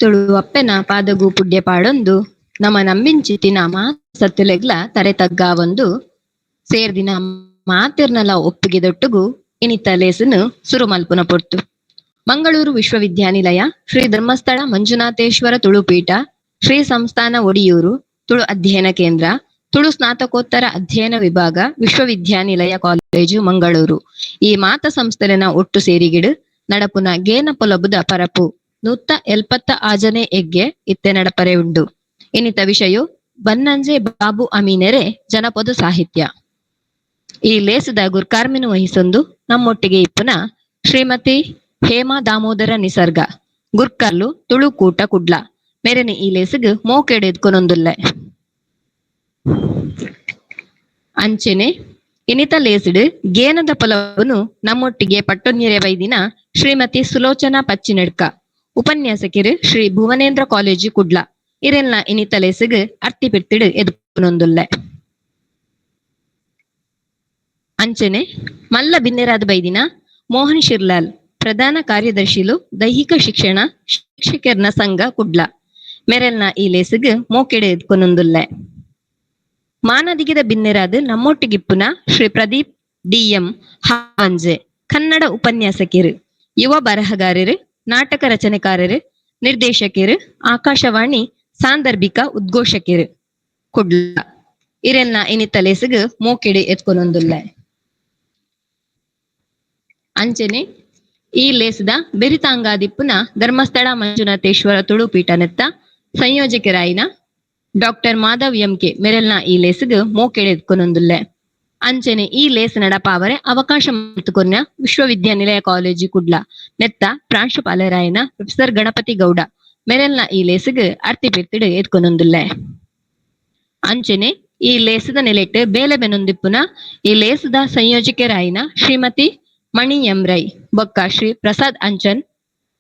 ತುಳುವಪ್ಪೆನ ಪಾದಗು ಪುಡ್ಯ ಪಾಡೊಂದು ನಮ ನಂಬಿಂಚಿತ್ತಿನ ಸತ್ತುಲೆಗ್ಲ ತರೆ ತಗ್ಗಾವೊಂದು ಸೇರ್ದಿನ ಮಾತೆರ್ನಲ ಒಪ್ಪಿಗೆದೊಟ್ಟುಗು ಇನಿತ ಲೇಸನು ಸುರು ಮಲ್ಪುನ ಪೊರ್ತು. ಮಂಗಳೂರು ವಿಶ್ವವಿದ್ಯಾನಿಲಯ, ಶ್ರೀ ಧರ್ಮಸ್ಥಳ ಮಂಜುನಾಥೇಶ್ವರ ತುಳುಪೀಠ, ಶ್ರೀ ಸಂಸ್ಥಾನ ಒಡಿಯೂರು ತುಳು ಅಧ್ಯಯನ ಕೇಂದ್ರ, ತುಳು ಸ್ನಾತಕೋತ್ತರ ಅಧ್ಯಯನ ವಿಭಾಗ, ವಿಶ್ವವಿದ್ಯಾನಿಲಯ ಕಾಲೇಜು ಮಂಗಳೂರು ಈ ಮಾತ ಸಂಸ್ಥೆಲೆನ ಒಟ್ಟು ಸೇರಿಗಿಡು ನಡಪುನ ಗೇನ ಪೊಲಬುದ ಪರಪು 176ನೇ ಎಗ್ಗೆ ಇತ್ತೆ ನಡಪರೆ ಉಂಡು. ಇನ್ನಿತ ವಿಷಯ ಬನ್ನಂಜೆ ಬಾಬು ಅಮೀನೆರೆ ಜನಪದ ಸಾಹಿತ್ಯ. ಈ ಲೇಸದ ಗುರ್ಕಾರ್ಮೆನು ವಹಿಸೊಂದು ನಮ್ಮೊಟ್ಟಿಗೆ ಇಪ್ಪುನ ಶ್ರೀಮತಿ ಹೇಮಾ ದಾಮೋದರ ನಿಸರ್ಗ ಗುರ್ಕರ್ಲು ತುಳುಕೂಟ ಕುಡ್ಲ ಮೇರೆನ ಈ ಲೇಸುಗ್ ಮೋಕೆಡ್ ಎದ್ಕೊನೊಂದುಲ್ಲೆ. ಅಂಚೆನೆ ಇನಿತ ಲೇಸುಡು ಗೇನದ ಪೊಲಬುನು ನಮ್ಮೊಟ್ಟಿಗೆ ಪಟ್ಟೊನ್ಯರೆ ಬೈದಿನ ಶ್ರೀಮತಿ ಸುಲೋಚನಾ ಪಚ್ಚಿನಡ್ಕ ಉಪನ್ಯಾಸಕಿರು ಶ್ರೀ ಭುವನೇಂದ್ರ ಕಾಲೇಜು ಕುಡ್ಲ ಇರೆಲ್ನ ಇನಿತ ಲೇಸುಗ್ ಅರ್ತಿ ಪಿರ್ತಿಡು ಎದ್ಕೊನೊಂದುಲ್ಲೆ. ಅಂಚೆನೆ ಮಲ್ಲ ಬಿನ್ನೆರಾದ ಬೈದಿನ ಮೋಹನ್ ಶಿರ್ಲಾಲ್ ಪ್ರಧಾನ ಕಾರ್ಯದರ್ಶಿಲು ದೈಹಿಕ ಶಿಕ್ಷಣ ಶಿಕ್ಷಕರ್ನ ಸಂಘ ಕುಡ್ಲ ಮೆರೆಲ್ನ ಈ ಲೇಸುಗ್ ಮೋಕೆಡ್ ಎದ್ಕೊನೊಂದುಲ್ಲೆ. ಮಾನದಿಗಿದ ಬಿನ್ನೆರಾದ ನಮ್ಮೊಟ್ಟಿಗಿಪ್ಪುನ ಶ್ರೀ ಪ್ರದೀಪ್ ಡಿಎಂ ಹಾವಂಜೆ ಕನ್ನಡ ಉಪನ್ಯಾಸಕಿರು, ಯುವ ಬರಹಗಾರರು, ನಾಟಕ ರಚನೆಕಾರರು, ನಿರ್ದೇಶಕರು, ಆಕಾಶವಾಣಿ ಸಾಂದರ್ಭಿಕ ಉದ್ಘೋಷಕಿರು ಕುಡ್ಲ ಇರೆಲ್ನ ಇನಿತ ಲೇಸುಗ್ ಮೋಕೆಡ್ ಎತ್ಕೊನೊಂದುಲ್ಲೆ. ಅಂಚೆನೆ ಈ ಲೇಸದ ಬೆರಿತಾಂಗಾದಿಪ್ಪುನ ಧರ್ಮಸ್ಥಳ ಮಂಜುನಾಥೇಶ್ವರ ತುಳುಪೀಠ ನೆತ್ತ ಸಂಯೋಜಕರಾಯಿನ ಡಾಕ್ಟರ್ ಮಾಧವ್ ಎಂಕೆ ಮೆರೆಲ್ನ ಈ ಲೇಸುಗ್ ಮೋಕೆಡ್ ಎತ್ಕೊನೊಂದುಲ್ಲೆ. ಅಂಚೆನೆ ಈ ಲೇಸ್ ನಡಪಾವರೆ ಅವಕಾಶ ಕೊರ್ನ ವಿಶ್ವವಿದ್ಯಾನಿಲಯ ಕಾಲೇಜು ಕುಡ್ಲ ನೆತ್ತ ಪ್ರಾಂಶುಪಾಲರಾಯನ ಪ್ರೊಫೆಸರ್ ಗಣಪತಿ ಗೌಡ ಮೆರೆಲ್ನ ಈ ಲೇಸುಗ್ ಅರ್ತಿ ಪಿರ್ತಿಡು ಎತ್ಕೊನೊಂದುಲ್ಲೆ. ಅಂಚೆನೆ ಈ ಲೇಸದ ನೆಲೆಟ್ ಬೇಲೆ ಬೆನೊಂದಿಪ್ಪುನ ಈ ಲೇಸದ ಸಂಯೋಜಕರಾಯಿನ ಶ್ರೀಮತಿ ಮಣಿ ಎಂ ರೈ ಬೊಕ್ಕ ಶ್ರೀ ಪ್ರಸಾದ್ ಅಂಚನ್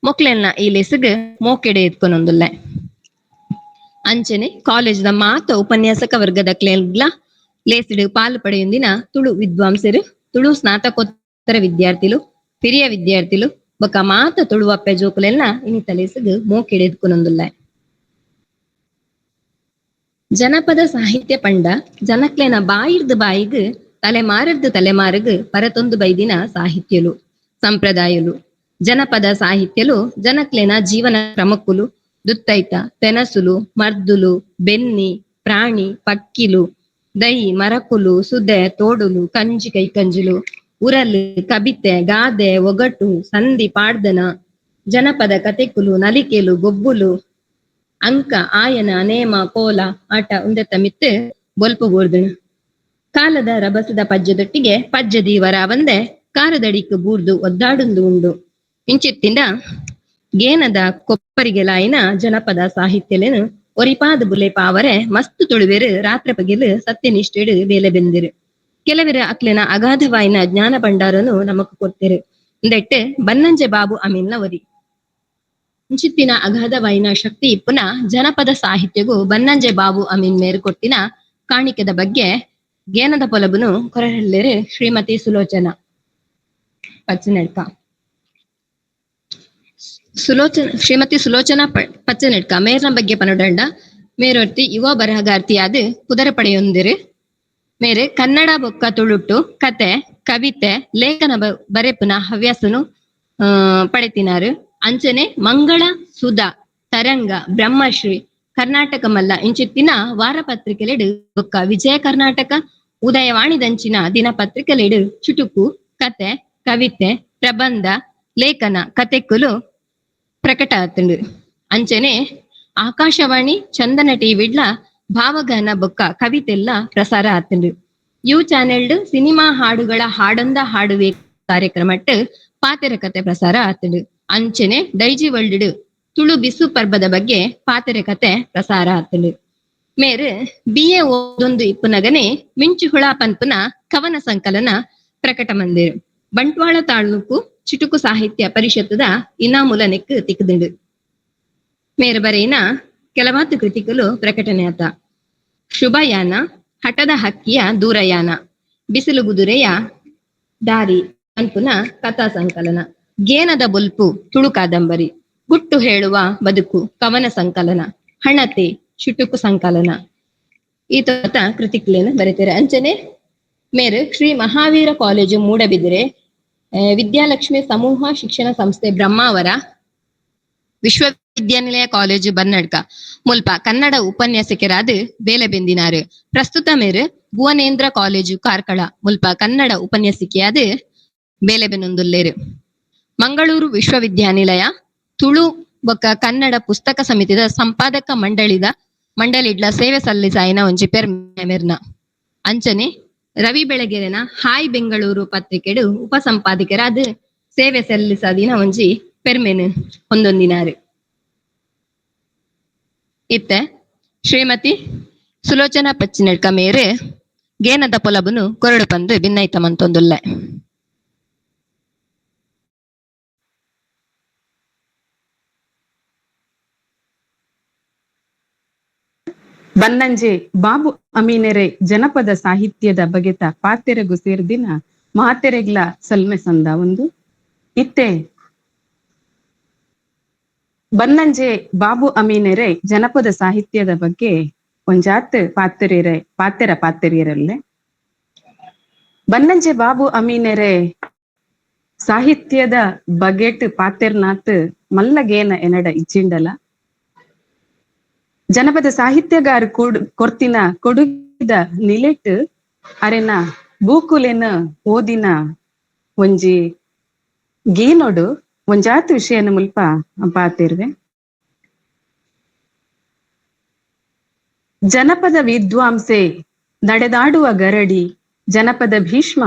ಮೊಕ್ಲೆಲ್ನ ಈ ಲೇಸುಗ್ ಮೋಕೆಡೆ ಎತ್ಕೊನೊಂದುಲ್ಲೆ. ಅಂಚೆನೆ ಕಾಲೇಜ್ದ ಮಾತ ಉಪನ್ಯಾಸಕ ವರ್ಗದ ಕ್ಲೇಗ್ಲ ಲೇಸಿಡು ಪಾಲು ಪಡೆಯೊಂದಿನ ತುಳು ವಿದ್ವಾಂಸರು, ತುಳು ಸ್ನಾತಕೋತ್ತರ ವಿದ್ಯಾರ್ಥಿಲು, ಹಿರಿಯ ವಿದ್ಯಾರ್ಥಿಲು ಬೊಕ್ಕ ಮಾತ ತುಳುವಪ್ಪೆ ಜೋಕುಲೆಲ್ಲ ಇನ್ನಿತ ಲೇಸುಗ್ ಮೋಕೆಡೆ ಎತ್ಕೊನೊಂದುಲ್ಲೆ. ಜನಪದ ಸಾಹಿತ್ಯ ಪಂಡ ಜನಕ್ಲೆನ ಬಾಯಿರ್ದ್ ಬಾಯಿಗ್ ತಲೆಮಾರರ್ದು ತಲೆಮಾರುಗ್ ಪರತೊಂದು ಬೈದಿನ ಸಾಹಿತ್ಯಲು ಸಂಪ್ರದಾಯಲು. ಜನಪದ ಸಾಹಿತ್ಯಲು ಜನಕ್ಲೆನ ಜೀವನ ಕ್ರಮಕ್ಕುಲು ದುತ್ತೈತ ತೆನಸುಲು ಮರ್ದುಲು ಬೆನ್ನಿ ಪ್ರಾಣಿ ಪಕ್ಕಿಲು ದೈ ಮರಕುಲು ಸುದೆ ತೋಡುಲು ಕಂಜಿ ಕೈಕಂಜಿಲು ಉರಲು ಕಬಿತೆ ಗಾದೆ ಒಗಟು ಸಂಧಿ ಪಾಡ್ದನ ಜನಪದ ಕತೆಕುಲು ನಲಿಕೆಲು ಗೊಬ್ಬುಲು ಅಂಕ ಆಯನ ನೇಮ ಕೋಲ ಆಟ ಉಂದೆತ್ತ ಮಿತ್ತು ಬೊಲ್ಪು ಬೋರ್ದನು. ಕಾಲದ ರಭಸದ ಪಜ್ಜದೊಟ್ಟಿಗೆ ಪಜ್ಜದೀವರ ವಂದೆ ಕಾರದಡಿಕ್ ಬೂರ್ದು ಒದ್ದಾಡುಂದು ಉಂಡು. ಇಂಚಿತ್ತಿಂದ ಗೇನದ ಕೊಪ್ಪರಿಗೆಲಾಯಿನ ಜನಪದ ಸಾಹಿತ್ಯಲೆನು ಒರಿಪಾದ ಬುಲೆ ಪಾವರೆ ಮಸ್ತ್ ತುಳುವೆರು ರಾತ್ರಿ ಪಗಿಲು ಸತ್ಯನಿಷ್ಠೆಡು ಬೇಲೆ ಬೆಂದಿರು. ಕೆಲವೆರು ಅಕ್ಲೆನ ಅಗಾಧವಾಯಿನ ಜ್ಞಾನ ಭಂಡಾರನು ನಮಕ್ ಕೊರ್ತೆರು. ಇಂದೆಟ್ ಬನ್ನಂಜೆ ಬಾಬು ಅಮೀನ್ನ ಒರಿ. ಇಂಚಿತ್ತಿನ ಅಗಾಧವಾಯಿನ ಶಕ್ತಿ ಇಪ್ಪುನ ಜನಪದ ಸಾಹಿತ್ಯಗೂ ಬನ್ನಂಜೆ ಬಾಬು ಅಮೀನ್ ಮೇರು ಕೊಟ್ಟಿನ ಕಾಣಿಕೆದ ಬಗ್ಗೆ ಗೇನದ ಪೊಲಬುನು ಕೊರಹಳ್ಳಿರು ಶ್ರೀಮತಿ ಸುಲೋಚನಾ ಪಚ್ಚನೆಡ್ಕ. ಸುಲೋಚನ ಶ್ರೀಮತಿ ಸುಲೋಚನಾ ಪಚ್ಚನೆಡ್ಕ ಮೇರ್ನ ಬಗ್ಗೆ ಪನಡಂಡ ಮೇರೊರ್ತಿ ಯುವ ಬರಹಗಾರ್ತಿಯಾದ ಪುದರ ಪಡೆಯೊಂದಿರು. ಮೇರೆ ಕನ್ನಡ ಬೊಕ್ಕ ತುಳುಟು ಕತೆ ಕವಿತೆ ಲೇಖನ ಬರೆಪುನ ಹವ್ಯಾಸನು ಪಡೆತಿನಾರು. ಅಂಚನೆ ಮಂಗಳ ಸುಧಾ ತರಂಗ ಬ್ರಹ್ಮಶ್ರೀ ಕರ್ನಾಟಕ ಮಲ್ಲ ಇಂಚಿತ್ತಿನ ವಾರಪತ್ರಿಕೆಲೆಡು ಬೊಕ್ಕ ವಿಜಯ ಕರ್ನಾಟಕ ಉದಯವಾಣಿದಂಚಿನ ದಿನಪತ್ರಿಕೆಲೆಡು ಚುಟುಕು ಕತೆ ಕವಿತೆ ಪ್ರಬಂಧ ಲೇಖನ ಕತೆಕುಲು ಪ್ರಕಟ ಆತುಂಡು. ಅಂಚನೆ ಆಕಾಶವಾಣಿ ಚಂದನ ಟಿವಿಡ್ಲ ಭಾವಗಾನ ಬೊಕ್ಕ ಕವಿತೆಲ್ಲ ಪ್ರಸಾರ ಆತುಂಡು. You ಚಾನೆಲ್ಡ್ ಸಿನಿಮಾ ಹಾಡುಗಳ ಹಾಡೊಂದ ಹಾಡುವೆ ಕಾರ್ಯಕ್ರಮಟ್ ಪಾತೆರ ಕತೆ ಪ್ರಸಾರ ಆತುಂಡು. ಅಂಚನೆ ದೈಜಿ ವರ್ಲ್ಡ್ ತುಳು ಬಿಸು ಪರ್ಬದ ಬಗ್ಗೆ ಪಾತೆರ ಕತೆ ಪ್ರಸಾರ ಆತುಂಡು. ಮೇರು ಬಿಎ ಓದೊಂದು ಇಪ್ಪುನಗನೆ ಮಿಂಚುಹುಳ ಪನ್ಪುನ ಕವನ ಸಂಕಲನ ಪ್ರಕಟ ಮಂದಿರು. ಬಂಟ್ವಾಳ ತಾಲೂಕು ಚಿಟುಕು ಸಾಹಿತ್ಯ ಪರಿಷತ್ತದ ಇನಾಮುಲ ನೆಕ್ ತಿಕ್ಕುದುಂಡು. ಮೇರು ಬರೆಯಿನ ಕೆಲವಾತು ಕೃತಿಕಲು ಪ್ರಕಟಣೆ ಆತ. ಶುಭಯಾನ, ಹಠದ ಹಕ್ಕಿಯ ದೂರಯಾನ, ಬಿಸಿಲು ಗುದುರೆಯ ದಾರಿ ಅನ್ಪುನ ಕಥಾ ಸಂಕಲನ, ಗೇನದ ಬೊಲ್ಪು ತುಳು ಕಾದಂಬರಿ. ಗುಟ್ಟು ಹೇಳುವ ಬದುಕು ಕವನ ಸಂಕಲನ, ಹಣತೆ ಚುಟುಕು ಸಂಕಲನ ಈತ ಕೃತಿಕ್ಲೇನ ಬರೀತಾರೆ. ಅಂಚನೆ ಮೇರು ಶ್ರೀ ಮಹಾವೀರ ಕಾಲೇಜು ಮೂಡಬಿದಿರೆ, ವಿದ್ಯಾಲಕ್ಷ್ಮಿ ಸಮೂಹ ಶಿಕ್ಷಣ ಸಂಸ್ಥೆ ಬ್ರಹ್ಮಾವರ, ವಿಶ್ವವಿದ್ಯಾನಿಲಯ ಕಾಲೇಜು ಬನ್ನಡ್ಕ ಮುಲ್ಪ ಕನ್ನಡ ಉಪನ್ಯಾಸಕರಾದ ಬೇಲೆಬೆಂದಿನಾರು. ಪ್ರಸ್ತುತ ಮೇರು ಭುವನೇಂದ್ರ ಕಾಲೇಜು ಕಾರ್ಕಳ ಮುಲ್ಪ ಕನ್ನಡ ಉಪನ್ಯಾಸಕಿಯಾದ ಬೇಲೆಬೆನೊಂದುಲ್ಲೇರು. ಮಂಗಳೂರು ವಿಶ್ವವಿದ್ಯಾನಿಲಯ ತುಳು ಬೊಕ್ಕ ಕನ್ನಡ ಪುಸ್ತಕ ಸಮಿತಿದ ಸಂಪಾದಕ ಮಂಡಳಿಡ್ಲ ಸೇವೆ ಸಲ್ಲಿಸಾಯಿನ ಒಂಜಿ ಪೆರ್ಮೆರ್ನ. ಅಂಚನೆ ರವಿ ಬೆಳಗೆರೆನ ಹಾಯ್ ಬೆಂಗಳೂರು ಪತ್ರಿಕೆಡು ಉಪಸಂಪಾದಕರಾದ ಸೇವೆ ಸಲ್ಲಿಸಾದಿನ ಒಂಜಿ ಪೆರ್ಮೆನು ಹೊಂದೊಂದಿನಾರು. ಇತ್ತೆ ಶ್ರೀಮತಿ ಸುಲೋಚನಾ ಪಚ್ಚಿನಡ್ಕ ಮೇರೆ ಗೇನದ ಪೊಲಬುನು ಕೊರಡು ಪಂದು ಭಿನ್ನೈತ ಮಂತೊಂದುಲ್ಲೆ. ಬನ್ನಂಜೆ ಬಾಬು ಅಮೀನೆರೆ ಜನಪದ ಸಾಹಿತ್ಯದ ಬಗೆತ ಪಾತೆರೆಗು ಸೇರ್ದಿನ ಮಾತೆರೆಗ್ಲ ಸಲ್ಮೆ ಸಂದ ಒಂದು ಇತ್ತೆ ಬನ್ನಂಜೆ ಬಾಬು ಅಮೀನೆರೆ ಜನಪದ ಸಾಹಿತ್ಯದ ಬಗ್ಗೆ ಒಂಜಾತ್ ಪಾತೆರಿಯರೆ ಪಾತೆರ ಪಾತೆರಿಯರಲ್ಲೆ. ಬನ್ನಂಜೆ ಬಾಬು ಅಮೀನೆರೆ ಸಾಹಿತ್ಯದ ಬಗೆಟ್ ಪಾತೆರ್ನಾತ್ ಮಲ್ಲಗೇನ ಎನಡ ಇಚ್ಚಿಂಡಲ. ಜನಪದ ಸಾಹಿತ್ಯಗಾರ ಕೊರ್ತಿನ ಕೊಡುಗಿದ ನಿಲೆಟ್ ಅರೆನ ಬೂಕುಲೆನ ಓದಿನ ಒಂಜಿ ಗೇನೋಡು ಒಂಜಾತ್ ವಿಷಯನ ಮುಲ್ಪ ಪಾತಿರ್ವೆ. ಜನಪದ ವಿದ್ವಾಂಸೆ ನಡೆದಾಡುವ ಗರಡಿ ಜನಪದ ಭೀಷ್ಮ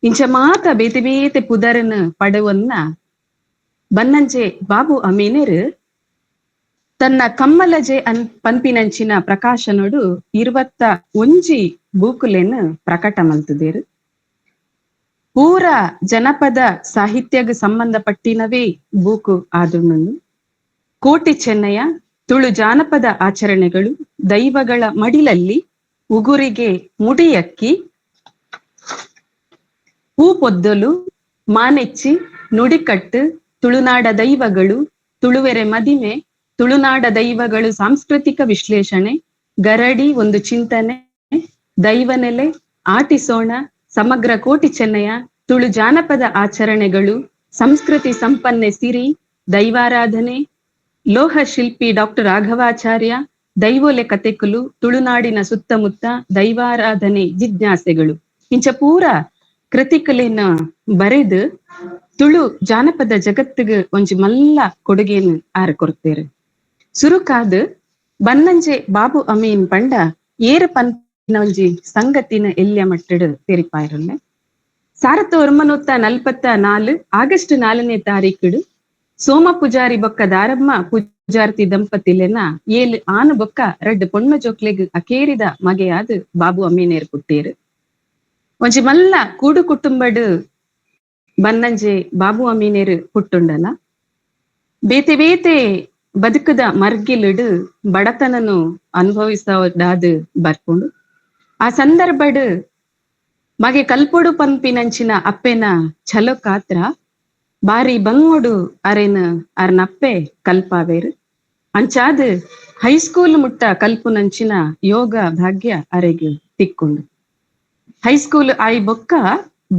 ಇಂಚ ಮಾತ ಬೇತೆ ಬೇತೆ ಪುದರನ್ ಪಡವನ್ನ ಬನ್ನಂಜೆ ಬಾಬು ಅಮೀನೆರ್ ತನ್ನ ಕಮ್ಮಲಜೆ ಪನ್ಪಿನಂಚಿನ ಪ್ರಕಾಶನೋಡು 21 ಬೂಕುಲೆನ್ ಪ್ರಕಟ ಮಲ್ತದೇರು. ಪೂರ ಜನಪದ ಸಾಹಿತ್ಯಗ್ ಸಂಬಂಧಪಟ್ಟಿನವೇ ಬೂಕು ಆದುಣ್ಣು. ಕೋಟಿ ಚೆನ್ನಯ್ಯ, ತುಳು ಜಾನಪದ ಆಚರಣೆಗಳು, ದೈವಗಳ ಮಡಿಲಲ್ಲಿ, ಉಗುರಿಗೆ ಮುಡಿಯಕ್ಕಿ, ಹೂ ಪೊದ್ದಲು, ಮಾನೆಚ್ಚಿ, ನುಡಿಕಟ್ಟು, ತುಳುನಾಡ ದೈವಗಳು, ತುಳುವೆರೆ ಮದಿಮೆ, ತುಳುನಾಡ ದೈವಗಳು ಸಾಂಸ್ಕೃತಿಕ ವಿಶ್ಲೇಷಣೆ, ಗರಡಿ ಒಂದು ಚಿಂತನೆ, ದೈವನೆಲೆ, ಆಟಿಸೋಣ, ಸಮಗ್ರ ಕೋಟಿ ಚೆನ್ನಯ್ಯ, ತುಳು ಜಾನಪದ ಆಚರಣೆಗಳು, ಸಂಸ್ಕೃತಿ ಸಂಪನ್ನೆ ಸಿರಿ, ದೈವಾರಾಧನೆ, ಲೋಹ ಶಿಲ್ಪಿ ಡಾಕ್ಟರ್ ರಾಘವಾಚಾರ್ಯ, ದೈವೋಲೆ ಕತೆಕುಲು, ತುಳುನಾಡಿನ ಸುತ್ತಮುತ್ತ, ದೈವಾರಾಧನೆ ಜಿಜ್ಞಾಸೆಗಳು ಇಂಚ ಪೂರ ಕೃತಿಕುಲೆನ ಬರೆದು ತುಳು ಜಾನಪದ ಜಗತ್ತಿಗೆ ಒಂಜಿ ಮಲ್ಲ ಕೊಡುಗೆಯನ್ನು ಆರು ಕೊಡ್ತೇರು. ಸುರುಕಾದ್ ಬನ್ನಂಜೆ ಬಾಬು ಅಮೀನ್ ಪಂಡ ಏರು ಪನ್ಪಿನ ಒಂಜಿ ಸಂಗತಿನ ಎಲ್ಯ ಮಟ್ಟಡ್ ತೆರಿಪಾಯಿರಲ್ಲೆ. 1944 ಆಗಸ್ಟ್ 4ನೇ ತಾರೀಕುಡು ಸೋಮ ಪೂಜಾರಿ ಬೊಕ್ಕ ದಾರಮ್ಮ ಪೂಜಾರ್ತಿ ದಂಪತಿಲೆನ 7 ಆನು ಬೊಕ್ಕ 2 ಪೊಣ್ಣು ಜೋಕ್ಲೆಗ್ ಅಕೇರಿದ ಮಗೆಯಾದ ಬಾಬು ಅಮೀನೇರ್ ಪುಟ್ಟೇರು. ಒಂಜಿ ಮಲ್ಲ ಕೂಡು ಕುಟುಂಬಡ್ ಬನ್ನಂಜೆ ಬಾಬು ಅಮೀನೇರ್ ಪುಟ್ಟುಂಡಲ. ಬೇತೆ ಬೇತೆ ಬದುಕದ ಮರ್ಗಿಲುಡು ಬಡತನನು ಅನುಭವಿಸದಾದ ಬರ್ಕೊಂಡು ಆ ಸಂದರ್ಭಡ್ ಮಗೆ ಕಲ್ಪೊಡು ಪನ್ಪಿನಂಚಿನ ಅಪ್ಪೆನ ಛಲೋ ಕಾತ್ರ ಬಾರಿ ಬಂಗೋಡು ಅರೆನ ಅರ್ನಪ್ಪೆ ಕಲ್ಪಾವೇರು. ಅಂಚಾದ ಹೈಸ್ಕೂಲ್ ಮುಟ್ಟ ಕಲ್ಪುನಂಚಿನ ಯೋಗ ಭಾಗ್ಯ ಅರೆಗೆ ತಿಕ್ಕೊಂಡು. ಹೈಸ್ಕೂಲ್ ಆಯಿ ಬೊಕ್ಕ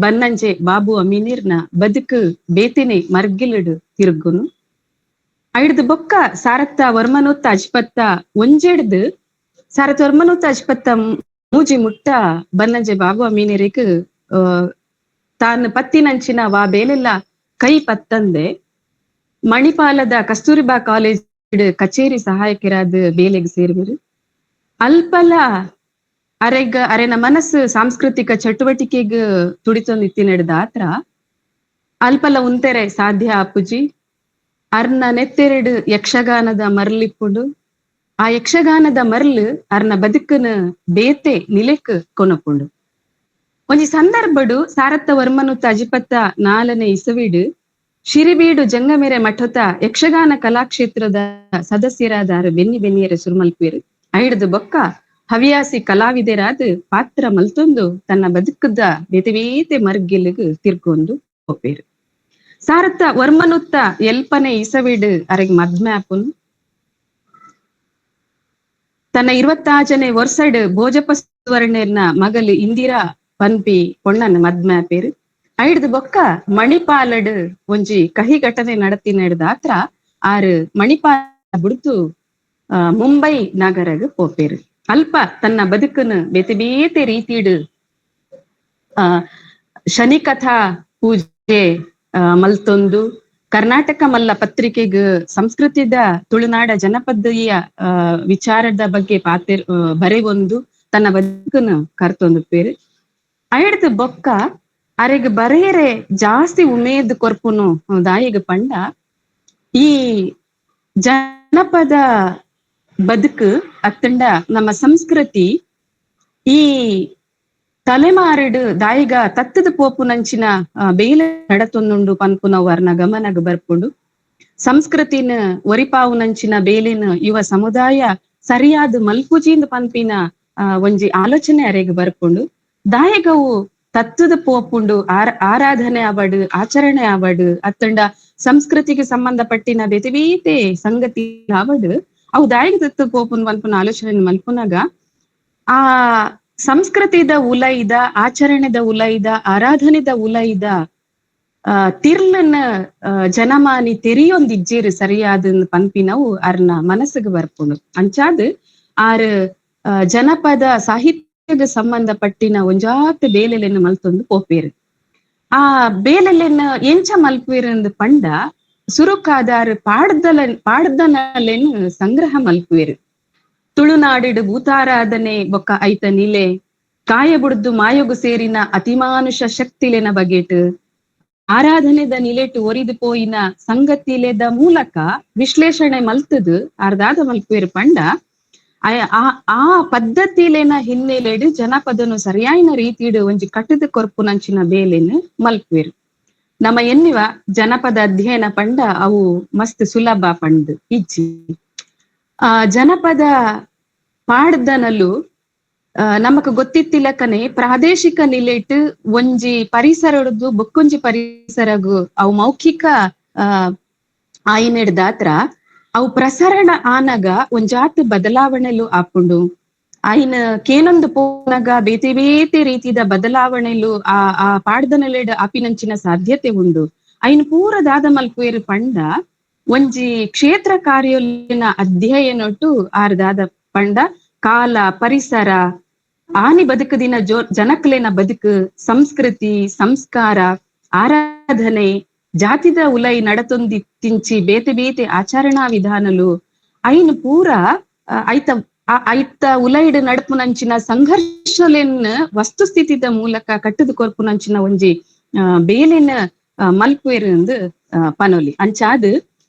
ಬನ್ನಂಜೆ ಬಾಬು ಅಮೀನಿರ್ನ ಬದುಕು ಬೇತಿನಿ ಮರ್ಗಿಲುಡು ತಿರುಗುನು. ಐಡ್ದು ಬೊಕ್ಕ ಸಾರತ್ತ ವರ್ಮನೂತ್ತ ಅಜ್ಪತ್ತ ಒಂಜೆಡ್ದು ಸಾರತ್ತ ವರ್ಮನೂತ್ತ ಅಜ್ಪತ್ತ ಮೂಜಿ ಮುಟ್ಟ ಬನ್ನಂಜೆ ಬಾಬು ಅಮೀನರಿಗೆ ತಾನು ಪತ್ತಿನಂಚಿನ ವಾ ಬೇಲೆಲ್ಲ ಕೈ ಪತ್ತಂದೆ ಮಣಿಪಾಲದ ಕಸ್ತೂರಿಬಾ ಕಾಲೇಜ್ ಕಚೇರಿ ಸಹಾಯಕರಾದ ಬೇಲೆಗೆ ಸೇರ್ವರು. ಅಲ್ಪಲ ಅರೆಗ ಅರೆನ ಮನಸ್ಸು ಸಾಂಸ್ಕೃತಿಕ ಚಟುವಟಿಕೆಗೆ ತುಡಿತೊಂದು ನಡೆದ ಆತ್ರ ಅಲ್ಪಲ ಉಂತೆರೆ ಸಾಧ್ಯ ಅಪ್ಪುಜಿ. ಅರ್ನ ನೆತ್ತೆರಡು ಯಕ್ಷಗಾನದ ಮರ್ಲಿಪ್ಪುಡು ಆ ಯಕ್ಷಗಾನದ ಮರ್ಲು ಅರ್ನ ಬದುಕನ ಬೇತೆ ನಿಲೆಕ್ ಕೊನಪುಂಡು. ಒಂಜಿ ಸಂದರ್ಭಡು ಸಾರತ್ತ ವರ್ಮನುತ್ತ ಅಜಿಪತ್ತ 4ನೇ ಇಸವಿಡು ಶಿರಿಬೀಡು ಜಂಗಮೆರೆ ಮಠತ ಯಕ್ಷಗಾನ ಕಲಾಕ್ಷೇತ್ರದ ಸದಸ್ಯರಾದ ಬೆನ್ನಿ ಬೆನ್ನಿಯರ ಸುರುಮಲ್ಪೇರು. ಐಡ್ದು ಬೊಕ್ಕ ಹವ್ಯಾಸಿ ಕಲಾವಿದರಾದ ಪಾತ್ರ ಮಲ್ತೊಂದು ತನ್ನ ಬದುಕದ ಬೇತೆ ಬೇತೆ ಮರ್ಗಿಲಿಗ್ ತಿರ್ಗೊಂದು ಹೋಪೇರು. ಸಾರತ್ತ ವರ್ಮನುತ್ತ ಎಲ್ಪನೆ ಇಸವಿಡ್ ಅರೆಗ್ ಮದ್ಮೆ ಆಪುನ್. ತನ್ನ 26ನೇ ವರ್ಷಡ್ ಭೋಜಪ್ಪ ಸುವರ್ಣೆರ್ನ ಮಗಲು ಇಂದಿರಾ ಪನ್ಪಿ ಪೊಣ್ಣನ್ ಮದ್ಮೆ ಆಪೇರು. ಐಡ್ದು ಬೊಕ್ಕ ಮಣಿಪಾಲಡ್ ಒಂಜಿ ಕಹಿ ಘಟನೆ ನಡತಿನ ಆರು ಮಣಿಪಾಲ ಬುಡ್ದು ಮುಂಬೈ ನಗರಗ್ ಪೋಪೇರು. ಅಲ್ಪ ತನ್ನ ಬದುಕನ್ನು ಬೇತೆ ಬೇತೆ ರೀತಿಡ್ ಶನಿಕಥಾ ಪೂಜೆ ಮಲ್ತೊಂದು ಕರ್ನಾಟಕ ಮಲ್ಲ ಪತ್ರಿಕೆಗ್ ಸಂಸ್ಕೃತಿದ ತುಳುನಾಡ ಜನಪದೀಯ ವಿಚಾರದ ಬಗ್ಗೆ ಪಾತೆ ಬರೆವೊಂದು ತನ್ನ ಬದುಕನ್ನು ಕರ್ತೊಂದು ಪೇರು. ಐಡ್ದು ಬೊಕ್ಕ ಅರೆಗ್ ಬರೆಯರೆ ಜಾಸ್ತಿ ಉಮೇದ್ ಕೊರ್ಪುನು ದಾಯಿಗ್ ಪಂಡ ಈ ಜನಪದ ಬದುಕು ಅತ್ತಂಡ ನಮ್ಮ ಸಂಸ್ಕೃತಿ ಈ ತಲೆಮಾರಿಡು ದಾಯಿಗ ತತ್ತದ ಪೋಪುನಂಚಿನ ಬೇಲೆ ನಡತೊಂದುಂಡು ಪನ್ಪುನವು ಅರ್ನ ಗಮನಗ್ ಬರ್ಪುಂಡು. ಸಂಸ್ಕೃತಿನ ಒರಿಪಾವುನಂಚಿನ ಬೇಲೆನ ಯುವ ಸಮುದಾಯ ಸರಿಯಾದ ಮಲ್ಪುಜಿಂದ ಪನ್ಪಿನ ಒಂಜಿ ಆಲೋಚನೆ ಅರೆಗ್ ಬರ್ಪುಂಡು. ದಾಯಗವು ತತ್ತದ ಪೋಪುಂಡು ಆರಾಧನೆ ಆವಡ್ ಆಚರಣೆ ಆವಡ್ ಅತ್ತಂಡ ಸಂಸ್ಕೃತಿಗೆ ಸಂಬಂಧಪಟ್ಟಿನ ಬೇತೆ ಬೇತೆ ಸಂಗತಿ ಆವಡ್ ಅವು ದಾಯಿಗ ತತ್ತು ಪೋಪುನ್ ಪನ್ಪುನ ಆಲೋಚನೆ ಮಲ್ಪುನಾಗ ಆ ಸಂಸ್ಕೃತಿದ ಉಲೈದ ಆಚರಣೆದ ಉಲೈದ ಆರಾಧನೆದ ಉಲೈದ ತಿರ್ಲನ್ನ ಜನಮಾನಿ ತೆರಿಯೊಂದಿಜ್ಜೇರು ಸರಿಯಾದ ಪನ್ಪಿನವು ಅರ್ನ ಮನಸ್ಸಿಗೆ ಬರ್ಪುಂಡು. ಅಂಚಾದ್ ಆರ್ ಜನಪದ ಸಾಹಿತ್ಯದ ಸಂಬಂಧಪಟ್ಟಿನ ಒಂಜಾತ್ ಬೇಲೆಲೆನ್ ಮಲ್ತೊಂದು ಪೋಪೇರು. ಆ ಬೇಲೆಲೆನ್ ಎಂಚ ಮಲ್ಪೇರು ಅಂದ್ ಪಂಡ ಸುರುಕಾದಾರು ಪಾಡ್ದನಲೆನ್ ಸಂಗ್ರಹ ಮಲ್ಪುವೇರು. ತುಳುನಾಡಿಡು ಭೂತಾರಾಧನೆ ಬೊಕ್ಕ ಐತ ನಿಲೆ ಕಾಯ ಬುಡ್ದು ಮಾಯೊಗು ಸೇರಿನ ಅತಿಮಾನುಷ ಶಕ್ತಿಲೆನ ಬಗೆಟ್ ಆರಾಧನೆದ ನಿಲೆಟು ಒರಿದು ಪೋಯಿನ ಸಂಗತಿಲೆದ ಮೂಲಕ ವಿಶ್ಲೇಷಣೆ ಮಲ್ತದು ಅರ್ಧಾದ ಮಲ್ಪುವೇರು ಪಂಡ ಆ ಪದ್ಧತಿಲೇನ ಹಿನ್ನೆಲೆಡು ಜನಪದನು ಸರಿಯಾಯಿನ ರೀತಿಡು ಒಂಜಿ ಕಟ್ಟದ ಕೊರ್ಪುನಂಚಿನ ಬೇಲೆನ್ ಮಲ್ಪುವೇರು. ನಮ್ಮ ಎನ್ನಿವ ಜನಪದ ಅಧ್ಯಯನ ಪಂಡ ಅವು ಮಸ್ತ್ ಸುಲಭ ಪಂಡ್ ಇಜ್ಜಿ. ಆ ಜನಪದ ಪಾಡ್ದನಲು ನಮಕ್ ಗೊತ್ತಿತ್ತಿಲಕನೆ ಪ್ರಾದೇಶಿಕ ನಿಲೆಟ್ ಒಂಜಿ ಪರಿಸರದ್ದು ಬೊಕ್ಕೊಂಜಿ ಪರಿಸರಗು ಅವು ಮೌಖಿಕ ಆಯಿನೆಡ್ದಾತ್ರ ಅವು ಪ್ರಸರಣ ಆನಗ ಒಂಜಾತ್ ಬದಲಾವಣೆಲು ಆಪುಂಡು. ಆಯಿನ ಕೇನೊಂದು ಪೋನಗ ಬೇತೆ ಬೇತೆ ರೀತಿದ ಬದಲಾವಣೆಲು ಆ ಆ ಪಾಡ್ದನಲೆಡ್ ಆಪಿನಂಚಿನ ಸಾಧ್ಯತೆ ಉಂಡು. ಐನ್ ಪೂರ ದಾದ ಮಲ್ಪುವೇರು ಪಂಡ ಒಂಜಿ ಕ್ಷೇತ್ರ ಕಾರ್ಯಲಿನ ಅಧ್ಯಯನೊಟ್ಟು ಆರ್ ದಾದ ಪಂಡ ಕಾಲ ಪರಿಸರ ಆನಿ ಬದುಕುದಿನ ಜನಕ್ಲೆನ ಬದುಕು ಸಂಸ್ಕೃತಿ ಸಂಸ್ಕಾರ ಆರಾಧನೆ ಜಾತಿದ ಉಲೈ ನಡತೊಂದಿ ತಿಂಚಿ ಬೇತೆ ಬೇತೆ ಆಚರಣಾ ವಿಧಾನಲು ಐನ್ ಪೂರ ಐತ ಐತ ಉಲೈಡ್ ನಡಪುನಂಚಿನ ಸಂಘರ್ಷಲೆನ್ ವಸ್ತುಸ್ಥಿತಿದ ಮೂಲಕ ಕಟ್ಟದ ಕೊರ್ಪುನಂಚಿನ ಒಂಜಿ ಬೇಲೆನ ಮಲ್ಪುವೇರು ಅಂದ್ ಪನೊಲಿ. ಅಂಚಾದ್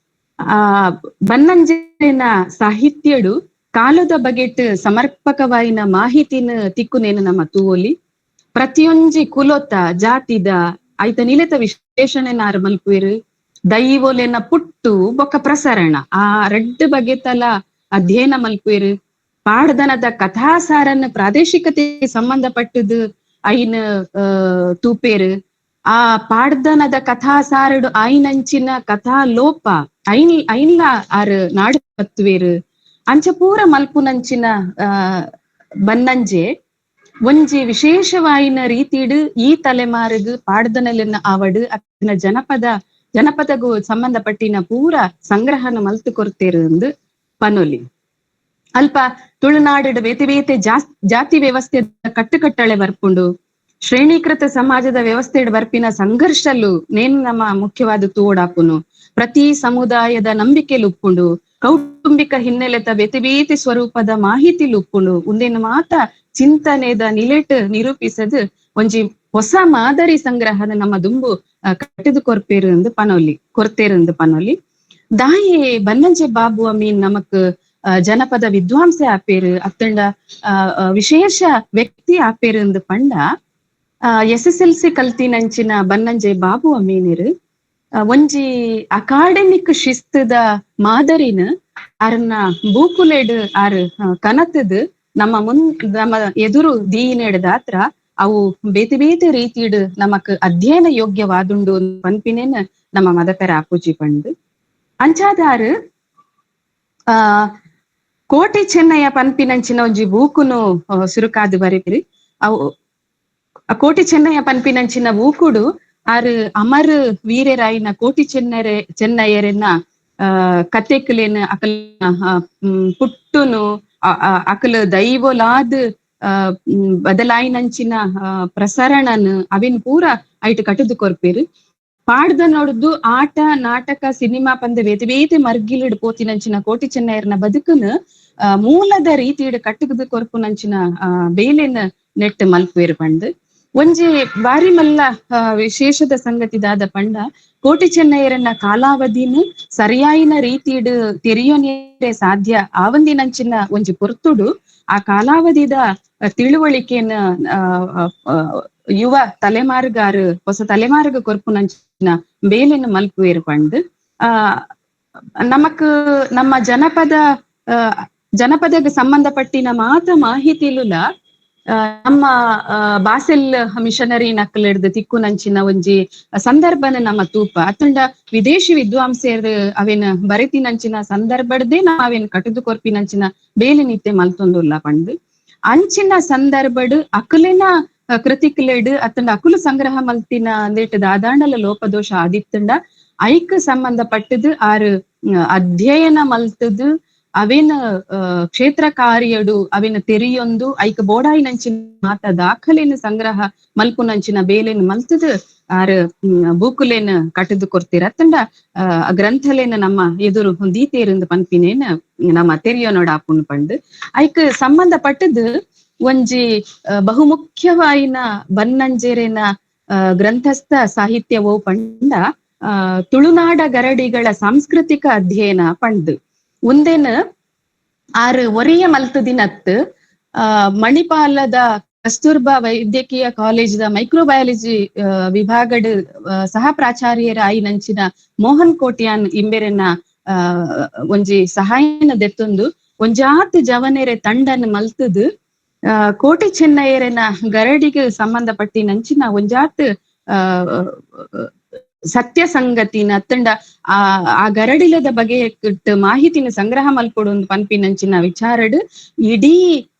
ಆ ಬನ್ನಂಜೆನ ಸಾಹಿತ್ಯಡು ಕಾಲದ ಬಗೆಟ್ ಸಮರ್ಪಕವಾಯಿನ ಮಾಹಿತಿನ ತಿಕ್ಕುನೇನು ನಮ್ಮ ತೂವೊಲಿ. ಪ್ರತಿಯೊಂಜಿ ಕುಲೊತ ಜಾತಿದ ಐತ ನಿಲೆತ ವಿಶ್ಲೇಷಣೆ ನಾರು ಮಲ್ಪುವೇರು. ದೈವೊಲೆನ ಪುಟ್ಟು ಬೊಕ್ಕ ಪ್ರಸರಣ ಆ ರಡ್ಡ್ ಬಗೆತಲ ಅಧ್ಯಯನ ಮಲ್ಪುವೇರು. ಪಾಡ್ದನದ ಕಥಾಸಾರನ್ನ ಪ್ರಾದೇಶಿಕತೆ ಸಂಬಂಧಪಟ್ಟದು ಐನ್ ತೂಪೇರು. ಆ ಪಾಡ್ದನದ ಕಥಾಸಾರಡು ಐನಂಚಿನ ಕಥಾ ಲೋಪ ಐನ್ ಐನ್ಲ ಆರ್ ನಾಡು ಪತ್ತುವೇರು. ಅಂಚ ಪೂರ ಮಲ್ಪುನಂಚಿನ ಬನ್ನಂಜೆ ಒಂಜಿ ವಿಶೇಷವಾಯಿನ ರೀತಿಡು ಈ ತಲೆಮಾರಿಗ್ ಪಾಡ್ದನಲೆನ ಆವಡು ಅತ್ತಿನ ಜನಪದಗೂ ಸಂಬಂಧಪಟ್ಟಿನ ಪೂರ ಸಂಗ್ರಹನ ಮಲ್ತು ಕೊರ್ತೇರು ಅಂದ್ ಪನೊಲಿ. ಅಲ್ಪ ತುಳುನಾಡು ಬೇತೆ ಬೇತೆ ಜಾತಿ ವ್ಯವಸ್ಥೆ ಕಟ್ಟುಕಟ್ಟಳೆ ಬರ್ಪುಂಡು. ಶ್ರೇಣೀಕೃತ ಸಮಾಜದ ವ್ಯವಸ್ಥೆ ಬರ್ಪಿನ ಸಂಘರ್ಷಲು ನೇನು ನಮ್ಮ ಮುಖ್ಯವಾದ ತೋಡಾಪುನು. ಪ್ರತಿ ಸಮುದಾಯದ ನಂಬಿಕೆ ಉಪ್ಪುಂಡು. ಕೌಟುಂಬಿಕ ಹಿನ್ನೆಲೆತ ಬೇತೆ ಬೇತೆ ಸ್ವರೂಪದ ಮಾಹಿತಿ ಉಪ್ಪುಂಡು. ಉಂದೇನು ಮಾತ ಚಿಂತನೆದ ನಿಲೆಟ್ ನಿರೂಪಿಸದು ಒಂಜಿ ಹೊಸ ಮಾದರಿ ಸಂಗ್ರಹದ ನಮ್ಮ ದುಂಬು ಕಟ್ಟಿದು ಕೊರ್ಪೇರು ಎಂದು ಪನೊಲಿ ಕೊರ್ತೇರು ಎಂದು ಪನೊಲಿ. ದಾಯೆ ಬನ್ನಂಜೆ ಬಾಬು ಅಮೀನ್ ನಮಕ್ ಜನಪದ ವಿದ್ವಾಂಸೆ ಆಪೇರು ಅತ್ತಂಡ ವಿಶೇಷ ವ್ಯಕ್ತಿ ಆಪೇರು ಎಂದು ಪಂಡ SSLC ಕಲ್ತಿನಂಚಿನ ಬನ್ನಂಜೆ ಬಾಬು ಅಮೀನಿರು ಒಂಜಿ ಅಕಾಡೆಮಿಕ್ ಶಿಸ್ತದ ಮಾದರಿನ ಅರ್ನ ಬೂಕುಲೆಡ್ ಆರ್ ಕನತದ್ ನಮ್ಮ ನಮ್ಮ ಎದುರು ದೀನೆಡ್ದಾತ್ರ ಅವು ಬೇತೆ ಬೇತೆ ರೀತಿಡ್ ನಮಕ್ ಅಧ್ಯಯನ ಯೋಗ್ಯವಾದುಂಡು ಪನ್ಪಿನೇನ್ ನಮ್ಮ ಮದಪೆರ ಆಪುಜಿ ಪಂಡ್. ಅಂಚಾದಾರು ಆ ಕೋಟಿ ಚೆನ್ನಯ್ಯ ಪನ್ಪಿನಂಚಿನ ಒಂಜಿ ಬೂಕುನು ಸುರುಕಾದ್ ಬರೆಪಿರಿ. ಅವು ಕೋಟಿ ಚೆನ್ನಯ್ಯ ಪನ್ಪಿನಂಚಿನ ಬೂಕುಡು ಆರು ಅಮರ್ ವೀರರಾಯಿನ ಕೋಟಿ ಚೆನ್ನಯ್ಯರೆನ ಕತೆಕುಲೇನ ಅಕಲ್ ಪುಟ್ಟುನು ಅಕಲ್ ದೈವಲಾದ್ ಬದಲಾಯಿನಂಚಿನ ಪ್ರಸರಣನ್ ಅವಿನ್ ಪೂರ ಐಟ್ ಕಟುದು ಕೊರ್ಪೇರು. ಪಾಡ್ದ ನೋಡುದು ಆಟ ನಾಟಕ ಸಿನಿಮಾ ಪಂದ ಬೇತೆ ಬೇತೆ ಮರ್ಗಿಲಿಡ್ ಪೋತಿನಂಚಿನ ಕೋಟಿ ಚೆನ್ನಯ್ಯರ್ನ ಬದುಕುನು ಮೂಲದ ರೀತಿಡ್ ಕಟ್ಟುದು ಕೊರ್ಪುನಂಚಿನ ಬೇಲೆನ್ ನೆಟ್ ಮಲ್ಪುವೇರು ಪಂಡ್. ಒಂಜಿ ಬಾರಿ ಮಲ್ಲ ವಿಶೇಷದ ಸಂಗತಿ ದಾದ ಪಂಡ ಕೋಟಿ ಚೆನ್ನಯ್ಯರನ್ನ ಕಾಲಾವಧಿನ ಸರಿಯಾಯಿನ ರೀತಿಡ್ ತೆರಿಯೋನೇರೆ ಸಾಧ್ಯ ಆವಂದಿನಂಚಿನ ಒಂಜಿ ಪೊರ್ತುಡು ಆ ಕಾಲಾವಧಿದ ತಿಳುವಳಿಕೆನ ಯುವ ತಲೆಮಾರುಗಾರು ಹೊಸ ತಲೆಮಾರುಗ ಕೊರ್ಪುನಂಚಿನ ಬೇಲೆನ್ ಮಲ್ಪುವೇರು ಪಂಡ್. ಆ ನಮಕ್ ನಮ್ಮ ಜನಪದಕ್ಕೆ ಸಂಬಂಧಪಟ್ಟಿನ ಮಾತ ಮಾಹಿತಿಲುಲ ನಮ್ಮ ಬಾಸೆಲ್ ಮಿಷನರಿ ನಕ್ಕಲಿಡ್ದು ತಿಕ್ಕುನಂಚಿನ ಒಂಜಿ ಸಂದರ್ಭನ ನಮ್ಮ ತೂಪ ಅತ್ತಂಡ ವಿದೇಶಿ ವಿದ್ವಾಂಸರು ಅವೇನ ಬರೆತಿನಂಚಿನ ಸಂದರ್ಭಡದೆ ನಾವ್ ಅವೇನ್ ಕಟುದು ಕೊರ್ಪಿನಂಚಿನ ಬೇಲೆ ನಿತ್ಯ ಮಲ್ತೊಂದುಲ್ಲ ಪಂಡ್. ಅಂಚಿನ ಸಂದರ್ಭಡ್ ಅಕುಲಿನ ಕೃತಿಕ್ಲೆಡ್ ಅತ್ತಂಡ ಅಕುಲು ಸಂಗ್ರಹ ಮಲ್ತಿನ ಅಂದೇಟ್ ದಾದಾಂಡಲ ಲೋಪದೋಷ ಆದಿತ್ತಂಡ ಐಕ್ ಸಂಬಂಧಪಟ್ಟದು ಆರು ಅಧ್ಯಯನ ಮಲ್ತದು ಅವೇನ ಕ್ಷೇತ್ರ ಕಾರ್ಯಡು ಅವೇನ ತೆರಿಯೊಂದು ಐಕ್ ಬೋಡಾಯಿನಂಚಿನ ಮಾತ ದಾಖಲೇನ ಸಂಗ್ರಹ ಮಲ್ಪುನಂಚಿನ ಬೇಲೆನ್ ಮಲ್ತದು ಆರು ಬೂಕುಲೇನ ಕಟದು ಕೊರ್ತೀರ ಅತ್ತಂಡ ಗ್ರಂಥಲೇನ ನಮ್ಮ ಎದುರು ದೀತೇರಿಂದ ಪನ್ಪಿನೇನ ನಮ್ಮ ತೆರಿಯೊನೋಡ ಆಪುನ್ ಪಂಡ್. ಐಕ್ ಸಂಬಂಧಪಟ್ಟದು ಒಂಜಿ ಬಹುಮುಖ್ಯವಾಯಿನ ಬನ್ನಂಜೇರಿನ ಗ್ರಂಥಸ್ಥ ಸಾಹಿತ್ಯವೋ ಪಂಡ ತುಳುನಾಡ ಗರಡಿಗಳ ಸಾಂಸ್ಕೃತಿಕ ಅಧ್ಯಯನ ಪಂಡ್. ಉಂದೇನ ಆರು ಒರಿಯ ಮಲ್ತದಿನತ್ ಮಣಿಪಾಲದ ಕಸ್ತೂರ್ಬಾ ವೈದ್ಯಕೀಯ ಕಾಲೇಜದ ಮೈಕ್ರೋಬಯಾಲಜಿ ವಿಭಾಗದ ಸಹ ಪ್ರಾಚಾರ್ಯರ ಆಯಿನಂಚಿನ ಮೋಹನ್ ಕೋಟ್ಯಾನ್ ಇಂಬೆರೆನ ಒಂಜಿ ಸಹಾಯನ ದೆತ್ತೊಂದು ಒಂಜಾತ್ ಜವನೆರೆ ತಂಡನ್ ಮಲ್ತದು ಕೋಟಿ ಚೆನ್ನಯ್ಯರೆನ ಗರಡಿಗೆ ಸಂಬಂಧಪಟ್ಟಿನಂಚಿನ ಒಂಜಾತ್ ಸತ್ಯ ಸಂಗತಿನ ಅತ್ತಂಡ ಆ ಆ ಗರಡಿಲದ ಬಗೆ ಮಾಹಿತಿನ ಸಂಗ್ರಹ ಮಲ್ಪೊಡು ಪನ್ಪಿನಂಚಿನ ವಿಚಾರಡ್ ಇಡೀ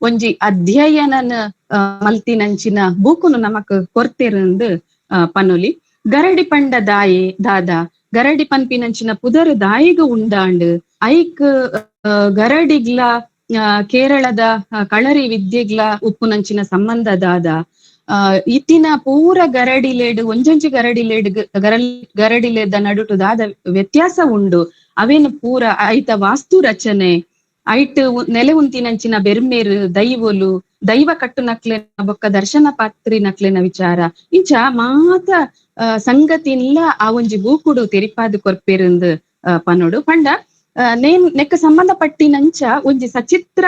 ಒಂಜಿ ಅಧ್ಯಯನನ ಮಲ್ತಿನಂಚಿನ ಬೂಕುನು ನಮಕ್ ಕೊರ್ತೆರಂದು ಪನೊಲಿ. ಗರಡಿ ಪಂಡ ದಾಯೆ ದಾದಾ ಗರಡಿ ಪನ್ಪಿನಂಚಿನ ಪುದರ್ ದಾಯಿಗ ಉಂಡಾಂಡ್ ಐಕ್ ಗರಡಿಗ್ಲ ಕೇರಳದ ಕಳರಿ ವಿದ್ಯೆಗ್ಲ ಉಪ್ಪುನಂಚಿನ ಸಂಬಂಧ ದಾದ ಇತ್ತಿನ ಪೂರ ಗರಡಿಲೇಡ್ ಒಂಜೊಂಜಿ ಗರಡಿಲೇಡ್ ಗರಡಿಲೇದ ನಡುಟು ದಾದ ವ್ಯತ್ಯಾಸ ಉಂಡು ಅವೇನು ಪೂರ ಐತ ವಾಸ್ತು ರಚನೆ ಐಟ್ ನೆಲೆ ಉಂತಿನಂಚಿನ ಬೆರ್ಮೇರು ದೈವೋಲು ದೈವ ಕಟ್ಟು ನಕ್ಲೆನ ಬೊಕ್ಕ ದರ್ಶನ ಪಾತ್ರಿ ನಕ್ಲೆನ ವಿಚಾರ ಇಂಚ ಮಾತ ಸಂಗತಿಲ್ಲ ಆ ಒಂಜಿ ಬೂಕುಡು ತೆರಿಪಾದು ಕೊರ್ಪೇರಂದು ಪನೋಡು. ಪಂಡ ನೇನ್ ನೆಕ್ಕ ಸಂಬಂಧಪಟ್ಟಿನಂಚ ಒಂಜಿ ಸಚಿತ್ರ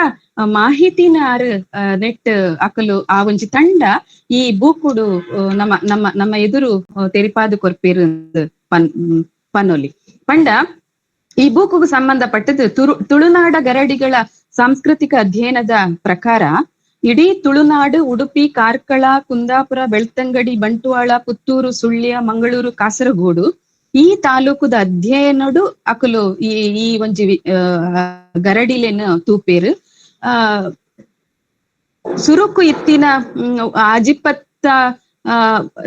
ಮಾಹಿತಿನ ಆರು ನೆಟ್ ಅಕಲು ಆ ಒಂಜಿ ತಂಡ ಈ ಬೂಕುಡು ನಮ್ಮ ನಮ್ಮ ನಮ್ಮ ಎದುರು ತೆರಿಪಾದು ಕೊರ್ಪೇರು ಪನೊಲಿ. ಪಂಡ ಈ ಬೂಕುಗು ಸಂಬಂಧಪಟ್ಟದ್ದು ತುಳುನಾಡ ಗರಡಿಗಳ ಸಾಂಸ್ಕೃತಿಕ ಅಧ್ಯಯನದ ಪ್ರಕಾರ ಇಡೀ ತುಳುನಾಡು ಉಡುಪಿ, ಕಾರ್ಕಳ, ಕುಂದಾಪುರ, ಬೆಳ್ತಂಗಡಿ, ಬಂಟ್ವಾಳ, ಪುತ್ತೂರು, ಸುಳ್ಯ, ಮಂಗಳೂರು, ಕಾಸರಗೋಡು ಈ ತಾಲೂಕುದ ಅಧ್ಯಯನಡು ಅಕಲು ಈ ಈ ಒಂಜಿ ಗರಡಿಲೇನ ತೂಪೇರು. ಆ ಸುರುಕು ಇತ್ತಿನ ಅಜಿಪತ್ತ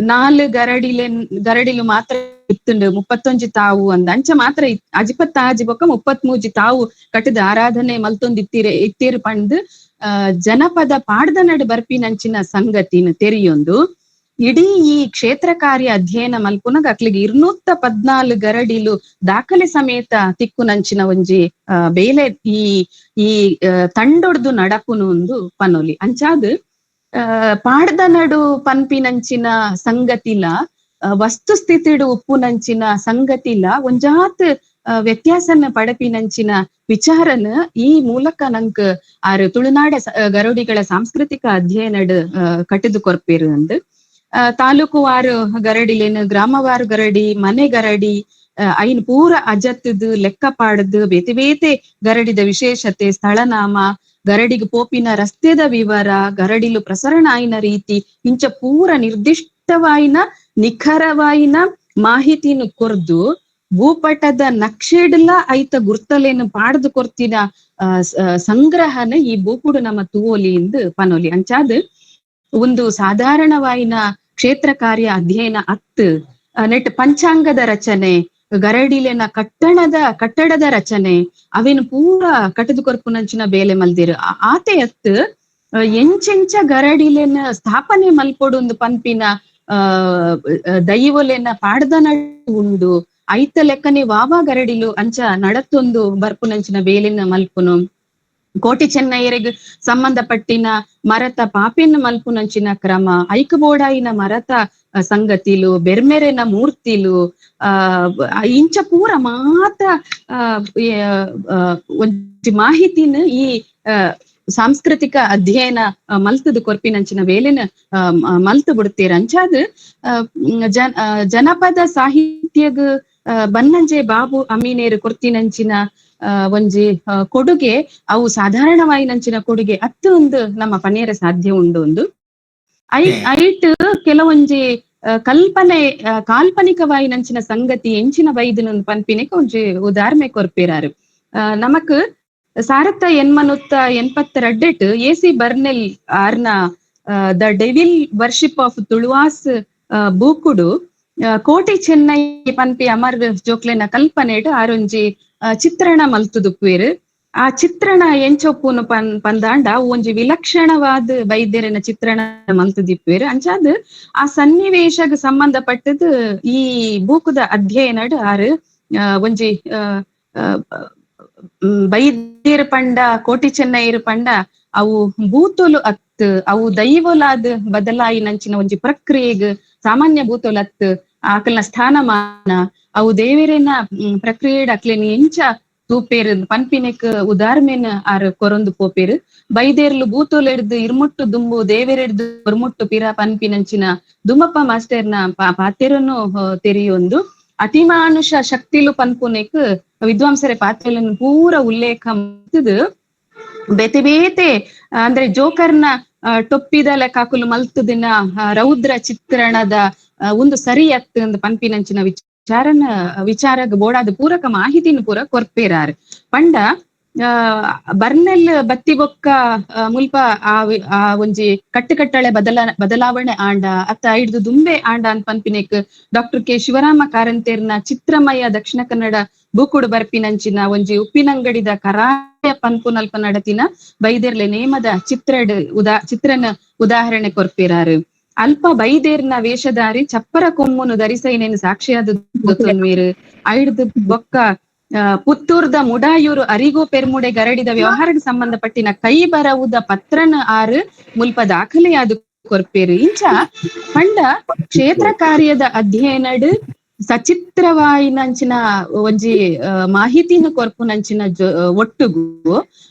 4 ಗರಡಿಲು ಮಾತ್ರ ಇತ್ತುಂಡು 31 ತಾವು ಅಂದ ಅಂಚ ಮಾತ್ರ ಅಜಿಪತ್ತ ಬೊಕ್ಕ 33 ತಾವು ಕಟ್ಟದ ಆರಾಧನೆ ಮಲ್ತೊಂದು ಇತ್ತೀರೆ ಇತ್ತೀರು ಪಂಡ್ ಜನಪದ ಪಾಡ್ದ ನಡು ಬರ್ಪಿನಂಚಿನ ಸಂಗತಿನ ತೆರಿಯೊಂದು ಇಡೀ ಈ ಕ್ಷೇತ್ರ ಕಾರ್ಯ ಅಧ್ಯಯನ ಮಲ್ಪುನಗ ಅಕ್ಲಿಗೆ 214 ಗರಡಿಲು ದಾಖಲೆ ಸಮೇತ ತಿಕ್ಕುನಂಚಿನ ಒಂಜಿ ಬೇಲೆ ಈ ಈ ತಂಡೊಡ್ದು ನಡಪುನು ಒಂದು ಪನೊಲಿ. ಅಂಚಾದ್ ಪಾಡ್ದ ನಡು ಪನ್ಪಿನಂಚಿನ ಸಂಗತಿಲ ವಸ್ತುಸ್ಥಿತಿಡು ಉಪ್ಪುನಂಚಿನ ಸಂಗತಿಲ ಒಂಜಾತ್ ವ್ಯತ್ಯಾಸನ ಪಡಪಿನಂಚಿನ ವಿಚಾರನ ಈ ಮೂಲಕ ನಂಕ್ ಆರು ತುಳುನಾಡ ಗರಡಿಗಳ ಸಾಂಸ್ಕೃತಿಕ ಅಧ್ಯಯನಡ್ ಕಟ್ಟಿದು ಕೊರ್ಪೇರು ಅಂದ್. ತಾಲೂಕುವಾರು ಗರಡಿಲೇನು ಗ್ರಾಮವಾರು ಗರಡಿ, ಮನೆ ಗರಡಿ ಐನ್ ಪೂರ ಅಜತ್ತದು ಲೆಕ್ಕ ಪಾಡದು ಬೇತೆ ಬೇತೆ ಗರಡಿದ ವಿಶೇಷತೆ, ಸ್ಥಳನಾಮ, ಗರಡಿಗೆ ಪೋಪಿನ ರಸ್ತೆದ ವಿವರ, ಗರಡಿಲು ಪ್ರಸರಣ ಆಯಿನ ರೀತಿ ಇಂಚ ಪೂರ ನಿರ್ದಿಷ್ಟವಾಯಿನ ನಿಖರವಾಯಿನ ಮಾಹಿತಿನ ಕೊರ್ದು ಭೂಪಟದ ನಕ್ಷೆಡ್ಲ ಐತ ಗುರ್ತಲೇನು ಪಾಡ್ದು ಕೊರ್ತಿನ ಸಂಗ್ರಹನ ಈ ಬೂಕುಡು ನಮ್ಮ ತೂವೊಲಿ ಇಂದು ಪನೊಲಿ. ಅಂಚಾದ್ ಒಂದು ಸಾಧಾರಣವಾಯಿನ ಕ್ಷೇತ್ರ ಕಾರ್ಯ ಅಧ್ಯಯನ ಅತ್ತು ನೆಟ್ ಪಂಚಾಂಗದ ರಚನೆ, ಗರಡಿಲೆನ ಕಟ್ಟಡದ ರಚನೆ ಅವೇನು ಪೂರ ಕಟ್ಟದು ಕೊರ್ಪುನಂಚಿನ ಬೇಲೆ ಮಲ್ದಿರು. ಆತೆ ಅತ್ತು ಎಂಚೆಂಚ ಗರಡಿಲೆನ ಸ್ಥಾಪನೆ ಮಲ್ಪೊಡು ಒಂದು ಪನ್ಪಿನ ದೈವಲೆನ ಪಾಡ್ದನ ಉಂಡು. ಐತ ಲೆಕ್ಕನೆ ವಾವಾ ಗರಡಿಲು ಅಂಚ ನಡತ್ತೊಂದು ಬರ್ಪುನಂಚಿನ ಬೇಲಿನ ಮಲ್ಪುನು. ಕೋಟಿ ಚೆನ್ನಯ್ಯರಿಗೆ ಸಂಬಂಧಪಟ್ಟಿನ ಮರತ ಪಾಪಿನ ಮಲ್ಪುನಂಚಿನ ಕ್ರಮ, ಐಕ ಬೋಡಾಯಿನ ಮರತ ಸಂಗತಿಲು, ಬೆರ್ಮೆರೆನ ಮೂರ್ತಿಲು, ಇಂಚ ಪೂರ ಮಾತ ಒಂಜಿ ಮಾಹಿತಿನ ಈ ಸಾಂಸ್ಕೃತಿಕ ಅಧ್ಯಯನ ಮಲ್ತದ ಕೊರ್ಪಿನಂಚಿನ ಬೇಲೆನ ಮಲ್ತು ಬಿಡ್ತೀರ. ಅಂಚಾದ ಜನಪದ ಸಾಹಿತ್ಯಗ್ ಬನ್ನಂಜೆ ಬಾಬು ಅಮೀನೇರು ಕೊರ್ತಿನಂಚಿನ ಒಂಜಿ ಕೊಡುಗೆ ಅವು ಸಾಧಾರಣವಾಯಿನಂಚಿನ ಕೊಡುಗೆ ಅತ್ತು ಒಂದು ನಮ್ಮ ಪನೇರ ಸಾಧ್ಯ ಉಂಡು. ಒಂದು ಐಟ್ ಕೆಲವೊಂಜಿ ಕಲ್ಪನೆ ಕಾಲ್ಪನಿಕವಾಯಿನಂಚಿನ ಸಂಗತಿ ಎಂಚಿನ ಬೈದಿನ ಪನ್ಪಿನಕ್ಕೆ ಒಂಜಿ ಉದಾಹರಣೆ ಕೊರ್ಪಿರಾರು. ನಮಕ್ 1882 ಎಸಿ ಬರ್ನೆಲ್ ಆರ್ನ the devil worship of Tuluvas ಬೂಕುಡು ಕೋಟಿ ಚೆನ್ನೈ ಪನ್ಪಿ ಅಮರ್ ಜೋಕ್ಲೆನ ಕಲ್ಪನೆಡ್ ಆರೊಂಜಿ ಚಿತ್ರಣ ಮಲ್ತುದುಪ್ಪೇರು. ಆ ಚಿತ್ರಣ ಎಂಚೊಪ್ಪುನು ಪಂದಾಂಡ ಒಂಜಿ ವಿಲಕ್ಷಣವಾದ ವೈದ್ಯರನ ಚಿತ್ರಣ ಮಲ್ತುದಿಪ್ಪೇರು. ಅಂಚಾದ್ ಆ ಸನ್ನಿವೇಶಗ್ ಸಂಬಂಧಪಟ್ಟದ್ ಈ ಬೂಕುದ ಅಧ್ಯಯನಡ್ ಆರು ಒಂಜಿ ವೈದ್ಯರ ಪಂಡ ಕೋಟಿ ಚೆನ್ನೈರು ಪಂಡ ಅವು ಭೂತೊಲು ಅತ್ ಅವು ದೈವಲಾದ ಬದಲಾಯಿನಂಚಿನ ಒಂಜಿ ಪ್ರಕ್ರಿಯೆಗ್ ಸಾಮಾನ್ಯ ಭೂತೊಲತ್ ಆಕಲ್ನ ಸ್ಥಾನಮಾನ ಅವು ದೇವರೇನ ಪ್ರಕ್ರಿಯೆ ಅಕ್ಲೇನ ಎಂಚ ತೂಪೇರು ಪನ್ಪಿನೆಕ್ ಉದಾರ್ಮೇನ ಆರ್ ಕೊರೊಂದು ಪೋಪೇರು. ಬೈದೇರ್ಲು ಭೂತೊಲೆಡ್ದು ಇರ್ಮುಟ್ಟು ದುಂಬು ದೇವೆರೆಡ್ದು ಇರ್ಮುಟ್ಟು ಪಿರ ಪನ್ಪಿನಂಚಿನ ದುಮ್ಮಪ್ಪ ಮಾಸ್ಟರ್ನ ಪಾತೆರನ್ನು ತೆರೆಯೊಂದು ಅತಿಮಾನುಷ ಶಕ್ತಿಲು ಪನ್ಪುನೆಕ್ ವಿದ್ವಾಂಸರ ಪಾತ್ರಗಳನ್ನು ಪೂರ ಉಲ್ಲೇಖ ಮಾಡ್ತದ. ಬೇತೆ ಬೇತೆ ಅಂದ್ರೆ ಜೋಕರ್ನ ಟೊಪ್ಪಿದ ಲೆಕ್ಕಾಕುಲು ಮಲ್ತದಿನ ರೌದ್ರ ಚಿತ್ರಣದ ಒಂದು ಸರಿ ಅತ್ ಅಂದ್ ಪನ್ಪಿನಂಚಿನ ವಿಚಾರನ ವಿಚಾರಗ್ ಬೋಡಾದ ಪೂರಕ ಮಾಹಿತಿನ ಪೂರ ಕೊರ್ಪೇರಾರ್. ಪಂಡ ಬರ್ನೆಲ್ ಬತ್ತಿ ಬೊಕ್ಕ ಮುಲ್ಪ ಆ ಒಂಜಿ ಕಟ್ಟುಕಟ್ಟಳೆ ಬದಲಾವಣೆ ಆಂಡ ಅತ್ತ ಐಡ್ದು ದುಂಬೆ ಆಂಡ ಅಂತ ಪನ್ಪಿನೆಕ್ ಡಾಕ್ಟರ್ ಕೆ ಶಿವರಾಮ ಕಾರಂತೇರ್ನ ಚಿತ್ರಮಯ ದಕ್ಷಿಣ ಕನ್ನಡ ಬೂಕುಡು ಬರ್ಪಿನಂಚಿನ ಒಂಜಿ ಉಪ್ಪಿನಂಗಡಿದ ಕರಾಯ ಪನ್ಪುನಲ್ಪ ನಡತಿನ ಬೈದೇರ್ಲೆ ನೇಮದ ಚಿತ್ರಡ್ ಚಿತ್ರನ ಉದಾಹರಣೆ ಕೊರ್ಪಿರಾರು. ಅಲ್ಪ ಬೈದೇರ್ನ ವೇಷಧಾರಿ ಚಪ್ಪರ ಕೊಮ್ಮುನು ಧರಿಸೈನೇನು ಸಾಕ್ಷಿಯಾದ ತೊನ್ವೀರು. ಐಡ್ದು ಬೊಕ್ಕ ಪುತ್ತೂರ್ದ ಮುಡಾಯೂರು ಅರಿಗೋ ಪೆರ್ಮುಡೆ ಗರಡಿದ ವ್ಯವಹಾರಕ್ಕೆ ಸಂಬಂಧಪಟ್ಟಿನ ಕೈ ಬರವುದ ಪತ್ರನ ಆರು ಮುಲ್ಪ ದಾಖಲೆಯಾದ ಕೊರ್ಪೇರು. ಇಂಚ ಪಂಡ ಕ್ಷೇತ್ರ ಕಾರ್ಯದ ಅಧ್ಯಯನಡ್ ಸಚಿತ್ರವಾಯಿನಂಚಿನ ಒಂಜಿ ಮಾಹಿತಿನ ಕೊರ್ಪುನಂಚಿನ ಒಟ್ಟುಗು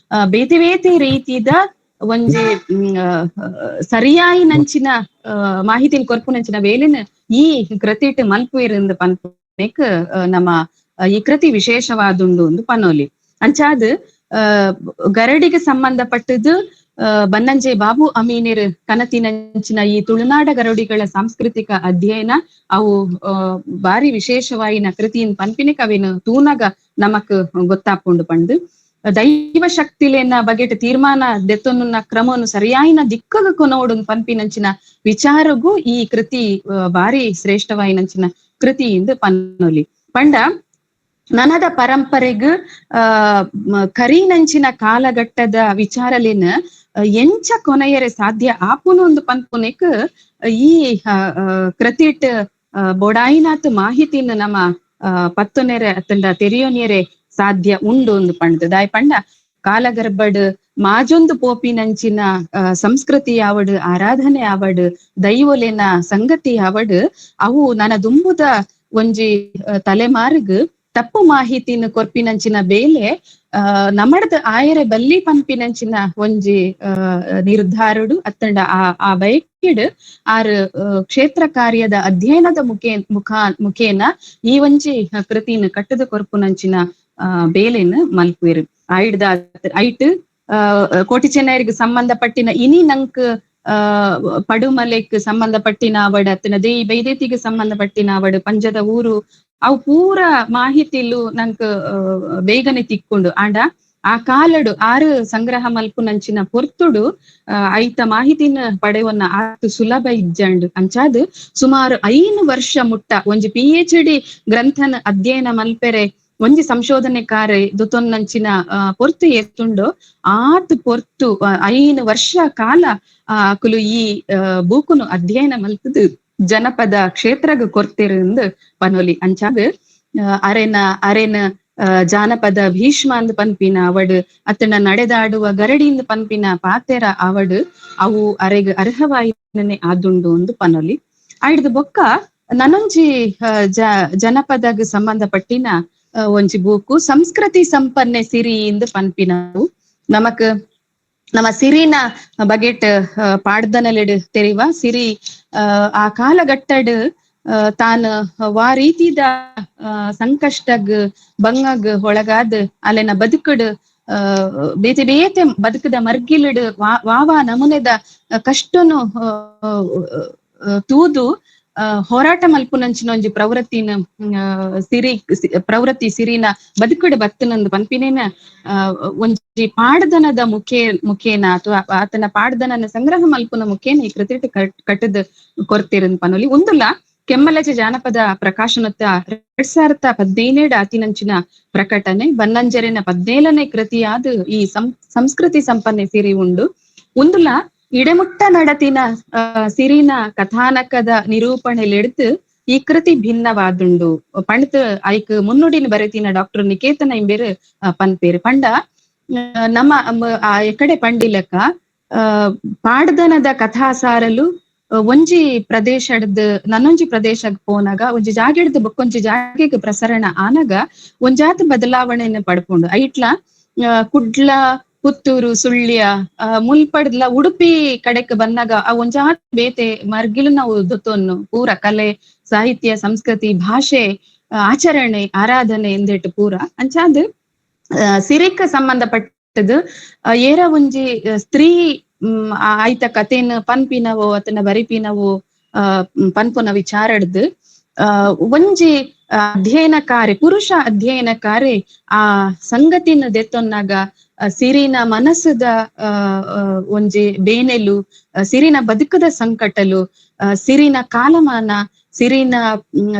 ಬೇತೆ ಬೇತೆ ರೀತಿದ ಒಂಜಿ ಸರಿಯಾಯಿನಂಚಿನ ಮಾಹಿತಿನ ಕೊರ್ಪುನಂಚಿನ ಬೇಲಿನ ಈ ಕೃತಿಟ್ ಮಲ್ಪುವಿರಿಂದ ಪನ್ಪುನೆಕ್ ನಮ್ಮ ಈ ಕೃತಿ ವಿಶೇಷವಾದುಂಡು ಒಂದು ಪನೋಲಿ. ಅಂಚಾದ್ ಗರಡಿಗೆ ಸಂಬಂಧಪಟ್ಟದ್ದು ಬನ್ನಂಜೆ ಬಾಬು ಅಮೀನಿರ್ ಕನತಿನಂಚಿನ ಈ ತುಳುನಾಡ ಗರಡಿಗಳ ಸಾಂಸ್ಕೃತಿಕ ಅಧ್ಯಯನ ಅವು ಬಾರಿ ವಿಶೇಷವಾಯಿನ ಕೃತಿயின் ಪನ್ಪಿನ ಕವಿನ ತೂನಗ ನಮಕ್ ಗೊತ್ತಾಪುಂಡು ಪಂಡು. ದೈವ ಶಕ್ತಿಲೇನ ಬಗೆಟ್ ತೀರ್ಮಾನ ದೆತ್ತೊನ್ನ ಕ್ರಮವನ್ನು ಸರಿಯಾಯಿನ ದಿಕ್ಕಗ ಕೊನೋಡು ಪನ್ಪಿನಂಚಿನ ವಿಚಾರಗೂ ಈ ಕೃತಿ ಬಾರಿ ಶ್ರೇಷ್ಠವಾಯಿನಂಚಿನ ಕೃತಿ ಎಂದು ಪನ್ನೊಲಿ. ಪಂಡ ನನದ ಪರಂಪರೆಗ್ ಕರಿನಂಚಿನ ಕಾಲಘಟ್ಟದ ವಿಚಾರಲೇನ ಎಂಚ ಕೊನೆಯರೆ ಸಾಧ್ಯ ಆಪುನು ಒಂದು ಪನ್ಪುನೆಕ್ ಈ ಕೃತಿಟ್ ಬೋಡಾಯಿನಾತ್ ಮಾಹಿತಿನ ನಮ್ಮ ಪತ್ತೊನೆರೆ ಅತ್ತಂಡ ತೆರಿಯೋನೆರೆ ಸಾಧ್ಯ ಉಂಡು ಒಂದು ಪಂಡ್. ದಾಯ್ ಪಂಡ ಕಾಲಗರ್ಭಡ್ ಮಾಜೊಂದು ಪೋಪಿನಂಚಿನ ಸಂಸ್ಕೃತಿ ಯಾವಡ್, ಆರಾಧನೆ ಯಾವಡ್, ದೈವೊಲೆನ ಸಂಗತಿ ಯಾವಡ್ ಅವು ನನ ದುಂಬುದ ಒಂಜಿ ತಲೆಮಾರಿಗ್ ತಪ್ಪು ಮಾಹಿತಿನ ಕೊರ್ಪಿನಂಚಿನ ಬೇಲೆ ನಮಡ್ದ ಆಯರೆ ಬಲ್ಲಿ ಪನ್ಪಿನಂಚಿನ ಒಂಜಿ ನಿರ್ಧಾರಡು ಅತ್ತಂಡ ಆ ಬಯಕೆಡ್ ಆರ್ ಕ್ಷೇತ್ರ ಕಾರ್ಯದ ಅಧ್ಯಯನದ ಮುಖೇನ ಈ ಒಂಜಿ ಕೃತಿನ ಕಟ್ಟದ ಕೊರ್ಪುನಂಚಿನ ಬೇಲೆನ್ ಮಲ್ಪುವೆರು. ಐಡ್ದ ಐಟ್ ಕೋಟಿ ಚೆನ್ನೈರಿಗೆ ಸಂಬಂಧಪಟ್ಟಿನ ಇನಿ ನಂಕ್ ಪಡುಮಲೆಕ್ ಸಂಬಂಧಪಟ್ಟಿನ ಅವಡ್ ಅತ್ತನ ದೇಯಿ ಬೈದೇತಿಗೆ ಸಂಬಂಧಪಟ್ಟಿನ ಅವಡ್ ಪಂಜದ ಊರು ಅವು ಪೂರ ಮಾಹಿತಿಲು ನಂಕ್ ಬೇಗನೆ ತಿಕ್ಕೊಂಡು. ಆಂಡ ಆ ಕಾಲಡು ಆರು ಸಂಗ್ರಹ ಮಲ್ಪುನಂಚಿನ ಪೊರ್ತುಡು ಐತ ಮಾಹಿತಿನ ಪಡೆವನ್ನ ಆತು ಸುಲಭ ಇಜ್ಜಂಡು. ಅಂಚಾದ್ ಸುಮಾರು 5 ವರ್ಷ ಮುಟ್ಟ ಒಂಜಿ PhD ಗ್ರಂಥನ ಅಧ್ಯಯನ ಮಲ್ಪೆರೆ ಒಂಜಿ ಸಂಶೋಧನೆ ಕಾರ್ಯ ದುತೊನ್ನಂಚಿನ ಪೊರ್ತು ಎತ್ತುಂಡು ಆತ್ ಪೊರ್ತು 5 ವರ್ಷ ಕಾಲ ಅಕುಲು ಈ ಬೂಕುನು ಅಧ್ಯಯನ ಮಲ್ತದು ಜನಪದ ಕ್ಷೇತ್ರಗ್ ಕೊರ್ತಿರಂದು ಪನೊಲಿ. ಅಂಚಾದ್ ಅರೆನ ಅರೆನ ಜಾನಪದ ಭೀಷ್ಮ ಅಂದ್ ಪನ್ಪಿನ ಅವಡು ಅತ್ತನ ನಡೆದಾಡುವ ಗರಡಿಂದ ಪನ್ಪಿನ ಪಾತೆರ ಅವಡು ಅವು ಅರೆಗ್ ಅರ್ಹವಾಯಿನೇ ಆದುಂಡು ಅಂದ್ ಪನೊಲಿ. ಆಯ್ದು ಬೊಕ್ಕ ನನೊಂಜಿ ಜನಪದಗ್ ಸಂಬಂಧಪಟ್ಟಿನ ಒಂಜಿ ಬೂಕು ಸಂಸ್ಕೃತಿ ಸಂಪನ್ನೆ ಸಿರಿ ಇಂದು ಪನ್ಪಿನವು. ನಮಕ್ ನಮ್ಮ ಸಿರಿನ ಬಗೆಟ್ ಪಾಡ್ದನಲೆಡ್ ತೆರಿವ ಸಿರಿ ಆ ಕಾಲಘಟ್ಟಡ್ ತಾನು ವಾ ರೀತಿದ ಸಂಕಷ್ಟಗ್ ಬಂಗಗ್ ಒಳಗಾದ್ ಅಲೆನ ಬದುಕುಡು ಬೇತೆ ಬೇತೆ ಬದುಕದ ಮರ್ಗಿಲುಡು ವಾವಾ ನಮೂನೆದ ಕಷ್ಟನು ತೂದು ಹೋರಾಟ ಮಲ್ಪುನಂಚಿನ ಒಂಜಿ ಪ್ರವೃತ್ತಿನ ಸಿರಿ ಪ್ರವೃತ್ತಿ ಸಿರಿನ ಬದುಕುಡು ಬತ್ತನಂದು ಪನ್ಪಿನೇನ ಒಂಜಿ ಪಾಡ್ದನದ ಮುಖೇನ ಅಥವಾ ಆತನ ಪಾಡ್ದನನ ಸಂಗ್ರಹ ಮಲ್ಪುನ ಮುಖೇನ ಈ ಕೃತಿ ಕಟ್ಟದ ಕೊರ್ತಿರನ್ ಪನೊಲಿ. ಒಂದುಲ ಕೆಮ್ಮಲಜೆ ಜಾನಪದ ಪ್ರಕಾಶನತ್ತ 2017 ಆತಿನಂಚಿನ ಪ್ರಕಟಣೆ ಬನ್ನಂಜರಿನ 17ನೇ ಕೃತಿಯಾದ ಈ ಸಂಸ್ಕೃತಿ ಸಂಪನ್ನೆ ಸಿರಿ ಉಂಡು. ಒಂದುಲ ಇಡೆಮುಟ್ಟ ನಡತಿನ ಸಿರಿನ ಕಥಾನಕದ ನಿರೂಪಣೆಲೆಡ್ದು ಈ ಕೃತಿ ಭಿನ್ನವಾದುಂಡು ಪಂಡ್ತ್ ಐಕ್ ಮುನ್ನುಡಿನ ಬರೆತಿನ ಡಾಕ್ಟರ್ ನಿಕೇತನ ಇಂಬೇರು ಪನ್ಪೇರು. ಪಂಡ ನಮ್ಮ ಆ ಎಕಡೆ ಪಂಡಿಲಕ ಪಾಡ್ದನದ ಕಥಾಸಾರಲು ಒಂಜಿ ಪ್ರದೇಶದ ನನ್ನೊಂಜಿ ಪ್ರದೇಶಕ್ಕೆ ಪೋನಾಗ ಒಂಜಿ ಜಾಗೆಡ್ದು ಬೊಕ್ಕೊಂಜಿ ಜಾಗೆಗೆ ಪ್ರಸರಣ ಆನಾಗ ಒಂಜಾತ ಬದಲಾವಣೆಯನ್ನು ಪಡ್ಕೊಂಡು ಐಟ್ಲ ಕುಡ್ಲ ಪುತ್ತೂರು ಸುಳ್ಯ ಮುಲ್ಪಡ್ಲ ಉಡುಪಿ ಕಡೆಕ್ ಬಂದಾಗ ಆ ಒಂಜಾತ ಬೇತೆ ಮರ್ಗಿಲು ನಾವು ದೊತ್ತೊನ್ನು ಪೂರ ಕಲೆ ಸಾಹಿತ್ಯ ಸಂಸ್ಕೃತಿ ಭಾಷೆ ಆಚರಣೆ ಆರಾಧನೆ ಎಂದೆಟ್ಟು ಪೂರ ಅಂಚಾದ್ ಸಿರಿಕ್ ಸಂಬಂಧಪಟ್ಟದು ಏರ ಒಂಜಿ ಸ್ತ್ರೀ ಆಯ್ತ ಕಥೆನ ಪನ್ಪಿನವೋ ಅತನ ಬರಿಪಿನವೋ ಪನ್ಪುನ ವಿಚಾರಡ್ದು ಒಂಜಿ ಅಧ್ಯಯನಕಾರಿ ಪುರುಷ ಅಧ್ಯಯನಕಾರಿ ಆ ಸಂಗತಿನ ದೆತ್ತೊನ್ನಾಗ ಸಿರಿನ ಮನಸ್ಸದ ಒಂಜಿ ಬೇನೆಲು ಸಿರಿನ ಬದುಕದ ಸಂಕಟಲು ಸಿರಿನ ಕಾಲಮಾನ ಸಿರಿನ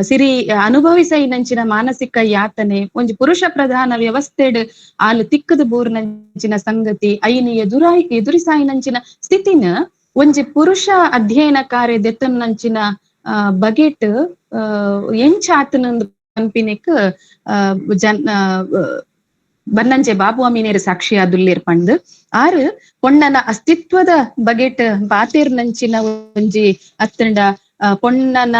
ಸಿರಿ ಅನುಭವಿಸೈನಂಚಿನ ಮಾನಸಿಕ ಯಾತನೆ ಒಂಜಿ ಪುರುಷ ಪ್ರಧಾನ ವ್ಯವಸ್ಥೆಡ್ ಆಲು ತಿಕ್ಕದ ಬೋರ್ನಂಚಿನ ಸಂಗತಿ ಐನ ಎದುರಿಸಾಯಿನಂಚಿನ ಸ್ಥಿತಿನ ಒಂಜಿ ಪುರುಷ ಅಧ್ಯಯನಕಾರಿ ದೆತ್ತನಂಚಿನ ಬಗೆಟ್ ಎಂಚ ಆತನಂದು ಪನ್ಪಿನೆಕ್ ಜನ್ ಬನ್ನಂಜೆ ಬಾಬು ಅಮೀನೇರು ಸಾಕ್ಷಿ ಆದುಲ್ಲೇರ್ ಪಂಡ್ ಆರು ಪೊಣ್ಣನ ಅಸ್ತಿತ್ವದ ಬಗೆಟ್ ಬಾತೇರ್ನಂಚಿನ ಒಂಜಿ ಅತ್ತಂಡ ಪೊಣ್ಣನ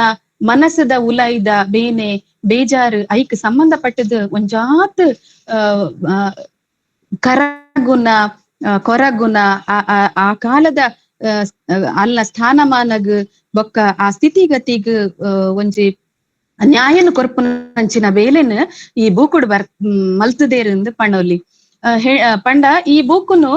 ಮನಸ್ಸದ ಉಲೈದ ಬೇನೆ ಬೇಜಾರು ಐಕ್ ಸಂಬಂಧಪಟ್ಟದ ಒಂಜಾತ್ ಕರಗುಣ ಕೊರಗುಣ ಆ ಕಾಲದ ಅಲ್ಲ ಸ್ಥಾನಮಾನಗ್ ಬೊಕ್ಕ ಆ ಸ್ಥಿತಿಗತಿಗ್ ಒಂಜಿ ನ್ಯಾಯನ ಕೊರ್ಪುನಂಚಿನ ಬೇಲೆನ್ ಈ ಬೂಕುಡು ಬರ್ ಮಲ್ತದೇರಂದು ಪಣೋಲಿ. ಪಂಡ ಈ ಬೂಕುನು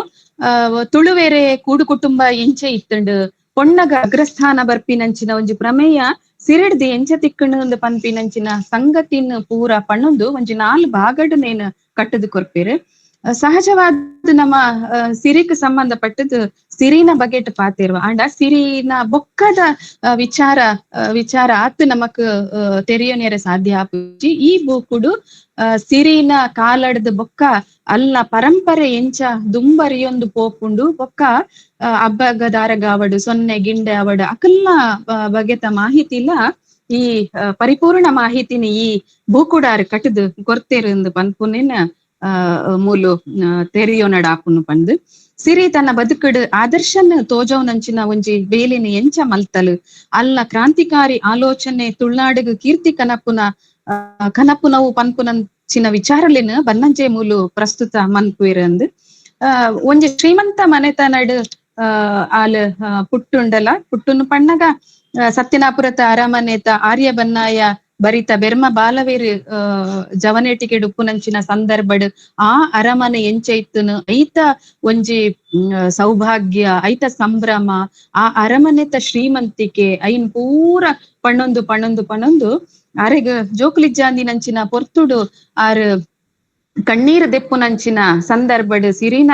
ತುಳುವೇರೆ ಕೂಡು ಕುಟುಂಬ ಎಂಚೆ ಇತ್ತಂಡು ಪೊಣ್ಣಗ ಅಗ್ರಸ್ಥಾನ ಬರ್ಪಿನಂಚಿನ ಒಂಜಿ ಪ್ರಮೇಯ ಸಿರಿಡ್ದು ಎಂಚ ತಿಕ್ಕಣಂದು ಪನ್ಪಿನಂಚಿನ ಸಂಗತಿನ ಪೂರ ಪಣ್ಣೊಂದು ಒಂಜಿ 4 ಭಾಗಡು ನೇನು ಕಟ್ಟದು ಕೊರ್ಪೇರು. ಸಹಜವಾದ ನಮ್ಮ ಸಿರಿಕ್ ಸಂಬಂಧಪಟ್ಟದ್ದು ಸಿರಿನ ಬಗೆಟ್ ಪಾತಿರುವ ಅಂಡ ಸಿರಿನ ಬೊಕ್ಕದ ವಿಚಾರ ವಿಚಾರ ಆತ್ ನಮಕ್ ತೆರಿಯೋನೇರೆ ಸಾಧ್ಯ ಆಪುಜಿ. ಈ ಬೂಕುಡು ಸಿರಿನ ಕಾಲಡ್ದು ಬೊಕ್ಕ ಅಲ್ಲ ಪರಂಪರೆ ಎಂಚ ದುಂಬರಿಯೊಂದು ಪೋಪುಂಡು ಬೊಕ್ಕ ಅಬ್ಬಗದಾರಗಾವಡು ಸೊನ್ನೆ ಗಿಂಡೆ ಅವಡು ಅಕಲ್ನ ಬಗೆತ ಮಾಹಿತಿಲ ಈ ಪರಿಪೂರ್ಣ ಮಾಹಿತಿನ ಈ ಬೂಕುಡಾರು ಕಟ್ಟದು ಕೊರ್ತೇರು ಪನ್ಪುನೇನ ಮೂಲು ತೆರಿಯೋನಡ ಆಪುನು ಪಂದು. ಸಿರಿ ತನ್ನ ಬದುಕಡು ಆದರ್ಶನ ತೋಜವನಂಚಿನ ಒಂಜಿ ಬೇಲಿನ ಎಂಚ ಮಲ್ತಲು ಅಲ್ಲ ಕ್ರಾಂತಿಕಾರಿ ಆಲೋಚನೆ ತುಳ್ನಾಡಿಗೆ ಕೀರ್ತಿ ಕನಪುನ ಕನಪುನವು ಪನ್ಪುನಂಚಿನ ವಿಚಾರಲೇನ ಬನ್ನಂಜೆ ಮೂಲು ಪ್ರಸ್ತುತ ಮನ್ಪುವಿರಂದು. ಒಂಜಿ ಶ್ರೀಮಂತ ಮನೆತನಡು ಆಲ್ ಪುಟ್ಟುಂಡಲ ಪುಟ್ಟುನು ಪಣ್ಣಗ ಸತ್ಯನಾಪುರತ ಅರಮನೆತ ಆರ್ಯ ಬನ್ನಾಯ ಬರಿತ ಬೆರ್ಮ ಬಾಲವೇರು ಜವನೇಟಿಗೆ ಉಪ್ಪುನಂಚಿನ ಸಂದರ್ಭಡ್ ಆ ಅರಮನೆ ಎಂಚ ಇತ್ತುನು ಐತ ಒಂಜಿ ಸೌಭಾಗ್ಯ ಐತ ಸಂಭ್ರಮ ಆ ಅರಮನೆತ ಶ್ರೀಮಂತಿಕೆ ಐನ್ ಪೂರ ಪಣ್ಣೊಂದು ಪಣ್ಣೊಂದು ಪಣ್ಣೊಂದು ಅರೆಗ್ ಜೋಕುಲಿಜ್ಜಾಂದಿನಂಚಿನ ಪೊರ್ತುಡು ಆರ್ ಕಣ್ಣೀರು ದೆಪ್ಪುನಂಚಿನ ಸಂದರ್ಭಡ್ ಸಿರಿನ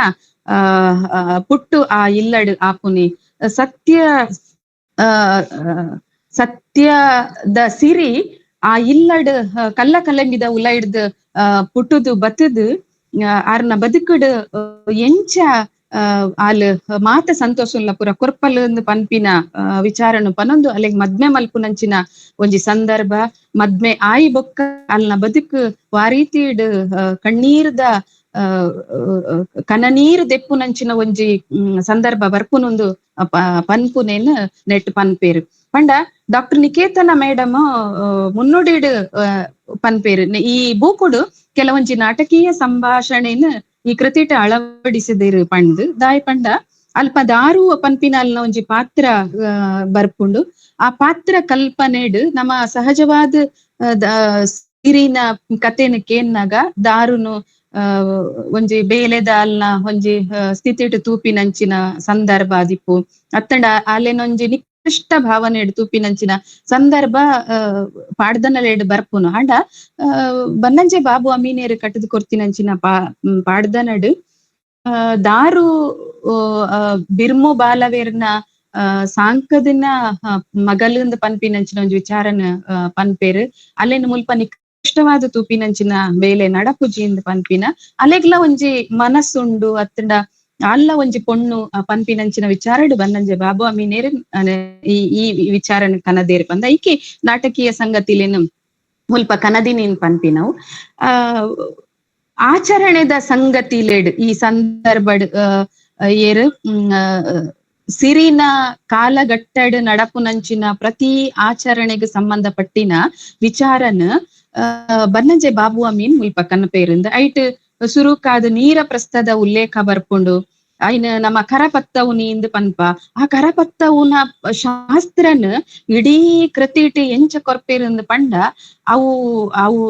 ಪುಟ್ಟು ಆ ಇಲ್ಲಡ್ ಆಪುನಿ ಸತ್ಯ ಸತ್ಯದ ಸಿರಿ ಆ ಇಲ್ಲಡ್ ಕಲ್ಲ ಕಲ್ಲಂಬಿದ ಉಲೈಡ್ದ್ ಪುಟ್ಟುದು ಬತ್ತದು ಆರ್ನ ಬದುಕುಡು ಎಂಚ ಆಲ್ ಮಾತ ಸಂತೋಷಲ್ಲ ಪುರ ಕೊರ್ಪಲ್ ಪನ್ಪಿನ ವಿಚಾರನು ಪನೊಂದು ಅಲ್ಲಿಗೆ ಮದ್ಮೆ ಮಲ್ಪುನಂಚಿನ ಒಂಜಿ ಸಂದರ್ಭ ಮದ್ಮೆ ಆಯಿ ಬೊಕ್ಕ ಅಲ್ನ ಬದುಕು ವಾರೀತಿಡ್ ಕಣ್ಣೀರ್ದ ಕನನೀರು ದೆಪ್ಪುನಂಚಿನ ಒಂಜಿ ಸಂದರ್ಭ ಬರ್ಪುನೊಂದು ಪನ್ಪುನೇನ್ ನೆಟ್ ಪನ್ಪೇರು. ಪಂಡ ಡಾಕ್ಟರ್ ನಿಕೇತನ ಮೇಡಮ್ ಮುನ್ನುಡಿಡ್ ಪನ್ಪೇರು ಈ ಬೂಕುಡು ಕೆಲವೊಂಜಿ ನಾಟಕೀಯ ಸಂಭಾಷಣೆನ ಈ ಕೃತಿಟ ಅಳವಡಿಸಿದಿರು ಪಂಡ್ ದಾಯ್ ಪಂಡ ಅಲ್ಪ ದಾರು ಪನ್ಪಿನ ಅಲ್ನ ಒಂಜಿ ಪಾತ್ರ ಬರ್ಪುಂಡು. ಆ ಪಾತ್ರ ಕಲ್ಪನೆಡ್ ನಮ್ಮ ಸಹಜವಾದ ಸಿರಿನ ಕಥೆನ ಕೇನ್ನಾಗ ದಾರುನು ಒಂಜಿ ಬೇಲೆದ ಅಲ್ನ ಒಂಜಿ ಸ್ಥಿತಿಟ್ ತೂಪಿನಂಚಿನ ಸಂದರ್ಭ ಆದಿಪ್ಪು ಅತ್ತಂಡ ಅಲ್ಲೇನೊಂಜಿ ನಿಕೃಷ್ಟ ಭಾವನೆ ತೂಪಿನಂಚಿನ ಸಂದರ್ಭ ಪಾಡ್ದನಲೆಡ್ ಬರ್ಪುನು. ಅಂಡ ಬನ್ನಂಜೆ ಬಾಬು ಅಮೀನೇರು ಕಟ್ಟದು ಕೊರ್ತಿನಂಚಿನ ಪಾಡ್ದನಡು ದಾರು ಬಿರ್ಮು ಬಾಲವೇರ್ನ ಸಾಂಕದಿನ ಮಗಲಿಂದ ಪನ್ಪಿನಂಚಿನ ಒಂಜಿ ವಿಚಾರನ ಪನ್ಪೇರು. ಅಲ್ಲೇನು ಮುಲ್ಪ ನಿಕೃಷ್ಟವಾದ ತೂಪಿನಂಚಿನ ಬೇಲೆ ನಡಪುಜಿಂದ ಪನ್ಪಿನ ಅಲೆಗ್ಲ ಒಂಜಿ ಮನಸ್ಸುಂಡು ಅತ್ತಂಡ ಅಲ್ಲ ಒಂಜಿ ಪೊಣ್ಣು ಪನ್ಪಿನಂಚಿನ ವಿಚಾರಡು ಬನ್ನಂಜೆ ಬಾಬು ಅಮೀನೇರು ಈ ಈ ವಿಚಾರನ ಕನದೇರು ಪಂದ ಈಕೆ ನಾಟಕೀಯ ಸಂಗತಿಲೇನು ಮುಲ್ಪ ಕನದಿನೇನ್ ಪನ್ಪಿನವು. ಆಚರಣೆದ ಸಂಗತಿಲೇಡ್ ಈ ಸಂದರ್ಭಡ್ ಏರು ಸಿರಿನ ಕಾಲಗಟ್ಟಡ್ ನಡಪುನಂಚಿನ ಪ್ರತಿ ಆಚರಣೆಗೆ ಸಂಬಂಧಪಟ್ಟಿನ ವಿಚಾರನ ಬನ್ನಂಜೆ ಬಾಬು ಅಮೀನ್ ಮುಲ್ಪ ಕನಪೇರಿಂದ ಐಟ್ ಸುರುಕಾದ ನೀರ ಪ್ರಸ್ಥದ ಉಲ್ಲೇಖ ಬರ್ಪುಂಡು. ಐನ ನಮ್ಮ ಕರಪತ್ತವುನಿ ಇಂದು ಪನ್ಪ ಆ ಕರಪತ್ತವುನ ಶಾಸ್ತ್ರನ ಇಡೀ ಕೃತಿಟ್ ಎಂಚ ಕೊರ್ಪೇರಿಂದು ಪಂಡ ಅವು ಅವು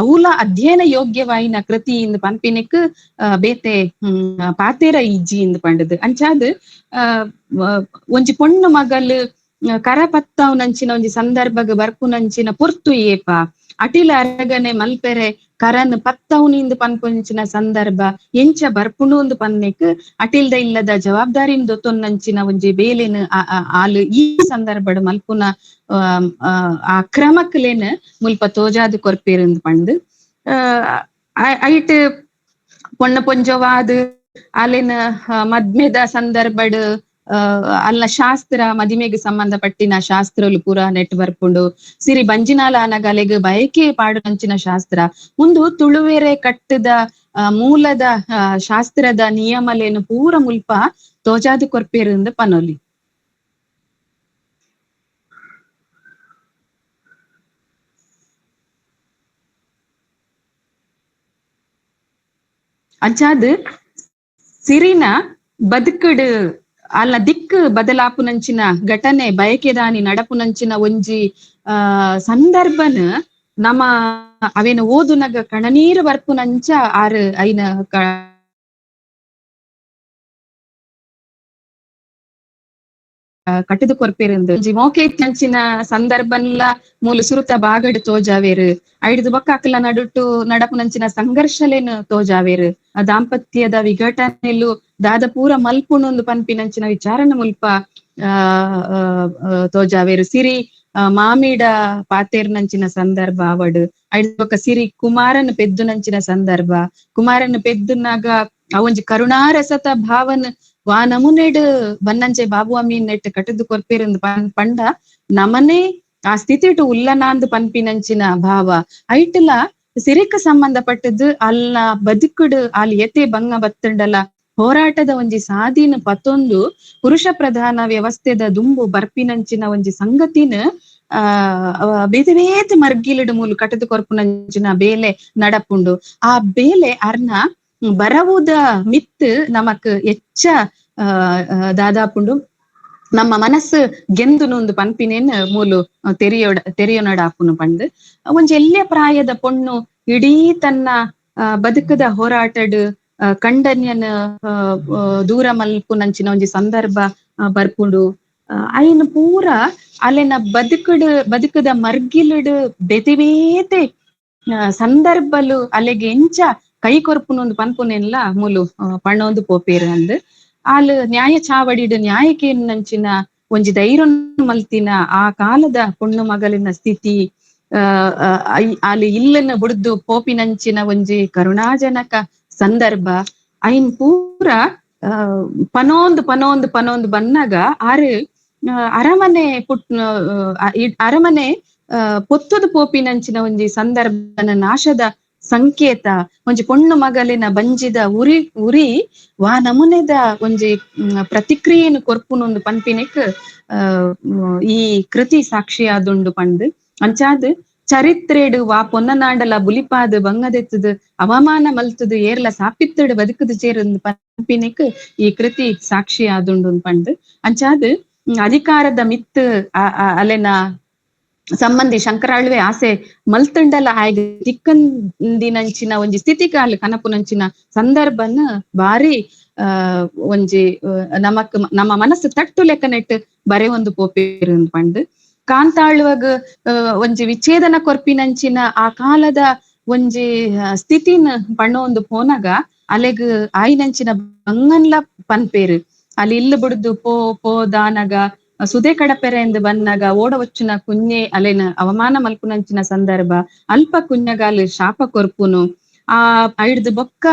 ಅವುಲ ಅಧ್ಯಯನ ಯೋಗ್ಯವಾಯಿನ ಕೃತಿ ಇಂದು ಪನ್ಪಿನಕ್ ಬೇತೆ ಪಾತೇರ ಇಜ್ಜಿ ಇಂದು ಪಂಡದು. ಅಂಚಾದ್ ಒಂಜಿ ಪೊಣ್ಣು ಮಗಲ್ ಕರಪತ್ತವುನಂಚಿನ ಒಂಜಿ ಸಂದರ್ಭಗ ಬರ್ಪುನಂಚಿನ ಪೊರ್ತು ಏಪ ಅಟಿಲ ಅರಗನೆ ಮಲ್ಪೆರೆ ಕರನ್ ಪತ್ತವುನಿಂದ ಪನ್ಪುಂಚಿನ ಸಂದರ್ಭ ಎಂಚ ಬರ್ಪುಣು ಒಂದು ಪನ್ನೆಕ್ ಅಟಿಲ್ದ ಇಲ್ಲದ ಜವಾಬ್ದಾರಿಯಿಂದ ದೊತ್ತೊನ್ನಂಚಿನ ಒಂಜಿ ಬೇಲೆನ್ ಆಲು ಈ ಸಂದರ್ಭಡ್ ಮಲ್ಪುನ ಆ ಕ್ರಮಕ್ಲೇನ್ ಮುಲ್ಪ ತೋಜಾದು ಕೊರ್ಪೇರಂದ್ ಪಂಡ್. ಐಟ್ ಪೊಣ್ಣ ಪೊಂಜವಾದ್ ಆಲೇನ ಮದ್ಮೆದ ಸಂದರ್ಭಡ್ ಅಲ್ಲ ಶಾಸ್ತ್ರ ಮದಿಮೆಗೆ ಸಂಬಂಧಪಟ್ಟಿನ ಶಾಸ್ತ್ರಲು ಪೂರ ನೆಟ್ ಬರ್ಪುಂಡು. ಸಿರಿ ಬಂಜಿನಾಲ ಅನಗಲೆಗ್ ಬಯಕೆ ಪಾಡುನಂಚಿನ ಶಾಸ್ತ್ರ ಮುಂದು ತುಳುವೆರೆ ಕಟ್ಟದ ಮೂಲದ ಶಾಸ್ತ್ರದ ನಿಯಮಲೇನು ಪೂರ ಮುಲ್ಪ ತೋಜಾದು ಕೊರ್ಪೇರಿಂದ ಪನೊಲಿ. ಅಂಚಾದ್ ಸಿರಿನ ಬದುಕುಡು ಅಲ್ಲ ದಿಕ್ಕು ಬದಲಾಪುನಂಚಿನ ಘಟನೆ ಬಯಕೆದಾನಿ ನಡಪುನಂಚಿನ ಒಂಜಿ ಸಂದರ್ಭನ ನಮ್ಮ ಅವೇನ ಓದುನಗ ಕಣನೀರು ಬರ್ಪುನಂಚ ಆರು ಐನ ಕಟ್ಟದು ಕೊರ್ಪೇರಂದು ಒಂಜಿ ಮೋಕೆತ್ನಂಚಿನ ಸಂದರ್ಭನ್ಲ ಮೂಲ ಸುರುತ ಬಾಗಡ್ ತೋಜಾವೇರು. ಐಡ್ದು ಬೊಕ್ಕ ಅಕ್ಲ ನಡುಟು ನಡಪುನಂಚಿನ ಸಂಘರ್ಷಲೇನು ತೋಜಾವೇರು. ದಾಂಪತ್ಯದ ವಿಘಟನೆಲು ದಾದ ಪೂರ ಮಲ್ಪುಣೊಂದು ಪನ್ಪಿನಂಚಿನ ವಿಚಾರನ ಮುಲ್ಪ ತೋಜಾವೇರು. ಸಿರಿ ಮಾಮಿಡ ಪಾತೇರ್ನಂಚಿನ ಸಂದರ್ಭ ಅವಡು ಐಡ್ದು ಬೊಕ್ಕ ಸಿರಿ ಕುಮಾರನ ಪೆದ್ದುನಂಚಿನ ಸಂದರ್ಭ ಕುಮಾರನ ಪೆದ್ದುನಾಗ ಆ ಒಂಜಿ ಕರುಣಾರಸತ ಭಾವನ ವಾ ನಮೂನೆಡ್ ಬನ್ನಂಜೆ ಬಾಬು ಅಮೀನ್ ನೆಟ್ ಕಟ್ಟದು ಕೊರ್ಪೇರಂದು ಪಂಡ ನಮನೆ ಆ ಸ್ಥಿತಿಟು ಉಲ್ಲನಾಂದು ಪನ್ಪಿನಂಚಿನ ಭಾವ ಐಟ್ಲ ಸಿರಿಕ ಸಂಬಂಧಪಟ್ಟದ್ದು ಅಲ್ಲ ಬದುಕುಡು ಅಲ್ಲಿ ಎತೆ ಬಂಗ ಬತ್ತಂಡಲ ಹೋರಾಟದ ಒಂಜಿ ಸಾದಿನ ಪತ್ತೊಂದು ಪುರುಷ ಪ್ರಧಾನ ವ್ಯವಸ್ಥೆದ ದುಂಬು ಬರ್ಪಿನಂಚಿನ ಒಂಜಿ ಸಂಗತಿನ ಬೇತೆ ಬೇತೆ ಮರ್ಗಿಲಡು ಮೂಲು ಕಟ್ಟದು ಕೊರ್ಪುನಂಚಿನ ಬೇಲೆ ನಡಪುಂಡು. ಆ ಬೇಲೆ ಅರ್ನ ಬರವುದ ಮಿತ್ ನಮಕ್ ಎಚ್ಚ ದಾದಾಪುಂಡು. ನಮ್ಮ ಮನಸ್ಸು ಗೆಂದು ನೊಂದು ಪನ್ಪಿನೇನ್ ಮೂಲು ತೆರೆಯೋನಡ ಆಪುನು ಪಂದ್ ಒಂಜಿ ಎಲ್ಯ ಪ್ರಾಯದ ಪೊಣ್ಣು ಇಡೀ ತನ್ನ ಬದುಕದ ಹೋರಾಟಡ್ ಕಂಡನ್ಯನ ದೂರ ಮಲ್ಪುನಂಚಿನ ಒಂಜಿ ಸಂದರ್ಭ ಬರ್ಪುಂಡು. ಅಯಿನ್ ಪೂರ ಅಲೆನ ಬದುಕದ ಮರ್ಗಿಲುಡು ಬೇತೆ ಬೇತೆ ಸಂದರ್ಭಲು ಅಲೆಗೆ ಎಂಚ ಕೈ ಕೊರ್ಪುನೊಂದು ಪನ್ಪುನೆನ್ಲ ಮೂಲು ಪಣ್ಣೊಂದು ಪೋಪೇರು ಅಂದ್. ಆಲ್ ನ್ಯಾಯ ಚಾವಡಿಡು ನ್ಯಾಯಕೇನಂಚಿನ ಒಂಜಿ ಧೈರ್ಯ ಮಲ್ತಿನ ಆ ಕಾಲದ ಪೊಣ್ಣು ಮಗಲಿನ ಸ್ಥಿತಿ, ಆಲ್ ಇಲ್ಲನ್ನ ಬುಡ್ದು ಪೋಪಿನಂಚಿನ ಒಂಜಿ ಕರುಣಾಜನಕ ಸಂದರ್ಭ ಐನ್ ಪೂರ ಪನೋಂದು ಪನೋಂದು ಪನೋಂದು ಬನ್ನಾಗ ಆರು ಅರಮನೆ ಅರಮನೆ ಪೊತ್ತುದು ಪೋಪಿನಂಚಿನ ಒಂಜಿ ಸಂದರ್ಭನ ನಾಶದ ಸಂಕೇತ, ಒಂಜಿ ಪೊಣ್ಣು ಮಗಲಿನ ಬಂಜಿದ ಉರಿ ಉರಿ ವಾ ನಮೂನೆದ ಒಂಜಿ ಪ್ರತಿಕ್ರಿಯೆಯನ್ನು ಕೊರ್ಪುನೊಂದು ಪನ್ಪಿನೆಕ್ ಈ ಕೃತಿ ಸಾಕ್ಷಿಯಾದುಂಡು ಪಂದ್. ಅಂಚಾದ್ ಚರಿತ್ರೆಡು ವಾ ಪೊನ್ನನಾಂಡಲ ಬುಲಿಪಾದ್ ಬಂಗದೆತ್ತದು ಅವಮಾನ ಮಲ್ತದು ಏರ್ಲ ಸಾಪಿತ್ತಡು ಬದುಕುದು ಚೇರಂದು ಪನ್ಪಿನೆಕ್ ಈ ಕೃತಿ ಸಾಕ್ಷಿ ಆದುಂಡು ಪಂದ್. ಅಂಚಾದ್ ಅಧಿಕಾರದ ಮಿತ್ತು ಅಲೆನ ಸಂಬಂಧಿ ಶಂಕರಾಳ್ವೆ ಆಸೆ ಮಲ್ತಂಡಲ ಆಯ್ಗ ತಿಕ್ಕಂದಿನಂಚಿನ ಒಂಜಿ ಸ್ಥಿತಿಗಾಲ ಕನಪುನಂಚಿನ ಸಂದರ್ಭನ ಬಾರಿ ಒಂಜಿ ನಮಕ್ ನಮ್ಮ ಮನಸ್ಸು ತಟ್ಟು ಲೆಕ್ಕನೆಟ್ಟು ಬರೆ ಒಂದು ಪೋಪೇರು ಪಂದ್. ಕಾಂತಾಳುವಾಗ ಒಂಜಿ ವಿಚ್ಛೇದನ ಕೊರ್ಪಿನಂಚಿನ ಆ ಕಾಲದ ಒಂಜಿ ಸ್ಥಿತಿನ ಪಣ್ಣೊಂದು ಪೋನಾಗ ಅಲೆಗ್ ಆಯಿನಂಚಿನ ಬಂಗನ್ಲ ಪನ್ಪೇರು. ಅಲ್ಲಿ ಇಲ್ಲು ಬುಡ್ದು ಪೋ ಪೋದಾನಗ ಸುದೆ ಕಡಪೆರೆಂದು ಬನ್ನಾಗ ಓಡವಚ್ಚುನ ಕುഞ്ഞೆ ಅಲೆನ ಅವಮಾನ ಮಲ್ಪುನಂಚಿನ ಸಂದರ್ಭ, ಅಲ್ಪ ಕುഞ്ഞಗಾಲ್ ಶಾಪ ಕೊರ್ಪುನು, ಆ ಐಡ್ದು ಬೊಕ್ಕ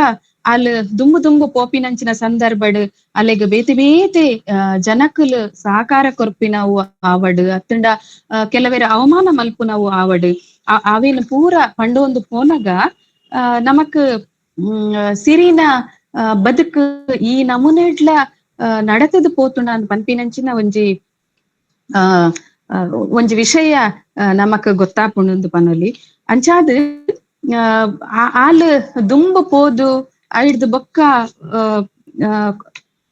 ಅಲ್ ದುಂಬು ದುಂಬು ಪೋಪಿನಂಚಿನ ಸಂದರ್ಭಡ್ ಅಲೆಗ್ ಬೇತೆ ಬೇತೆ ಜನಕುಲು ಸಹಕಾರ ಕೊರ್ಪಿನವು ಆವಡ್ ಅತ್ತಂಡ ಕೆಲವೆರ ಅವಮಾನ ಮಲ್ಪುನವು ಆವಡ್ ಅವೇನು ಪೂರ ಪಂಡೊಂದು ಪೋನಾಗ ನಮಕ್ ಸಿರಿನ ಬದುಕು ಈ ನಮೂನೆಡ್ಲ ನಡತದ ಪೋತುಂಡ ಅಂತ ಪನ್ಪಿನಂಚಿನ ಒಂಜಿ ಒಂಜಿ ವಿಷಯ ನಮಕ್ ಗೊತ್ತಾಪುಂಡು ಪನೊಲಿ. ಅಂಚಾದ್ ಆಲ್ ದುಂಬು ಪೋದು ಐಡ್ದು ಬೊಕ್ಕ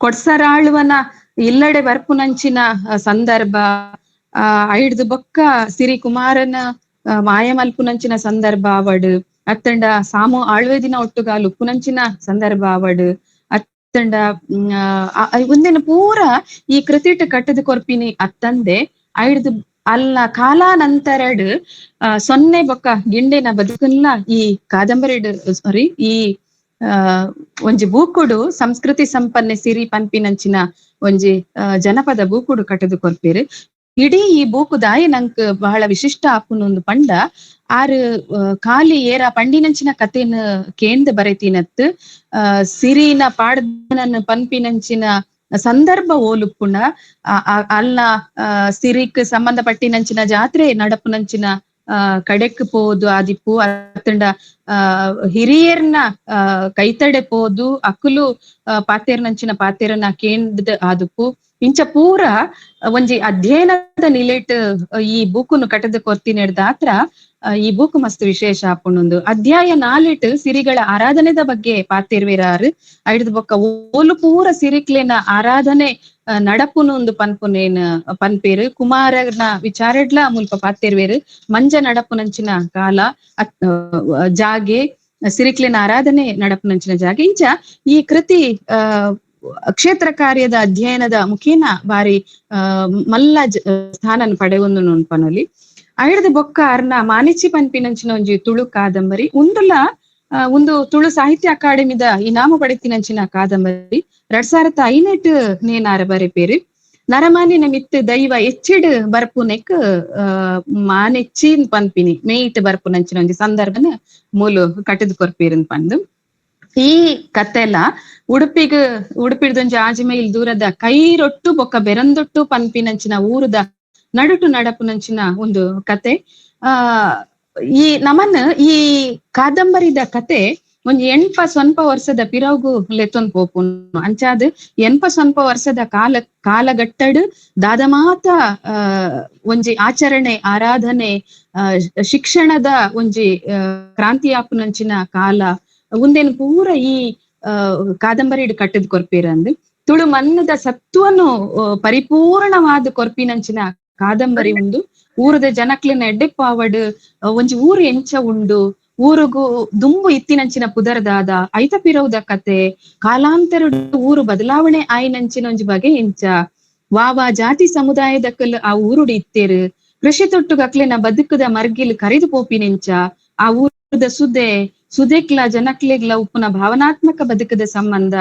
ಕೊಡ್ಸರಾಳುವನ ಇಲ್ಲಡೆ ಬರ್ಪುನಂಚಿನ ಸಂದರ್ಭ, ಐಡ್ದು ಬೊಕ್ಕ ಸಿರಿ ಕುಮಾರನ ಮಾಯ ಮಲ್ಪುನಂಚಿನ ಸಂದರ್ಭ ಆವಡ್ ಅತ್ತಂಡ ಸಾಮು ಆಳ್ವೆ ದಿನ ಒಟ್ಟುಗಾಲ್ ಉಪ್ಪುನಂಚಿನ ಸಂದರ್ಭ ಆವಡ್ ಅತ್ತಂಡ ಒಂದಿನ ಪೂರ ಈ ಕೃತಿಟ್ ಕಟ್ಟದ ಕೊರ್ಪಿನಿ ಅತ್ತಂದೆ ಐಡ್ದು ಅಲ್ಲ ಕಾಲಾನಂತರಡ್ ಸೊನ್ನೆ ಬೊಕ್ಕ ಗಿಂಡೆನ ಬದುಕನ್ಲ ಈ ಕಾದಂಬರಿಡ್ ಸಾರಿ ಈ ಒಂಜಿ ಬೂಕುಡು ಸಂಸ್ಕೃತಿ ಸಂಪನ್ನೆ ಸಿರಿ ಪನ್ಪಿನಂಚಿನ ಒಂಜಿ ಜನಪದ ಬೂಕುಡು ಕಟ್ಟದು ಕೊರ್ಪೇರು. ಇಡೀ ಈ ಬೂಕು ದಾಯ ನಂಕ್ ಬಹಳ ವಿಶಿಷ್ಟ ಆಪುನೊಂದು ಪಂಡ ಆರು ಖಾಲಿ ಏರ ಪಂಡಿನಂಚಿನ ಕಥೆನ ಕೇಂದ್ರ ಬರೆತಿನತ್ ಸಿರಿನ ಪಾಡ್ದನನ್ ಪನ್ಪಿನಂಚಿನ ಸಂದರ್ಭ ಓಲುಪ್ಪುಣ ಅಲ್ಲ ಸಿರಿಕ್ ಸಂಬಂಧಪಟ್ಟಿನಂಚಿನ ಜಾತ್ರೆ ನಡಪುನಂಚಿನ ಕಡೆಕ್ ಪೋದು ಆದಿಪ್ಪು ಅತ್ತಂಡ ಹಿರಿಯರ್ನ ಕೈತಡೆ ಪೋದು ಅಕುಲು ಪಾತೇರ್ನಂಚಿನ ಪಾತೇರನ ಕೇಂದ್ರ ಆದುಪ್ಪು ಇಂಚ ಪೂರ ಒಂಜಿ ಅಧ್ಯಯನದ ನಿಲೆಟ್ ಈ ಬೂಕುನು ಕಟ್ಟದ ಕೊರ್ತಿನೆಡ್ದಾತ್ರ ಈ ಬೂಕು ಮಸ್ತ್ ವಿಶೇಷ ಆಪುಂಡು. ಅಧ್ಯಾಯ 4 ಸಿರಿಗಳ ಆರಾಧನೆದ ಬಗ್ಗೆ ಪಾತಿರ್ವಿರಾರು ಐಡ್ದು ಬೊಕ್ಕ ಓಲು ಪೂರ ಸಿರಿಕ್ಲೇನ ಆರಾಧನೆ ನಡಪುನೊಂದು ಪನ್ಪುನೇನ್ ಪನ್ಪೇರು. ಕುಮಾರನ ವಿಚಾರಡ್ಲ ಮುಲ್ಪ ಪಾತಿರ್ವೇರು. ಮಂಜ ನಡಪುನಂಚಿನ ಕಾಲ ಜಾಗೆ ಸಿರಿಕ್ಲೇನ ಆರಾಧನೆ ನಡಪುನಂಚಿನ ಜಾಗೆ. ಇಂಚ ಈ ಕೃತಿ ಕ್ಷೇತ್ರ ಕಾರ್ಯದ ಅಧ್ಯಯನದ ಮುಖೇನ ಬಾರಿ ಮಲ್ಲ ಸ್ಥಾನನ್ ಪಡೆಯೊಂದು ಪನೊಲಿ. ಐಡ್ದು ಬೊಕ್ಕ ಅರ್ನ ಮಾನಿಚಿ ಪನ್ಪಿನಂಚಿನ ಒಂಜಿ ತುಳು ಕಾದಂಬರಿ ಉಂದುಲ ಒಂದು ತುಳು ಸಾಹಿತ್ಯ ಅಕಾಡೆಮಿದ ಇನಾಮು ಪಡೆತಿನಂಚಿನ ಕಾದಂಬರಿ 2008 ನೇನಾರ ಬರೆಪೇರು. ನರಮಾನಿನ ಮಿತ್ತು ದೈವ ಎಚ್ಚಿಡ್ ಬರ್ಪುನೆಕ್ ಮಾನೆಚ್ಚಿ ಪನ್ಪಿನಿ ಮೇಯಿಟ್ ಬರ್ಪುನಂಚಿನ ಒಂಜಿ ಸಂದರ್ಭನ ಮೂಲು ಕಟ್ಟದ ಕೊರ್ಪೇರು ಪಂದು. ಈ ಕತೆಲ ಉಡುಪಿಡ್ದೊಂಜಿ ಆಜಿಮೈಲ್ ದೂರದ ಕೈರೊಟ್ಟು ಬೊಕ್ಕ ಬೆರಂದೊಟ್ಟು ಪನ್ಪಿನಂಚಿನ ಊರುದ ನಡುಟು ನಡಪುನಂಚಿನ ಒಂದು ಕತೆ. ಈ ನಮನ್ ಈ ಕಾದಂಬರಿದ ಕತೆ ಒಂಜಿ 80 ವರ್ಷದ ಪಿರವುಗು ಲೆತ್ತೊಂದು ಪೋಪುನು. ಅಂಚಾದ್ 80 ವರ್ಷದ ಕಾಲಗಟ್ಟಡು ದಾದಮಾತ ಒಂಜಿ ಆಚರಣೆ ಆರಾಧನೆ ಶಿಕ್ಷಣದ ಒಂಜಿ ಕ್ರಾಂತಿ ಆಪುನಂಚಿನ ಕಾಲ ಉಂದೇನು ಪೂರ ಈ ಕಾದಂಬರಿಡ್ ಕಟ್ಟದ ಕೊರ್ಪೇರಂದು. Tulu ಮನ್ನದ ಸತ್ವನು ಪರಿಪೂರ್ಣವಾದ ಕೊರ್ಪಿನಂಚಿನ ಕಾದಂಬರಿ ಉಂಡು. ಊರದ ಜನಕ್ಲೆನ ಎಡ್ಡೆಪ್ಪಾವಡ್ ಒಂಜಿ ಊರು ಎಂಚ ಉಂಡು, ಊರುಗು ದುಂಬು ಇತ್ತಿನಂಚಿನ ಪುದರ್ದಾದ ಐತ ಪಿರವುದ ಕತೆ, ಕಾಲಾಂತರಡು ಊರು ಬದಲಾವಣೆ ಆಯಿನಂಚಿನ ಒಂಜಿ ಬಗೆ ಎಂಚ, ವಾವಾ ಜಾತಿ ಸಮುದಾಯದಕ್ಕಲ್ ಆ ಊರುಡು ಇತ್ತೇರು, ಕೃಷಿ ತೊಟ್ಟುಗಕ್ಲೆನ ಬದುಕುದ ಮರ್ಗಿಲ್ ಕರಿದು ಪೋಪಿನೆಂಚ, ಆ ಊರದ ಸುದೆ ಸುದೆಕ್ಲ ಜನಕ್ಲೆಗ್ಲ ಉಪ್ಪುನ ಭಾವನಾತ್ಮಕ ಬದುಕದ ಸಂಬಂಧ,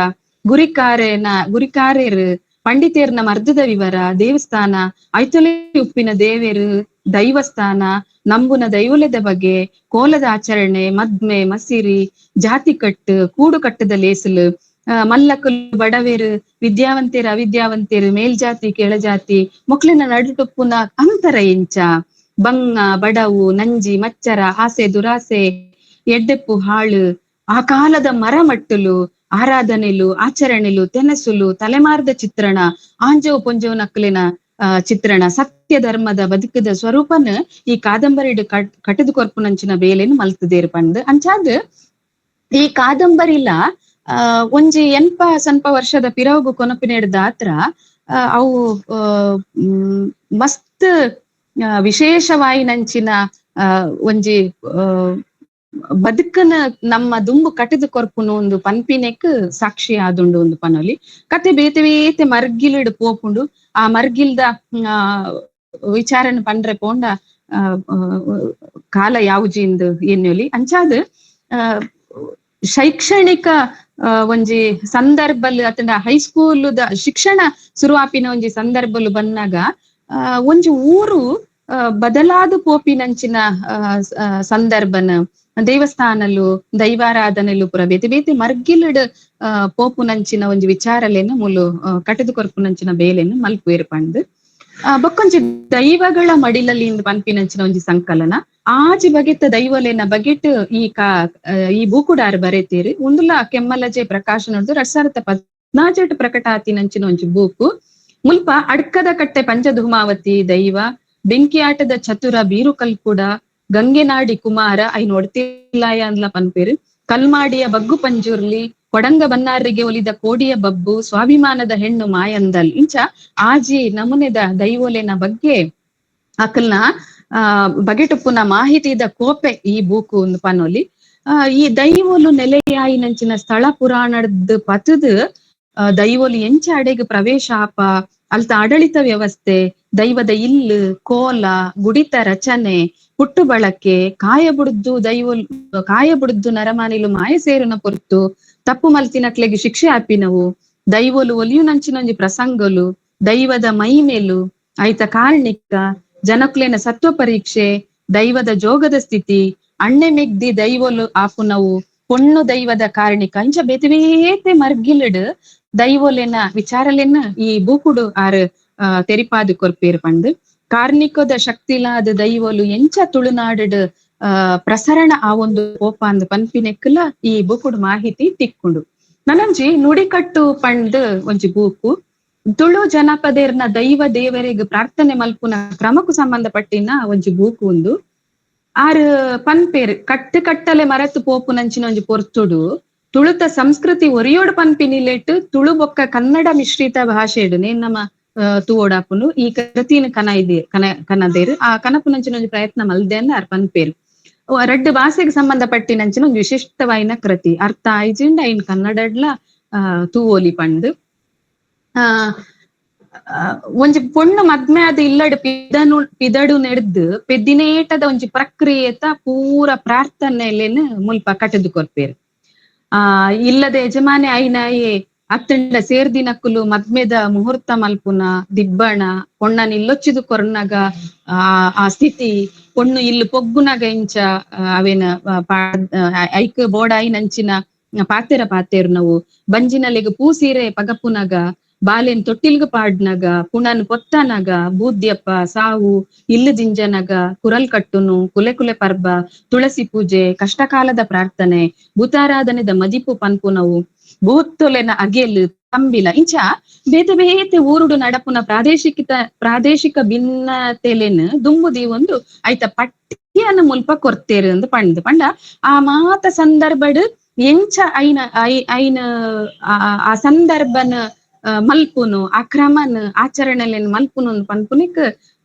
ಗುರಿಕಾರೇರು ಪಂಡಿತೇರ್ನ ಮರ್ದದ ವಿವರ, ದೇವಸ್ಥಾನ ಐತೊಲೆ ಉಪ್ಪಿನ ದೇವೇರು ದೈವಸ್ಥಾನ, ನಂಬುನ ದೈವಲದ ಬಗ್ಗೆ, ಕೋಲದ ಆಚರಣೆ, ಮದ್ಮೆ ಮಸಿರಿ, ಜಾತಿ ಕಟ್ಟು, ಕೂಡು ಕಟ್ಟದ ಲೇಸಲು, ಮಲ್ಲಕುಲು ಬಡವೇರು, ವಿದ್ಯಾವಂತೇರು ಅವಿದ್ಯಾವಂತೇರು, ಮೇಲ್ಜಾತಿ ಕೆಳಜಾತಿ ಮೊಕ್ಲಿನ ನಡುಟುಪ್ಪುನ ಅಂತರ ಎಂಚ, ಬಂಗ ಬಡವು ನಂಜಿ ಮಚ್ಚರ ಆಸೆ ದುರಾಸೆ ಎಡ್ಡೆಪ್ಪು ಹಾಳು, ಆ ಕಾಲದ ಮರಮಟ್ಟುಲು, ಆರಾಧನೆಲು ಆಚರಣೆಲು ತೆನಸುಲು, ತಲೆಮಾರದ ಚಿತ್ರಣ, ಆಂಜೋವು ಪೊಂಜೋವು ನಕ್ಲಿನ ಚಿತ್ರಣ, ಸತ್ಯ ಧರ್ಮದ ಬದುಕದ ಸ್ವರೂಪನ ಈ ಕಾದಂಬರಿ ಕಟದು ಕೊರ್ಪುನಂಚಿನ ಬೇಲೆನು ಮಲ್ತದೇರು ಪಂದ್ ಅಂಚಾದ್ ಈ ಕಾದಂಬರಿಲ ಒಂಜಿ ಎನ್ಪ ಸನ್ಪ ವರ್ಷದ ಪಿರವುಗು ಕೊನಪಿನೆಡ್ದ ಆತ್ರ ಅವು ಮಸ್ತ್ ವಿಶೇಷವಾಯಿನಂಚಿನ ಒಂಜಿ ಬದುಕನ ನಮ್ಮ ದುಂಬು ಕಟದು ಕೊರ್ಪುನು ಒಂದು ಪನ್ಪಿನೆಕ್ ಸಾಕ್ಷಿ ಆದುಂಡು ಒಂದು ಪನೊಲಿ. ಕತೆ ಬೇತೆ ಬೇತೆ ಮರ್ಗಿಲಿಡ್ ಪೋಪುಂಡು. ಆ ಮರ್ಗಿಲ್ದ ವಿಚಾರನ ಪಂಡ್ರೆ ಪೋಂಡ ಕಾಲ ಯಾವುಜಿಂದು ಎನ್ನುಲಿ. ಅಂಚಾದ್ ಶೈಕ್ಷಣಿಕ ಒಂಜಿ ಸಂದರ್ಭಲ್ ಅತಂಡ ಹೈಸ್ಕೂಲ್ the ಶಿಕ್ಷಣ ಶುರುವಾಪಿನ ಒಂಜಿ ಸಂದರ್ಭಲು ಬನ್ನಾಗ ಒಂಜಿ ಊರು ಬದಲಾದ ಪೋಪಿನಂಚಿನ ಸಂದರ್ಭನ ದೇವಸ್ಥಾನಲು ದೈವಾರಾಧನೆಲು ಪುರ ಬೇತೆ ಬೇತೆ ಮರ್ಗಿಲಡ್ ಪೋಪುನಂಚಿನ ಒಂಜಿ ವಿಚಾರಲೇನು ಮೂಲು ಕಟದು ಕೊರ್ಪುನಂಚಿನ ಬೇಲೆನು ಮಲ್ಪುವೇರು ಪಂದ್. ಬೊಕ್ಕೊಂಜಿ ದೈವಗಳ ಮಡಿಲಲ್ಲಿ ಇಂದು ಪನ್ಪಿನಂಚಿನ ಒಂಜಿ ಸಂಕಲನ ಆಜಿ ಬಗೆತ ದೈವಲೇನ ಬಗೆಟ್ ಈ ಈ ಬೂಕುಡಾರ್ ಬರೆತೀರಿ. ಉಂದುಲ ಕೆಮ್ಮಲಜೆ ಪ್ರಕಾಶನ 2014 ಪ್ರಕಟ ಆತಿನಂಚಿನ ಒಂಜಿ ಬೂಕು. ಮುಲ್ಪ ಅಡ್ಕದ ಕಟ್ಟೆ ಪಂಚಧೂಮಾವತಿ ದೈವ, ಬೆಂಕಿಯಾಟದ ಚತುರ ಬೀರು ಕಲ್ಕುಡ, ಗಂಗೆನಾಡಿ ಕುಮಾರ ಐನ್ ಒಡ್ತಿಲ್ಲಾಯ ಅಂದ್ಲ ಪನ್ಪೇರು, ಕಲ್ಮಾಡಿಯ ಬಗ್ಗು ಪಂಜುರ್ಲಿ, ಕೊಡಂಗ ಬನ್ನಾರಿಗೆ ಒಲಿದ ಕೋಡಿಯ ಬಬ್ಬು, ಸ್ವಾಭಿಮಾನದ ಹೆಣ್ಣು ಮಾಯಂದಲ್, ಇಂಚ ಆಜಿ ನಮೂನೆದ ದೈವೋಲೆನ ಬಗ್ಗೆ ಅಕಲ್ನ ಬಗೆಟುಪ್ಪುನ ಮಾಹಿತಿದ ಕೋಪೆ ಈ ಬೂಕು ಒಂದು ಪನೊಲಿ. ಈ ದೈವೋಲು ನೆಲೆಯಾಯಿನಂಚಿನ ಸ್ಥಳ ಪುರಾಣದ ಪತದ ದೈವೋಲು ಎಂಚ ಅಡೆಗೆ ಪ್ರವೇಶ ಆಪ, ಅಲ್ತ ಆಡಳಿತ ವ್ಯವಸ್ಥೆ, ದೈವದ ಇಲ್ಲು ಕೋಲ, ಗುಡಿತ ರಚನೆ, ಪುಟ್ಟು ಬಳಕೆ, ಕಾಯ ಬುಡ್ದು ದೈವೋಲ್ ಕಾಯ ಬುಡ್ದು ನರಮಾನಿಲು ಮಾಯ ಸೇರುನ ಪೊರ್ತು, ತಪ್ಪು ಮಲ್ತಿನಕ್ಲೆಗೆ ಶಿಕ್ಷೆ ಆಪಿನವು, ದೈವೋಲು ಒಲಿಯುನಂಚಿನೊಂಜಿ ಪ್ರಸಂಗಲು, ದೈವದ ಮೈಮೇಲು ಆಯ್ತ ಕಾರ್ಣಿಕ, ಜನಕ್ಲೆನ ಸತ್ವ ಪರೀಕ್ಷೆ, ದೈವದ ಜೋಗದ ಸ್ಥಿತಿ, ಅಣ್ಣೆ ಮೆಗ್ದಿ ದೈವೋಲು ಆಪುನವು, ಪೊಣ್ಣು ದೈವದ ಕಾರ್ಣಿಕ, ಇಂಚ ಬೇತೆ ಬೇತೆ ಮರ್ಗಿಲಡ್ ದೈವೋಲೆನ ವಿಚಾರಲೆನ ಈ ಬೂಕುಡು ಆರ್ ತೆರಿಪಾದು ಕೊರ್ಪೇರು ಪಂದ್. ಕಾರ್ಣಿಕದ ಶಕ್ತಿಲಾದ ದೈವೋಲು ಎಂಚ ತುಳುನಾಡು ಪ್ರಸರಣ ಆ ಒಂದು ಕೋಪ ಅಂದ್ ಪನ್ಪಿನೆಕ್ಕಲ ಈ ಬೂಕುಡು ಮಾಹಿತಿ ತಿಕ್ಕೊಂಡು. ನನಂಜಿ ನುಡಿಕಟ್ಟು ಪಂಡ್ ಒಂಜಿ ಬೂಕು ತುಳು ಜನಪದೇರ್ನ ದೈವ ದೇವರಿಗೆ ಪ್ರಾರ್ಥನೆ ಮಲ್ಪುನ ಕ್ರಮಕ್ಕೂ ಸಂಬಂಧಪಟ್ಟಿನ ಒಂಜಿ ಬೂಕು ಒಂದು. ಆರ್ ಪನ್ಪೇರ್ ಕಟ್ಟು ಕಟ್ಟಲೆ ಮರತು ಪೋಪುನಂಚಿನ ಒಂಜಿ ಪೊರ್ತುಡು ತುಳುತ ಸಂಸ್ಕೃತಿ ಒರಿಯೋಡು ಪನ್ಪಿನಿಲೆಟ್ ತುಳು ಬೊಕ್ಕ ಕನ್ನಡ ಮಿಶ್ರಿತ ಭಾಷೆಡು ನೇನ್ ನಮ್ಮ ತೂವೋಡಾಪುನು ಈ ಕೃತಿನ ಕನ ಇದೆ ಕನ ಕನದೇರು ಆ ಕನಪುನಂಚಿನ ಒಂಜಿ ಪ್ರಯತ್ನ ಮಲ್ದೆನ್ ಆರ್ ಪನ್ಪೇರು. ರಡ್ಡು ಭಾಷೆಗೆ ಸಂಬಂಧಪಟ್ಟಿನಂಚಿನ ಒಂಜಿ ವಿಶಿಷ್ಟವಾಯಿನ ಕೃತಿ ಅರ್ಥ ಆಯ್ಜಿಂಡ ಐನ್ ಕನ್ನಡಡ್ಲ ತೂವೋಲಿ ಪಂಡ್. ಒಂಜಿ ಪೊಣ್ಣು ಮದ್ಮೆ ಆದ ಇಲ್ಲಡ್ ಪಿದಡು ನೆಡ್ದು ಪೆದ್ದಿನೇಟದ ಒಂಜಿ ಪ್ರಕ್ರಿಯೆತ ಪೂರ ಪ್ರಾರ್ಥನೆಲೇನು ಮುಲ್ಪ ಕಟದು ಕೊರ್ಪೇರು. ಇಲ್ಲದ ಯಜಮಾನೆ ಐನಾಯೆ ಅತ್ತಂಡ ಸೇರ್ದಿನಕ್ಕುಲು ಮದ್ಮೆದ ಮುಹೂರ್ತ ಮಲ್ಪುನ ದಿಬ್ಬಣ, ಪೊಣ್ಣನ್ ಇಲ್ಲೊಚ್ಚಿದು ಕೊರ್ನಗ ಆ ಸ್ಥಿತಿ, ಪೊಣ್ಣು ಇಲ್ಲು ಪೊಗ್ಗುನಗ ಇಂಚ ಅವೇನ ಐಕ್ ಬೋಡಾಯಿ ನಂಚಿನ ಪಾತೆರ ಪಾತೇರು ನಾವು, ಬಂಜಿನಲೆಗ್ ಪೂ ಸೀರೆ ಪಗಪುನಗ, ಬಾಲೆನ್ ತೊಟ್ಟಿಲ್ಗ ಪಾಡ್ನಗ, ಪುಣನ್ ಪೊತ್ತನಗ, ಬೂದ್ಯಪ್ಪ ಸಾವು, ಇಲ್ಲು ಜಿಂಜನಗ, ಕುರಲ್ ಕಟ್ಟುನು, ಕುಲೆ ಕುಲೆ ಪರ್ಬ, ತುಳಸಿ ಪೂಜೆ, ಕಷ್ಟಕಾಲದ ಪ್ರಾರ್ಥನೆ, ಭೂತಾರಾಧನೆದ ಮದಿಪು ಪನ್ಪುನವು, ಭೂತೊಲೆನ ಅಗೆಲ್ ತಂಬಿಲ, ಇಂಚ ಬೇತೆ ಬೇತೆ ಊರುಡು ನಡಪುನ ಪ್ರಾದೇಶಿಕ ಭಿನ್ನತೆಲೆನ್ ದುಂಬುದಿ ಒಂದು ಐತ ಪಟ್ಟಿಯನ್ನು ಮುಲ್ಪ ಕೊರ್ತೇರು ಅಂದ್ ಪಂಡ್ ಪಂಡ ಆ ಮಾತ ಸಂದರ್ಭಡ್ ಎಂಚ ಐನ I ಐನ ಆ ಸಂದರ್ಭನ ಮಲ್ಪುನು, ಆ ಕ್ರಮನ್ ಆಚರಣೆಲೆನ್ ಮಲ್ಪುನು ಪನ್ಪುನಿಕ್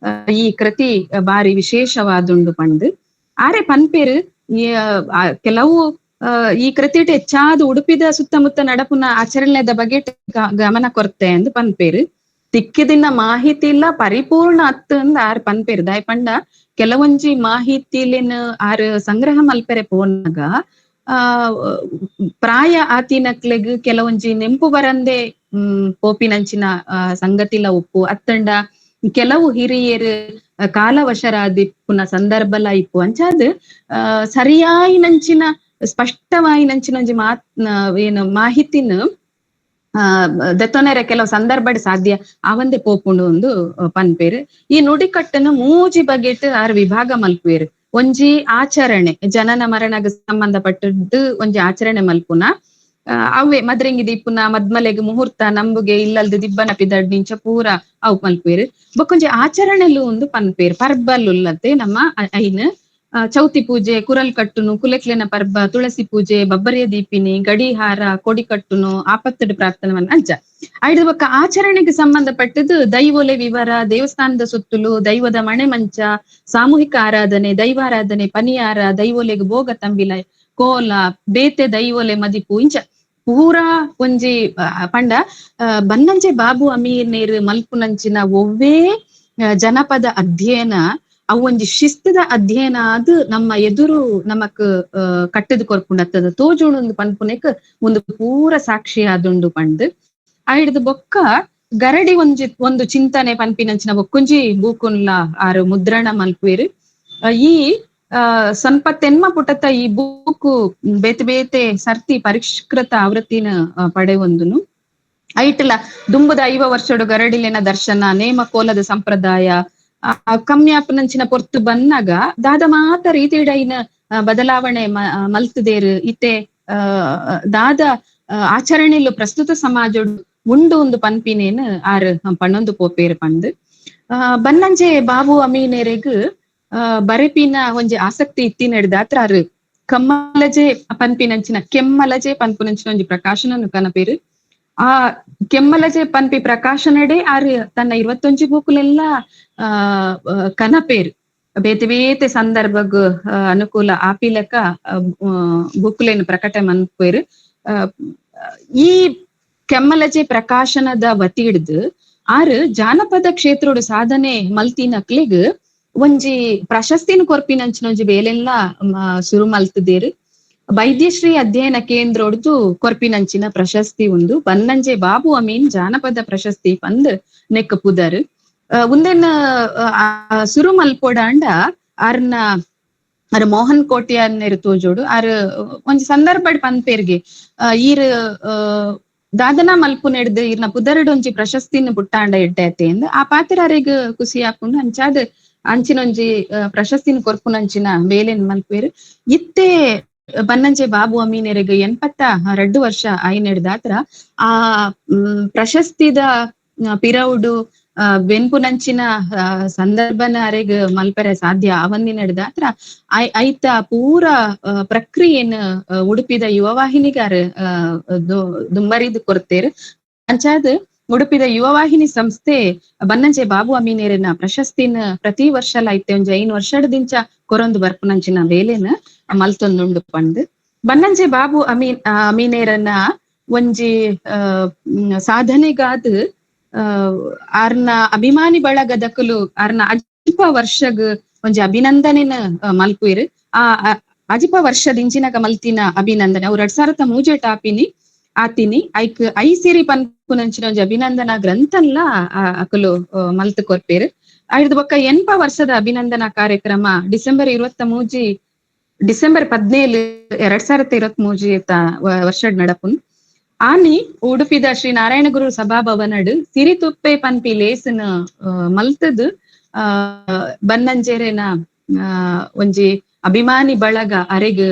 ಈ ಕೃತಿ ಬಾರಿ ವಿಶೇಷವಾದುಂಡು ಪಂದ್ ಆರೆ ಪನ್ಪೇರು. ಕೆಲವು ಈ ಕೃತಿಟ್ ಹೆಚ್ಚಾದ ಉಡುಪಿದ ಸುತ್ತಮುತ್ತ ನಡಪುನ ಆಚರಣೆದ ಬಗ್ಗೆ ಗಮನ ಕೊರ್ತೆ ಅಂದ್ ಪನ್ಪೇರು. ತಿಕ್ಕಿದಿನ ಮಾಹಿತಿ ಇಲ್ಲ ಪರಿಪೂರ್ಣ ಅತ್ತು ಅಂದ್ ಆರ್ ಪನ್ಪೇರು. ದಾಯ್ ಪಂಡ ಕೆಲವೊಂಜಿ ಮಾಹಿತಿಲಿನ ಆರ್ ಸಂಗ್ರಹ ಮಲ್ಪೆರೆ ಪೋನಾಗ ಆ ಪ್ರಾಯ ಆತಿನಕ್ಲೆಗ್ ಕೆಲವೊಂಜಿ ನೆಂಪು ಬರಂದೆ ಪೋಪಿನಂಚಿನ ಸಂಗತಿಲ ಉಪ್ಪು ಅತ್ತಂಡ ಕೆಲವು ಹಿರಿಯರು ಕಾಲವಶರಾದಿಪ್ಪುನ ಸಂದರ್ಭಲ ಇಪ್ಪು. ಅಂಚಾದ್ ಸರಿಯಾಯಿನಂಚಿನ ಸ್ಪಷ್ಟವಾಯಿನಂಚಿನ ಒಂಜಿ ಮಾತ್ ಏನು ಮಾಹಿತಿನ ದೆತ್ತೊನೆರೆ ಕೆಲವು ಸಂದರ್ಭಡ್ ಸಾಧ್ಯ ಆವಂದೆ ಪೋಪುಂಡು ಒಂದು ಪನ್ಪೇರು. ಈ ನುಡಿಕಟ್ಟನ್ನು ಮೂಜಿ ಬಗೆಟ್ ಆರ್ ವಿಭಾಗ ಮಲ್ಪುವೇರು. ಒಂಜಿ ಆಚರಣೆ, ಜನನ ಮರಣಗ್ ಸಂಬಂಧಪಟ್ಟದ್ದು ಒಂಜಿ ಆಚರಣೆ ಮಲ್ಪುನ, ಅವೇ ಮದ್ರಂಗಿ ದೀಪುನ, ಮದ್ಮಲೆಗ್ ಮುಹೂರ್ತ, ನಂಬುಗೆ ಇಲ್ಲಲ್ದು ದಿಬ್ಬನ ಪಿದಡ್ ನಿಂಚ ಪೂರ ಅವು ಮಲ್ಪುವೇರು. ಬೊಕ್ಕೊಂಜಿ ಆಚರಣೆಲು ಒಂದು ಪನ್ಪೇರು. ಪರ್ಬಲುಲ್ಲತೆ ನಮ್ಮ ಐನ್ ಚೌತಿ ಪೂಜೆ, ಕುರಲ್ ಕಟ್ಟುನು, ಕುಲೆಕ್ಲೆನ ಪರ್ಬ, ತುಳಸಿ ಪೂಜೆ, ಬಬ್ಬರಿಯ ದೀಪಿನಿ, ಗಡಿಹಾರ, ಕೊಡಿ ಕಟ್ಟುನು, ಆಪತ್ತಡು ಪ್ರಾರ್ಥನೆ ಅಂಚ. ಐದು ಬೊಕ್ಕ ಆಚರಣೆಗೆ ಸಂಬಂಧಪಟ್ಟದ್ದು ದೈವೊಲೆ ವಿವರ, ದೇವಸ್ಥಾನದ ಸುತ್ತುಲು, ದೈವದ ಮಣೆ ಮಂಚ, ಸಾಮೂಹಿಕ ಆರಾಧನೆ, ದೈವಾರಾಧನೆ, ಪನಿಯಾರ, ದೈವೊಲೆಗ್ ಭೋಗ ತಂಬಿಲ, ಕೋಲ, ಬೇತೆ ದೈವೊಲೆ ಮದಿಪು ಇಂಚ ಪೂರಾ ಒಂಜಿ ಪಂಡ ಬನ್ನಂಜೆ ಬಾಬು ಅಮೀನೇರು ಮಲ್ಪುನಂಚಿನ ಒವ್ವೇ ಜನಪದ ಅಧ್ಯಯನ ಅವು ಒಂಜಿ ಶಿಸ್ತದ ಅಧ್ಯಯನ ಅದು ನಮ್ಮ ಎದುರು ನಮಕ್ ಕಟ್ಟದ ಕೊರ್ಪುಂಡತ್ತದ ತೋಜುಣು ಪನ್ಪುನೆಕ್ ಒಂದು ಪೂರ ಸಾಕ್ಷಿ ಆದುಂಡು ಪಂಡ್. ಐಡ್ದು ಬೊಕ್ಕ ಗರಡಿ ಒಂಜಿ ಒಂದು ಚಿಂತನೆ ಪನ್ಪಿನಂಚಿನ ಬೊಕ್ಕೊಂಜಿ ಬೂಕುನ್ಲ ಆರು ಮುದ್ರಣ ಮಲ್ಪುವೇರು. ಈ 78 ಪುಟತ ಈ ಬೂಕು ಬೇತೆ ಬೇತೆ ಸರ್ತಿ ಪರಿಷ್ಕೃತ ಆವೃತ್ತಿನ ಪಡೆಯೊಂದುನು. ಐಟ್ಲ ದುಂಬುದ 50 ವರ್ಷಡು ಗರಡಿಲೆನ ದರ್ಶನ, ನೇಮ ಕೋಲದ ಸಂಪ್ರದಾಯ, ಕಮ್ಯಾಪನಂಚಿನ ಪೊರ್ತು ಬನ್ನಾಗ ದಾದ ಮಾತ ರೀತಿಡೈನ ಬದಲಾವಣೆ ಮಲ್ತದೇರು ಇತ್ತೆ ದಾದ ಆಚರಣೆಲು ಪ್ರಸ್ತುತ ಸಮಾಜ ಉಂಡು ಒಂದು ಪನ್ಪಿನೇನು ಆರು ಪಣ್ಣೊಂದು ಪೋಪೇರು ಪಂದ್. ಬನ್ನಂಜೆ ಬಾಬು ಅಮೀನೆರೆಗ್ ಬರೆಪಿನ ಒಂಜಿ ಆಸಕ್ತಿ ಇತ್ತಿನೆಡ್ದಾತ್ರ ಆರು ಕಮ್ಮಲಜೆ ಪನ್ಪಿನಂಚಿನ ಕೆಮ್ಮಲಜೆ ಪನ್ಪುನಂಚಿನ ಒಂಜಿ ಪ್ರಕಾಶನ ಕನಪೇರು. ಆ ಕೆಮ್ಮಲಜೆ ಪನ್ಪಿ ಪ್ರಕಾಶನಡೆ ಆರು ತನ್ನ 21 ಬೂಕುಲೆಲ್ಲ ಕನಪೇರು. ಬೇತೆ ಬೇತೆ ಸಂದರ್ಭಗ್ ಅನುಕೂಲ ಆಪಿಲಕ ಬುಕ್ಲೇನು ಪ್ರಕಟ ಮನ್ಪೇರು. ಈ ಕೆಮ್ಮಲಜೆ ಪ್ರಕಾಶನದ ವತಿ ಹಿಡ್ದು ಆರು ಜಾನಪದ ಕ್ಷೇತ್ರೋಡು ಸಾಧನೆ ಮಲ್ತಿನಕ್ಲೆಗ್ ಒಂಜಿ ಪ್ರಶಸ್ತಿನ ಕೊರ್ಪಿನಂಚಿನ ಒಂಜಿ ಬೇಲೆಲ್ಲ ಶುರು ಮಲ್ತದೇರು. ವೈದ್ಯಶ್ರೀ ಅಧ್ಯಯನ ಕೇಂದ್ರೊಡ್ದು ಕೊರ್ಪಿನಂಚಿನ ಪ್ರಶಸ್ತಿ ಉಂದು ಬನ್ನಂಜೆ ಬಾಬು ಅಮೀನ್ ಜಾನಪದ ಪ್ರಶಸ್ತಿ ಪಂದ್ ನೆಕ್ ಪುದರ್. ಉಂದೆನ್ ಸುರು ಮಲ್ಪೊಡಾಂಡ ಆರ್ನ ಆರ್ ಮೋಹನ್ ಕೋಟ್ಯಾನ್ನೇರು ತೋಜೋಡು. ಆರ್ ಒಂಜಿ ಸಂದರ್ಭಡ್ ಪನ್ಪೇರ್ಗೆ ಈರ್ ದಾದನ ಮಲ್ಪುನೆಡ್ದು ಈರ್ನ ಪುದರ್ಡ್ ಒಂಜಿ ಪ್ರಶಸ್ತಿನ ಪುಟ್ಟಾಂಡ ಎಡ್ಡೆ ಅಂದ್ ಆ ಪಾತ್ರ ಅರೆಗ್ ಖುಷಿ ಹಾಕೊಂಡು ಅಂಚಾದ್ ಅಂಚಿನೊಂಜಿ ಪ್ರಶಸ್ತಿನ ಕೊರ್ಪುನಂಚಿನ ಬೇಲೆನ್ ಮಲ್ಪೇರು. ಇತ್ತೆ ಬನ್ನಂಜೆ ಬಾಬು ಅಮೀನೆರೆಗ್ 82 ವರ್ಷ ಆಯಿನೆಡ್ದಾತ್ರ ಆ ಪ್ರಶಸ್ತಿದ ಪಿರೌಡು ಬೆನ್ಪುನಂಚಿನ ಸಂದರ್ಭನ ಅರೆಗ್ ಮಲ್ಪೆರೆ ಸಾಧ್ಯ ಆವಂದಿನೆಡ್ದಾತ್ರ ಐತ ಪೂರ ಪ್ರಕ್ರಿಯೆನ್ ಉಡುಪಿದ ಯುವವಾಹಿನಿಗಾರ ದುಂಬರಿದು ಕೊರ್ತೇರು. ಅಂಚಾದ್ ಉಡುಪಿದ ಯುವವಾಹಿನಿ ಸಂಸ್ಥೆ ಬನ್ನಂಜೆ ಬಾಬು ಅಮೀನೇರಿನ ಪ್ರಶಸ್ತಿನ ಪ್ರತಿ ವರ್ಷಲ ಐತೆ ಒಂಜಿ 5 ವರ್ಷದಿಂಚ ಕೊರೊಂದು ಬರ್ಪುನಂಚಿನ ಬೇಲೆನ ಮಲ್ತೊಂದುಂಡು ಪಂದ್. ಬನ್ನಂಜೆ ಬಾಬು ಅಮೀನೇರನ ಒಂಜಿ ಸಾಧನೆಗಾದ್ ಆರ್ನ ಅಭಿಮಾನಿ ಬಳಗದಕುಲು ಆರ್ನ ಅಜಿಪ ವರ್ಷಗ್ ಒಂಜಿ ಅಭಿನಂದನೆನ ಮಲ್ಪುಯಿರು. ಆ ಅಜಿಪ ವರ್ಷದಿಂಚಿನಗ ಮಲ್ತಿನ ಅಭಿನಂದನೆ ಅವ್ರು 2003 ಆಪಿನಿ ಆತಿನಿ ಐಕ್ I ಸಿರಿ ಪನ್ಪುನಂಚಿನ ಒಂಜಿ ಅಭಿನಂದನಾ ಗ್ರಂಥನ್ಲ ಅಕುಲು ಮಲ್ತು ಕೊರ್ಪೇರು. ಐದು ಬೊಕ್ಕ 80 ವರ್ಷದ ಅಭಿನಂದನಾ ಕಾರ್ಯಕ್ರಮ December 23 December 17 2023 ವರ್ಷಡ್ ನಡಪುನ್. ಆನಿ ಉಡುಪಿದ ಶ್ರೀ ನಾರಾಯಣ ಗುರು ಸಭಾಭವನಡ್ ಸಿರಿತುಪ್ಪೆ ಪನ್ಪಿ ಲೇಸನ್ ಮಲ್ತದ್ ಬನ್ನಂಜೆರೆನ ಒಂಜಿ ಅಭಿಮಾನಿ ಬಳಗ ಅರೆಗ್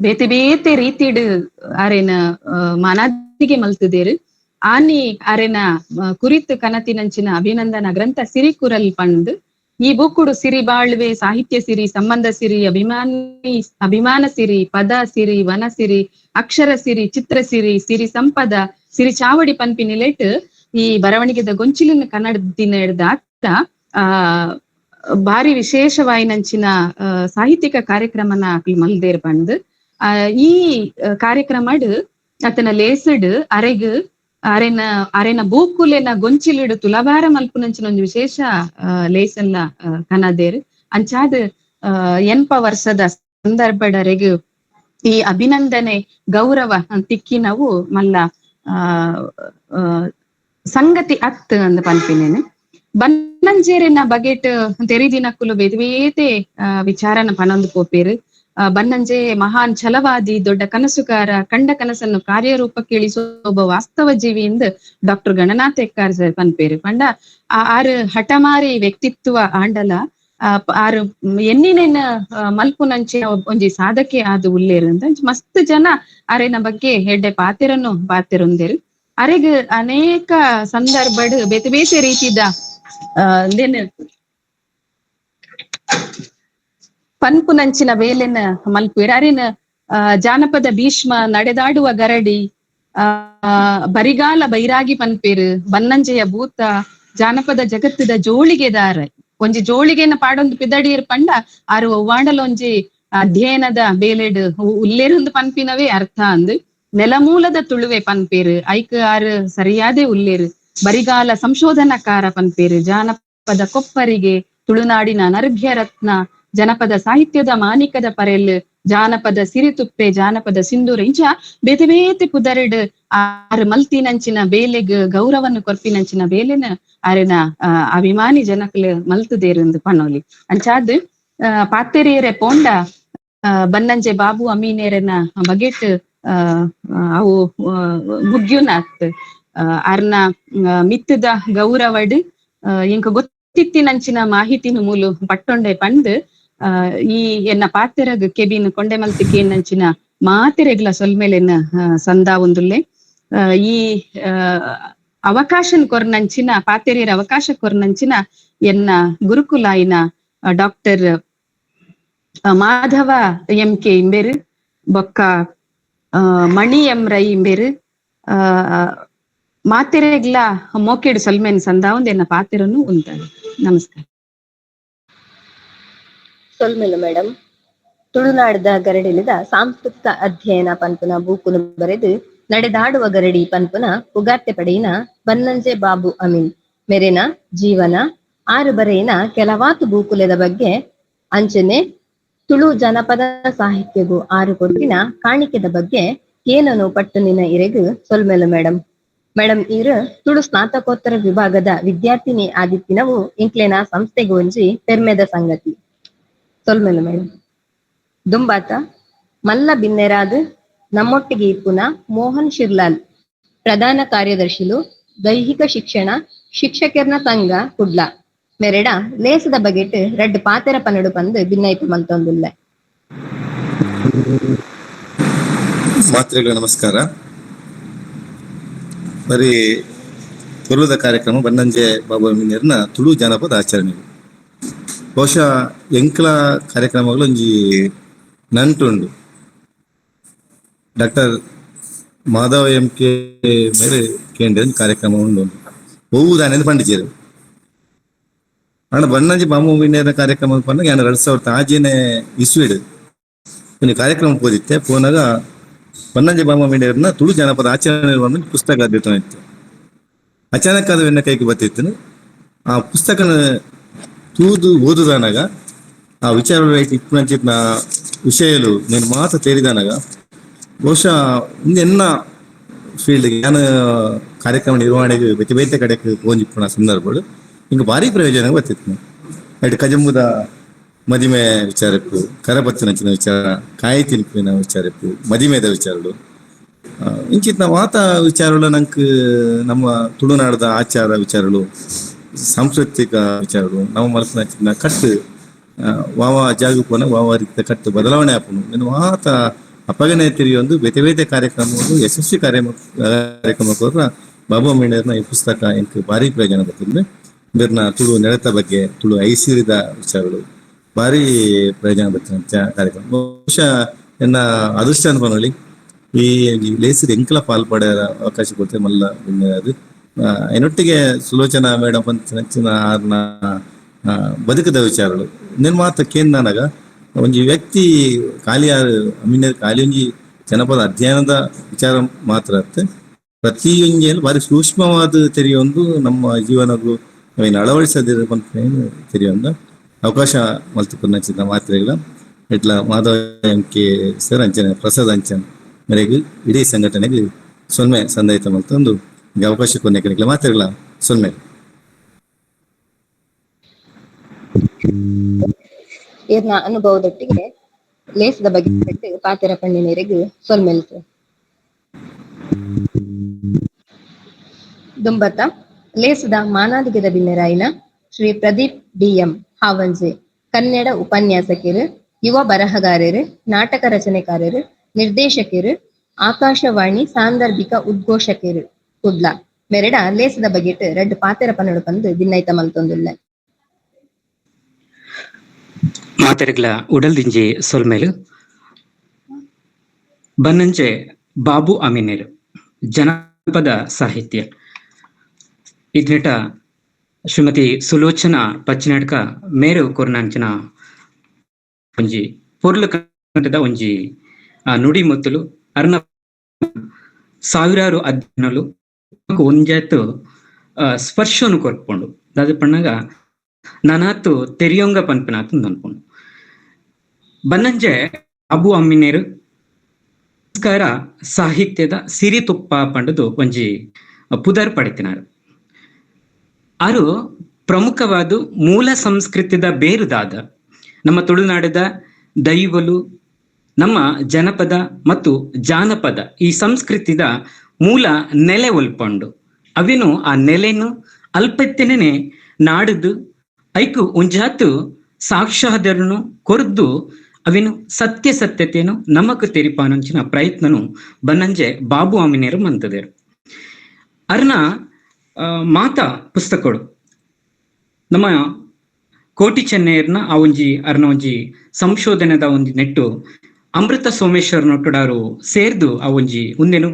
ಬೇತೆ ಬೇತೆ ರೀತಿಡ್ ಅರೆನ ಮಾನಾದಿಗೆ ಮಲ್ತದೇರು. ಆನಿ ಅರೆನ ಕುರಿತು ಕನತಿನಂಚಿನ ಅಭಿನಂದನ ಗ್ರಂಥ ಸಿರಿಕುರಲ್ ಪಂದ್ ಈ ಬೂಕುಡು ಸಿರಿ ಬಾಳ್ವೆ, ಸಾಹಿತ್ಯ ಸಿರಿ, ಸಂಬಂಧ ಸಿರಿ, ಅಭಿಮಾನ ಸಿರಿ, ಪದ ಸಿರಿ, ವನ ಸಿರಿ, ಅಕ್ಷರ ಸಿರಿ, ಚಿತ್ರ ಸಿರಿ, ಸಿರಿ ಸಂಪದ, ಸಿರಿ ಚಾವಡಿ ಪನ್ಪಿ ನಿಲೆಟ್ ಈ ಬರವಣಿಗೆದ ಗೊಂಚಿಲಿನ ಕನ್ನಡ ದಿನ ಹಿಡ್ದ ಆ ಭಾರಿ ವಿಶೇಷವಾಯಿನಂಚಿನ ಸಾಹಿತ್ಯಿಕ ಕಾರ್ಯಕ್ರಮನ ಮಲ್ದೇರ್ ಬಂದ್. ಈ ಕಾರ್ಯಕ್ರಮಡ್ ಅತನ ಲೇಸಡ್ ಅರೆಗ್ ಅರೆನ ಅರೆನ ಬೂಕುಲೆನ ಗೊಂಚಿಲಿಡು ತುಲಭಾರ ಮಲ್ಪುನಂಚಿನ ಒಂಜಿ ವಿಶೇಷ ಲೇಸನ್ನ ಕನದೇರ್. ಅಂಚಾದ 80 ವರ್ಷದ ಸಂದರ್ಭಡರೆಗ್ ಈ ಅಭಿನಂದನೆ ಗೌರವ ತಿಕ್ಕಿನವು ಮಲ್ಲ ಸಂಗತಿ ಅತ್ ಅಂದ ಪನ್ಪಿನೇನೆ. ಬನ್ನಂಜೇರಿನ ಬಗೆಟ್ ತೆರಿದಿನಕ್ಕುಲು ಬೇತೆ ಬೇತೆ ವಿಚಾರನ ಪನೊಂದು ಪೋಪೇರು. ಬನ್ನಂಜೆ ಮಹಾನ್ ಛಲವಾದಿ, ದೊಡ್ಡ ಕನಸುಗಾರ, ಕಂಡ ಕನಸನ್ನು ಕಾರ್ಯರೂಪಕ್ಕೆ ಇಳಿಸುವ ಒಬ್ಬ ವಾಸ್ತವ ಜೀವಿ ಎಂದು ಡಾಕ್ಟರ್ ಗಣನಾಥ್ ಎಕ್ಕಾರ್ ಸರ್ ಪನ್ಪೇರು. ಪಂಡ ಆರು ಹಠಮಾರಿ ವ್ಯಕ್ತಿತ್ವ ಆಂಡಲ ಆರು ಎನ್ನಿನೇನ ಮಲ್ಪುನಂಚೆ ಒಂಜಿ ಸಾಧಕೆ ಆದು ಉಲ್ಲೇರು ಅಂತ ಮಸ್ತ್ ಜನ ಅರೆನ ಬಗ್ಗೆ ಹೆಡ್ಡೆ ಪಾತೆರನ್ನು ಪಾತೆರೊಂದೇರು. ಅರೆಗ್ ಅನೇಕ ಸಂದರ್ಭಡ್ ಬೇತೆ ಬೇತೆ ರೀತಿದ ಪನ್ಪುನಂಚಿನ ಬೇಲೆನ ಮಲ್ಪುವೆರ್. ಅರೆನ ಜಾನಪದ ಭೀಷ್ಮ, ನಡೆದಾಡುವ ಗರಡಿ, ಬರಿಗಾಲ ಬೈರಾಗಿ ಪನ್ಪೇರು, ಬನ್ನಂಜೆಯ ಭೂತ, ಜಾನಪದ ಜಗತ್ತದ ಜೋಳಿಗೆದಾರ, ಒಂಜಿ ಜೋಳಿಗೆನ ಪಾಡೊಂದು ಪಿದಡಿಯರ್ ಪಂಡ ಆರು ಒವ್ವಾಂಡಲ ಒಂಜಿ ಅಧ್ಯಯನದ ಬೇಲೆಡ್ ಉಲ್ಲೇರುಂದು ಪನ್ಪಿನವೇ ಅರ್ಥ ಅಂದ್. ನೆಲಮೂಲದ ತುಳುವೆ ಪನ್ಪೇರು, ಐಕ್ ಆರು ಸರಿಯಾದೆ ಉಲ್ಲೇರು. ಬರಿಗಾಲ ಸಂಶೋಧನಾಕಾರ ಪನ್ಪೇರು, ಜಾನಪದ ಕೊಪ್ಪರಿಗೆ, ತುಳುನಾಡಿನ ನರ್ಭ್ಯ ರತ್ನ, ಜನಪದ ಸಾಹಿತ್ಯದ ಮಾನಿಕದ ಪರೆಲ್, ಜಾನಪದ ಸಿರಿತುಪ್ಪೆ, ಜಾನಪದ ಸಿಂಧೂರ, ಇಂಚ ಬೇತೆ ಬೇತೆ ಪುದರೆಡ್ ಆರು ಮಲ್ತಿನಂಚಿನ ಬೇಲೆಗ್ ಗೌರವವನ್ನು ಕೊರ್ಪಿನಂಚಿನ ಬೇಲೆನ ಆರೆನ ಅಭಿಮಾನಿ ಜನಕ್ಲು ಮಲ್ತುದೇರು ಪನೋಲಿ. ಅಂಚಾದ್ ಪಾತೆರಿಯರೆ ಪೋಂಡ ಬನ್ನಂಜೆ ಬಾಬು ಅಮೀನೇರನ ಬಗೆಟ್ ಅವು ಮುಗ್ಯುನಾತ್. ಅರ್ನ ಮಿತ್ತದ ಗೌರವಡ್ ಎಂಕ ಗೊತ್ತಿತ್ತಿನಂಚಿನ ಮಾಹಿತಿನ ಮೂಲು ಪಟ್ಟೊಂಡೆ ಪಂದ್ ಈ ಎನ್ನ ಪಾತೆರಗ್ ಕೆಬಿನ್ ಕೊಂಡೆ ಮಲ್ತಿಕೇನಂಚಿನ ಮಾತೆರೆಗ್ಲ ಸೊಲ್ಮೇಲೆನ ಸಂದಾ ಒಂದುಲ್ಲೆ. ಈ ಅವಕಾಶನ್ ಕೊರ್ನಂಚಿನ ಪಾತೆರಿಯರ ಅವಕಾಶ ಕೊರ್ನಂಚಿನ ಎನ್ನ ಗುರುಕುಲಾಯಿನ doctor Madhava M K ಇಂಬೇರು, ಬೊಕ್ಕ ಮಣಿ ಎಂ ರೈ ಇಂಬೇರು, ಮಾತೆರೆಗ್ಲ ಮೋಕೆಡ್ ಸೊಲ್ಮೇನ್ ಸಂದಾವಂದ್ ಎನ್ನ ಪಾತೆರನ್ನು ಉಂತಾಳೆ. ನಮಸ್ಕಾರ. ಸೊಲ್ಮೆಲು ಮೇಡಮ್. ತುಳುನಾಡದ ಗರಡಿಲಿದ ಸಾಂಸ್ಕೃತಿಕ ಅಧ್ಯಯನ ಪನ್ಪುನ ಬೂಕುನು ಬರೆದು ನಡೆದಾಡುವ ಗರಡಿ ಪನ್ಪುನ ಪುಗಾರ್ತೆ ಪಡೆಯಿನ ಬನ್ನಂಜೆ ಬಾಬು ಅಮೀನ್ ಮೆರೆನ ಜೀವನ ಆರು ಬರೆಯಿನ ಕೆಲವಾತು ಬೂಕುಲೆದ ಬಗ್ಗೆ ಅಂಚನೆ ತುಳು ಜನಪದ ಸಾಹಿತ್ಯಗೂ ಆರು ಕೊಡ್ತಿನ ಕಾಣಿಕೆದ ಬಗ್ಗೆ ಏನನು ಪಟ್ಟುನಿನ ಇರೆಗು ಸೊಲ್ಮೆಲು ಮೇಡಮ್. ಮೇಡಮ್ ಈರ್ ತುಳು ಸ್ನಾತಕೋತ್ತರ ವಿಭಾಗದ ವಿದ್ಯಾರ್ಥಿನಿ ಆದಿತ್ತಿನವು ಇಂಕ್ಲೆನ ಸಂಸ್ಥೆಗೆ ಒಂಜಿ ಪೆರ್ಮೆದ ಸಂಗತಿ. ಸೊಲ್ಮೆಲು ಮೇಡಮ್. ದುಂಬಾತ ಮಲ್ಲ ಬಿನ್ನೆರಾದ್ ನಮ್ಮೊಟ್ಟಿಗೆ ಇಪ್ಪುನ ಮೋಹನ್ ಶಿರ್ಲಾಲ್ ಪ್ರಧಾನ ಕಾರ್ಯದರ್ಶಿಲು ದೈಹಿಕ ಶಿಕ್ಷಣ ಶಿಕ್ಷಕರ್ನ ಸಂಘ ಕುಡ್ಲ ಮೆರೆಡ ಲೇಸದ ಬಗೆಟ್ ರಡ್ಡ್ ಪಾತೆರ ಪನಡು ಪಂದ್ ಬಿನ್ನೈಪು ಮಲ್ತೊಂದುಲ್ಲೆ. ಮಾತ್ರೆಗಳ ನಮಸ್ಕಾರ. ಬರೀ ಪೂರ್ವದ ಕಾರ್ಯಕ್ರಮ ಬನ್ನಂಜೆ ಬಾಬು ಅಮೀನೆರ್ನ ತುಳು ಜಾನಪದ ಆಚರಣೆ. ಬಹುಶಃ ಎಂಕ್ಲ ಕಾರ್ಯಕ್ರಮಗಳು ಒಂಜಿ ನಂಟುಂಡು. Doctor Madhava M K ಮೇಲೆ ಕೇಂದ್ರ ಕಾರ್ಯಕ್ರಮ ಉಂಡು ಬಹುದಾನೆ ಪಂಡಿಚೇರು. ಆಂಡ ಬನ್ನಂಜೆ ಬಾಬು ಅಮೀನೆರ್ನ ಕಾರ್ಯಕ್ರಮ ಪಂಡ ಯಾನ್ 2006ನೇ ಇಸ್ವಿಡ್ ಒಂಜಿ ಕಾರ್ಯಕ್ರಮ ಪೋದಿತ್ತೆ. ಪೋನಾಗ ಬನ್ನಂಜೆ ಬಾಬು ಅಮೀನೆರ್ನ ತುಳು ಜಾನಪದ ಆಚರಣೆ ಒಂದು ಪುಸ್ತಕ ಇತ್ತು. ಅಚಾನಕ್ ಅದು ಎನ್ನ ಕೈಗೆ ಬತ್ತಿತ್ತು. ಆ ಪುಸ್ತಕನ ತೂದು ಓದುದಾನಾಗ ಆ ವಿಚಾರ ಇಪ್ಪುನಂಚಿನ ವಿಷಯಲು నేను ಮಾತ್ರ ತೇರಿದಾನಾಗ ಬಹುಶಃ ಎನ್ನ ಫೀಲ್ಡ್ ನಾನು ಕಾರ್ಯಕ್ರಮ ನಿರ್ವಹಣೆಗೆ ಬೇತೆ ಬೇತೆ ಕಡೆಗೆ ಪೋಂಜಿಪ್ಪುನ ಸಂದರ್ಭಗಳು ಹಿಂಗೆ ಭಾರಿ ಪ್ರಯೋಜನ ಬರ್ತಿತ್ತು. ಅಟ್ ಕಜಂಬುದ ಮದಿಮೆ ವಿಚಾರಕ್ಕೂ, ಕರಪತ್ತಿನಂಚಿನ ವಿಚಾರ, ಕಾಯಿ ತಿನ್ಪಿನ ವಿಚಾರಕ್ಕೂ, ಮದಿಮೆದ ವಿಚಾರಗಳು, ಇಂಚಿತ್ನ ವಾತ ವಿಚಾರಗಳು ನಂಗೆ ನಮ್ಮ ತುಳುನಾಡದ ಆಚಾರ ವಿಚಾರಗಳು, ಸಾಂಸ್ಕೃತಿಕ ವಿಚಾರಗಳು, ನಮ್ಮ ಮನಸ್ಸಿನ ಕಟ್ಟು ವಾವ ಜಾಗ ಪೋನ ವಾವ ರೀತಿಯ ಕಟ್ಟು ಬದಲಾವಣೆ ಆಪುನು ಇನ್ನು ವಾತ ಅಪಗನೆ ತಿರಿಯೊಂದು ಬೇತೆ ಬೇತೆ ಕಾರ್ಯಕ್ರಮಗಳು ಯಶಸ್ವಿ ಕಾರ್ಯಕ್ರಮ ಬಾಬು ಅಮೀನೆರ್ನ ಈ ಪುಸ್ತಕ ಎಂಕ್ ಭಾರಿ ಪ್ರಯೋಜನ ಬರ್ತದೆ. ಬೇರ್ನ ತುಳು ನೆಲತ ಬಗ್ಗೆ ತುಳು ಐಸಿರಿದ ವಿಚಾರಗಳು ಭಾರಿ ಪ್ರಯೋಜನ ಬತ್ತಿನ ಕಾರ್ಯಕ್ರಮ. ಬಹುಶಃ ಎನ್ನ ಅದೃಷ್ಟ ಅನ್ಪನೊಳಿ ಈ ಲೇಸಿದ ಎಂಕಲ ಪಾಲ್ ಪಡೆಯರ ಅವಕಾಶ ಕೊಡ್ತೇವೆ ಮಲ್ಲ ಅದು. ಇನ್ನೊಟ್ಟಿಗೆ ಸುಲೋಚನಾ ಮೇಡಮ್ ಪಂಚಿನ ಆರ್ನ ಬದುಕದ ವಿಚಾರಗಳು ನಿನ್ ಮಾತ ಕೇಂದ್ರನಾಗ ಒಂಜಿ ವ್ಯಕ್ತಿ ಖಾಲಿ ಅಮೀನ ಖಾಲಿ ಒಂಜಿ ಜನಪದ ಅಧ್ಯಯನದ ವಿಚಾರ ಮಾತ್ರ ಅತ್ತೆ, ಪ್ರತಿಯೊಂಜಿಯಲ್ಲಿ ಭಾರಿ ಸೂಕ್ಷ್ಮವಾದ ತೆರೆಯೊಂದು ನಮ್ಮ ಜೀವನಗೂ ಅಳವಡಿಸದಿರ ತೆರೆಯೊಂದು ಅವಕಾಶ ಮಲ್ತುಕೊರ್ನಂಚಿನ ಮಾತ್ರೆಗಳ ಇಟ್ಲ ಮಾಧವ M K sir ಅಂಚನೆ ಪ್ರಸಾದ್ ಅಂಚನ್ ಮೇರೆಗೆ ಇಡೀ ಸಂಘಟನೆಗೆ ಸೊನ್ನೆ ಸಂದಾಯಿತ ಮಲ್ತೊಂದು ಅವಕಾಶ ಕೊನೆ ಮಾತ್ರೆಗಳ ಸೊನ್ನೆ. ಇರ್ನ ಅನುಭವದೊಟ್ಟಿಗೆ ಲೇಸದ ಬಗ್ಗೆ ಪಾತೆರ ಪಣ್ಣಿನರಿಗೆ ಸೊಲ್ಮೆಲ್ತು. ದುಂಬತ್ತ ಲೇಸದ ಮಾನಾದಿಗದ ಬಿನ್ನೆರಾಯಿನ ಶ್ರೀ ಪ್ರದೀಪ್ ಡಿಎಂ ಹಾವಂಜೆ ಕನ್ನಡ ಉಪನ್ಯಾಸಕರು, ಯುವ ಬರಹಗಾರರು, ನಾಟಕ ರಚನೆಕಾರರು, ನಿರ್ದೇಶಕರು, ಆಕಾಶವಾಣಿ ಸಾಂದರ್ಭಿಕ ಉದ್ಘೋಷಕರು ಕುಡ್ಲ ಮೆರಡ ಲೇಸದ ಬಗೆಟ್ ರಡ್ಡ್ ಪಾತೆರ ಪನ್ನಡು ಪಂದು ಬಿನ್ನೈತ ಮಲ್ತೊಂದುಲ್ಲ. ಮಾತೆರೆಗ್ಲ ಉಡಲ್ದಿಂಜಿ ಸೊಲ್ಮೇಲು. ಬನ್ನಂಜೆ ಬಾಬು ಅಮೀನೇರು ಜನಪದ ಸಾಹಿತ್ಯ ಇದ್ನೆಟ ಶ್ರೀಮತಿ ಸುಲೋಚನಾ ಪಚ್ಚಿನಾಟಕ ಮೇರು ಕೊರ್ನಾಂಚಿನ ಒಂಜಿ ಪೊರ್ಲು ಕಂಠದ ಒಂಜಿ ನುಡಿ ಮುತ್ತುಲು ಅರ್ನ ಸಾವಿರಾರು ಅಧ್ಯಯನಲು ಒಂಜಾತು ಸ್ಪರ್ಶನು ಕೊರ್ಪುಂಡು. ದಾದ ಪಣ್ಣಗ ನಾನಾತು ತೆರಿಯೊಂಗ ಪನ್ಪಿನಾತು ಅನ್ಪುಂಡು. ಬನ್ನಂಜೆ ಅಬು ಅಮ್ಮಿನೇರು ಸಂಸ್ಕಾರ ಸಾಹಿತ್ಯದ ಸಿರಿತುಪ್ಪ ಪಂಡದು ಒಂಜಿ ಪುದರ್ ಪಡೆತಿನಾರು. ಆರು ಪ್ರಮುಖವಾದ ಮೂಲ ಸಂಸ್ಕೃತಿದ ಬೇರುದಾದ ನಮ್ಮ ತುಳುನಾಡದ ದೈವಲು ನಮ್ಮ ಜನಪದ ಮತ್ತು ಜಾನಪದ ಈ ಸಂಸ್ಕೃತಿದ ಮೂಲ ನೆಲೆ ಒಲ್ಪಂಡು ಅವೇನು ಆ ನೆಲೆನು ಅಲ್ಪತ್ತನೇ ನಾಡದು ಐಕು ಒಂಜಾತು ಸಾಕ್ಷಾದರನು ಕೊರ್ದು ಅವೇನು ಸತ್ಯ ಸತ್ಯತೆಯನ್ನು ನಮಕ್ ತೆರಿಪಾನಂಚಿನ ಪ್ರಯತ್ನನು ಬನ್ನಂಜೆ ಬಾಬು ಅಮಿನೇರು ಮಂತದೇರು. ಅರ್ನ ಮಾತಾ ಪುಸ್ತಕಗಳು ನಮ್ಮ ಕೋಟಿ ಚೆನ್ನೈರ್ನ ಆ ಒಂಜಿ ಅರ್ನ ಒಂಜಿ ಸಂಶೋಧನೆದ ಒಂಜಿ ನೆಟ್ಟು ಅಮೃತ ಸೋಮೇಶ್ವರ ನೊಟ್ಟುಡಾರು ಸೇರ್ದು ಆ ಒಂಜಿ ಉಂದೆನು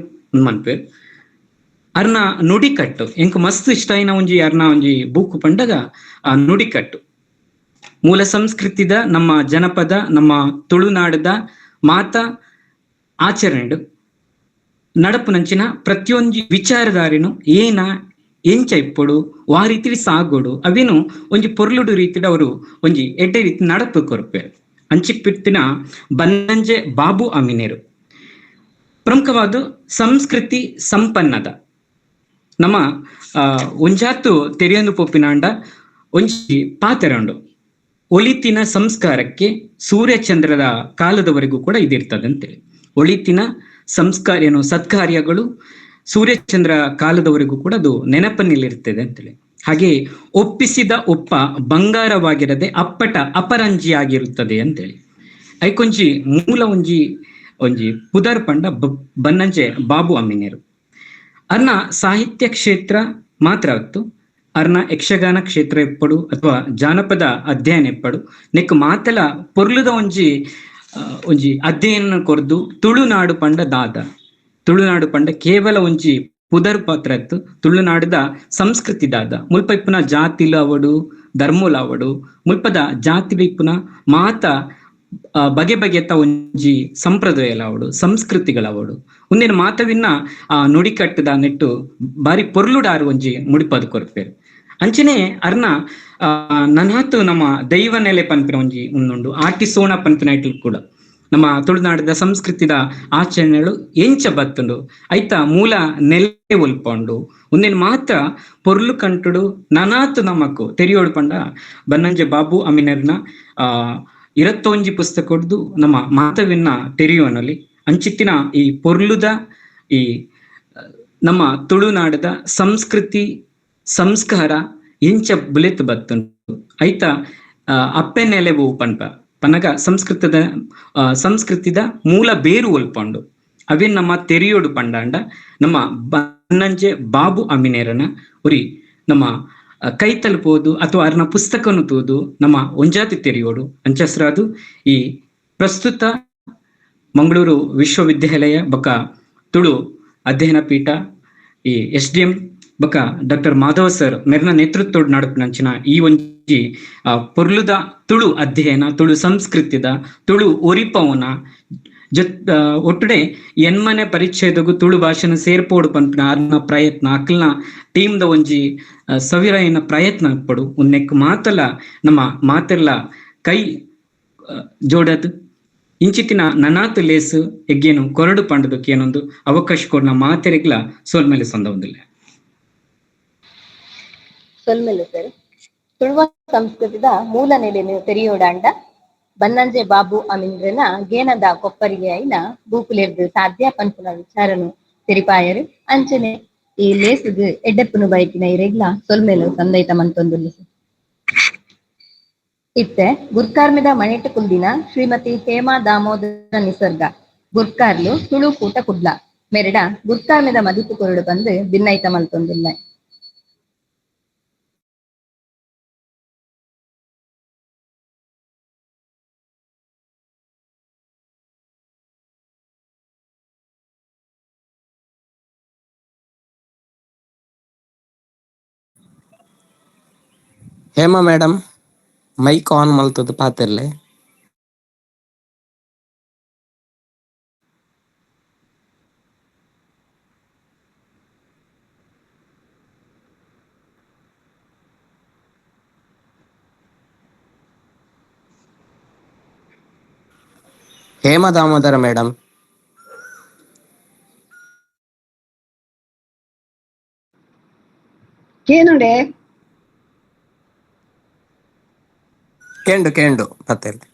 ಮನ್ಪೆ. ಅರ್ನ ನುಡಿಕಟ್ಟು ಎಂಕ್ ಮಸ್ತ್ ಇಷ್ಟ అయిన ಒಂಜಿ ಅರ್ನ ಒಂಜಿ ಬೂಕು ಪಂಡಗ ಆ ನುಡಿಕಟ್ಟು ಮೂಲ ಸಂಸ್ಕೃತಿದ ನಮ್ಮ ಜನಪದ ನಮ್ಮ ತುಳುನಾಡದ ಮಾತ ಆಚರಣೆ ನಡಪುನಂಚಿನ ಪ್ರತಿಯೊಂಜಿ ವಿಚಾರಧಾರೆನು ಏನ ಎಂಚ ಇಪ್ಪೊಡು ವಾ ರೀತಿ ಸಾಗೋಡು ಅವೇನು ಒಂಜಿ ಪೊರ್ಲುಡು ರೀತಿಡ್ ಅವರು ಒಂಜಿ ಎಡ್ಡೆ ರೀತಿ ನಡಪು ಕೊರ್ಪೆರ್. ಅಂಚಿಪಿತ್ತಿನ ಬನ್ನಂಜೆ ಬಾಬು ಅಮೀನೇರು ಪ್ರಮುಖವಾದ ಸಂಸ್ಕೃತಿ ಸಂಪನ್ನದ ನಮ್ಮ ಒಂಜಾತು ತೆರೆಯೊಂದು ಪೊಪ್ಪಿನಾಂಡ ಒಂಜಿ ಪಾತೆರಂಡು ಒಳಿತಿನ ಸಂಸ್ಕಾರಕ್ಕೆ ಸೂರ್ಯಚಂದ್ರರ ಕಾಲದವರೆಗೂ ಕೂಡ ಇದಿರ್ತದಂತೇಳಿ. ಒಳಿತಿನ ಸಂಸ್ಕಾರ ಏನು ಸತ್ಕಾರ್ಯಗಳು ಸೂರ್ಯಚಂದ್ರ ಕಾಲದವರೆಗೂ ಕೂಡ ಅದು ನೆನಪಿನಲ್ಲಿರ್ತದೆ ಅಂತೇಳಿ. ಹಾಗೆ ಒಪ್ಪಿಸಿದ ಒಪ್ಪ ಬಂಗಾರವಾಗಿರದೆ ಅಪ್ಪಟ ಅಪರಂಜಿಯಾಗಿರುತ್ತದೆ ಅಂತೇಳಿ. ಐಕೊಂಜಿ ಮೂಲ ಒಂಜಿ ಒಂಜಿ ಪುದರ್ ಪಂಡ ಬನ್ನಂಜೆ ಬಾಬು ಅಮ್ಮಿನೇರು. ಅರ್ನ ಸಾಹಿತ್ಯ ಕ್ಷೇತ್ರ ಮಾತ್ರ ಅತ್ತು ಅರ್ನ ಯಕ್ಷಗಾನ ಕ್ಷೇತ್ರ ಎಪ್ಪಡು ಅಥವಾ ಜಾನಪದ ಅಧ್ಯಯನ ಎಪ್ಪಡು ನೆಕ್ ಮಾತೆಲ ಪೊರ್ಲುದ ಒಂಜಿ ಒಂಜಿ ಅಧ್ಯಯನ ಕೊರ್ದು ತುಳುನಾಡು ಪಂಡ ದಾದ ತುಳುನಾಡು ಪಂಡ ಕೇವಲ ಒಂಜಿ ಪುದರ್ ಪಾತ್ರ ಇತ್ತು ತುಳುನಾಡದ ಸಂಸ್ಕೃತಿ ದಾದ ಮುಲ್ಪ ಇಪ್ಪುನ ಜಾತಿಲು ಅವಡು ಧರ್ಮುಲ ಅವಡು ಮುಲ್ಪದ ಜಾತಿಲು ಇಪ್ಪುನ ಮಾತ ಬಗೆ ಬಗೆತ ಒಂಜಿ ಸಂಪ್ರದಾಯಲ ಅವಡು ಸಂಸ್ಕೃತಿಗಳವಡು ಒಂದಿನ ಮಾತವಿನ್ನ ಆ ನುಡಿಕಟ್ಟದ ನೆಟ್ಟು ಬಾರಿ ಪೊರ್ಲುಡಾರು ಒಂಜಿ ಮುಡಿಪದು ಕೊರ್ಪೇರು. ಅಂಚನೆ ಅರ್ನ ನನಾತು ನಮ್ಮ ದೈವ ನೆಲೆ ಪನ್ಪಿನ ಒಂಜಿ ಉಂದುಂಡು ಆಟಿಸೋಣ ಪನ್ಪಿನ ಇಟ್ಲು ಕೂಡ ನಮ್ಮ ತುಳುನಾಡದ ಸಂಸ್ಕೃತಿದ ಆಚರಣೆಗಳು ಎಂಚ ಬತ್ತುಂಡು ಐತ ಮೂಲ ನೆಲೆ ಒಲ್ಪಂಡು ಒಂದಿನ ಮಾತ್ರ ಪೊರ್ಲು ಕಂಟುಡು ನನಾತು ನಮಕು ತೆರಿಯೋಡು ಪಂಡ ಬನ್ನಂಜೆ ಬಾಬು ಅಮಿನರ್ನ 21 ಪುಸ್ತಕ ಕೊಡ್ದು ನಮ್ಮ ಮಾತವಿನ್ನ ತೆರೆಯುವನಲ್ಲಿ ಅಂಚಿತ್ತಿನ ಈ ಪೊರ್ಲುದ ಈ ನಮ್ಮ ತುಳುನಾಡದ ಸಂಸ್ಕೃತಿ ಸಂಸ್ಕಾರ ಎಂಚ ಬುಲೆತ್ ಬತ್ತುಂಡು ಐತ ಅಪ್ಪೆ ನೆಲೆವು ಪನ್ಪ ಪನಗ ಸಂಸ್ಕೃತದ ಸಂಸ್ಕೃತಿದ ಮೂಲ ಬೇರು ಒಲ್ಪಂಡು ಅವೇನ್ ನಮ್ಮ ತೆರಿಯೋಡು ಪಂಡಾಂಡ ನಮ್ಮ ಬನ್ನಂಜೆ ಬಾಬು ಅಮಿನೇರನ ಉರಿ ನಮ್ಮ ಕೈ ತಲುಪೋದು ಅಥವಾ ಅರ್ನ ಪುಸ್ತಕನು ತೂದು ನಮ್ಮ ಒಂಜಾತಿ ತೆರೆಯೋಡು ಅಂಚಸ್ರಾದು ಈ ಪ್ರಸ್ತುತ ಮಂಗಳೂರು ವಿಶ್ವವಿದ್ಯಾಲಯ ಬೊಕ ತುಳು ಅಧ್ಯಯನ ಪೀಠ ಈ S D M ಬೊಕ ಡಾಕ್ಟರ್ ಮಾಧವ ಸರ್ ಮೆರ್ನ ನೇತೃತ್ವದ ನಡಪಿನಂಚಿನ ಈ ಒಂಜಿ ಪೊರ್ಲುದ ತುಳು ಅಧ್ಯಯನ, ತುಳು ಸಂಸ್ಕೃತಿದ ತುಳು ಒರಿಪವನ ಒಟ್ಟುಡೆ ಎನ್ಮನೆ ಪರಿಚ್ಛೇದಗು ತುಳು ಭಾಷೆನ ಸೇರ್ಪೋಡು ಪನ್ಪಿನ ಅರ್ನ ಪ್ರಯತ್ನ, ಅಕ್ಲ್ನ ಟೀಮ್ದ ಒಂಜಿ ಸವಿರಾಯನ ಪ್ರಯತ್ನ ಪಡು ಉನ್ನೆಕ್ ಮಾತಲ ನಮ್ಮ ಮಾತೆಲ್ಲ ಕೈ ಜೋಡದು ಇಂಚಿತಿನ ನನಾತು ಲೇಸು ಎಗ್ಗೇನು ಕೊರಡು ಪಂಡದಕ್ಕೆ ಏನೊಂದು ಅವಕಾಶ ಕೊಡ್ನ ಮಾತೆರೆಗ್ಲ ಸೋಲ್ಮೇಲೆ ಸಂದ ಒಂದಿಲ್ಲ. ಸೊಲ್ಮೆಲೆ ಸರ್. ತುಳುವ ಸಂಸ್ಕೃತಿದ ಮೂಲ ನೆಲೆನು ತೆರಿಯೋಡಾಂಡ ಬನ್ನಂಜೆ ಬಾಬು ಅಮಿನ್ರೆನ ಗೇನದ ಕೊಪ್ಪರಿಗೆ ಐನ ಬೂಕುಲೆರ್ದು ಸಾಧ್ಯ ಪನ್ಪುನ ವಿಚಾರನು ತೆರಿಪಾಯರು. ಅಂಚನೆ ಈ ಲೇಸುಗು ಎಡ್ಡೆಪ್ಪುನು ಬೈಕಿನ ಇರೆಗ್ಲ ಸೊಲ್ಮೇಲು ಸಂದೈತ ಮಂತೊಂದುಲ್ಲ. ಇತ್ತೆ ಗುರ್ಕಾರ್ಮೆದ ಮಣಿಟ್ಟು ಕುಲ್ದಿನ ಶ್ರೀಮತಿ ಹೇಮಾ ದಾಮೋದರ ನಿಸರ್ಗ ಗುರ್ಕಾರ್ಲು ತುಳು ಕೂಟ ಕುಡ್ಲ ಮೆರಡ ಗುರ್ಕಾರ್ಮೆದ ಮದಿಪು ಕೊರಡು ಬಂದು ಭಿನ್ನೈತ ಮಲ್ತೊಂದುಲ್ಲ. Hema madam mic on ಮಲ್ತದ ಪಾತೆರ್ಲೆ. Hema Damodara madam. ಕೇನುಂಡೆ ಕೇಂಡು ಕೇಂಡು ಪತ್ತೆರ್ಲೆ.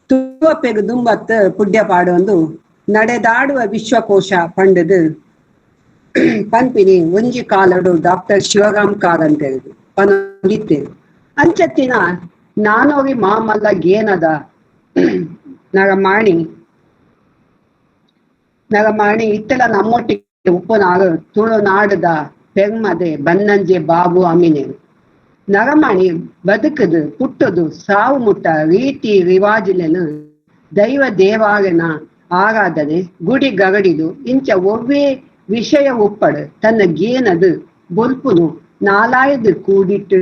ತುಳುವಪ್ಪೆಗ್ ದುಂಬತ್ ಪುಡ್ಯ ಪಾಡೊಂದು ನಡೆದಾಡುವ ವಿಶ್ವಕೋಶ ಪಂಡದು ಪನ್ಪಿನಿ ಒಂಜಿ ಕಾಲಡು ಡಾಕ್ಟರ್ ಶಿವರಾಮ್ ಕಾರಂತೆರ್ ಪನೊಂದಿತ್ತೆರ್. ಅಂಚತ್ತಿನ ನಾನೋರಿ ಮಾಮಲ್ಲ ಗೇನದ ನರಮಾಣಿ ನರಮಾಣಿ ಇತ್ತೆಲ ನಮ್ಮೊಟ್ಟಿಗೆ ಉಪ್ಪುನಾರು ತುಳುನಾಡದ ಪೆರ್ಮದೆ ಬನ್ನಂಜೆ ಬಾಬು ಅಮಿನೇರು. ನರಮಾಣಿ ಬದುಕದು ಪುಟ್ಟದು ಸಾವು ಮುಟ್ಟ ರೀತಿ ರಿವಾಜಿಲೆನು ದೈವ ದೇವಾರನ ಆರಾಧನೆ ಗುಡಿ ಗರಡಿದು ಇಂಚ ಒವ್ವೇ ವಿಷಯ ಉಪ್ಪಡು ತನ್ನ ಗೇನದು ಬೊಲ್ಪುನು ನಾಲಾಯದು ಕೂಡಿಟ್ಟು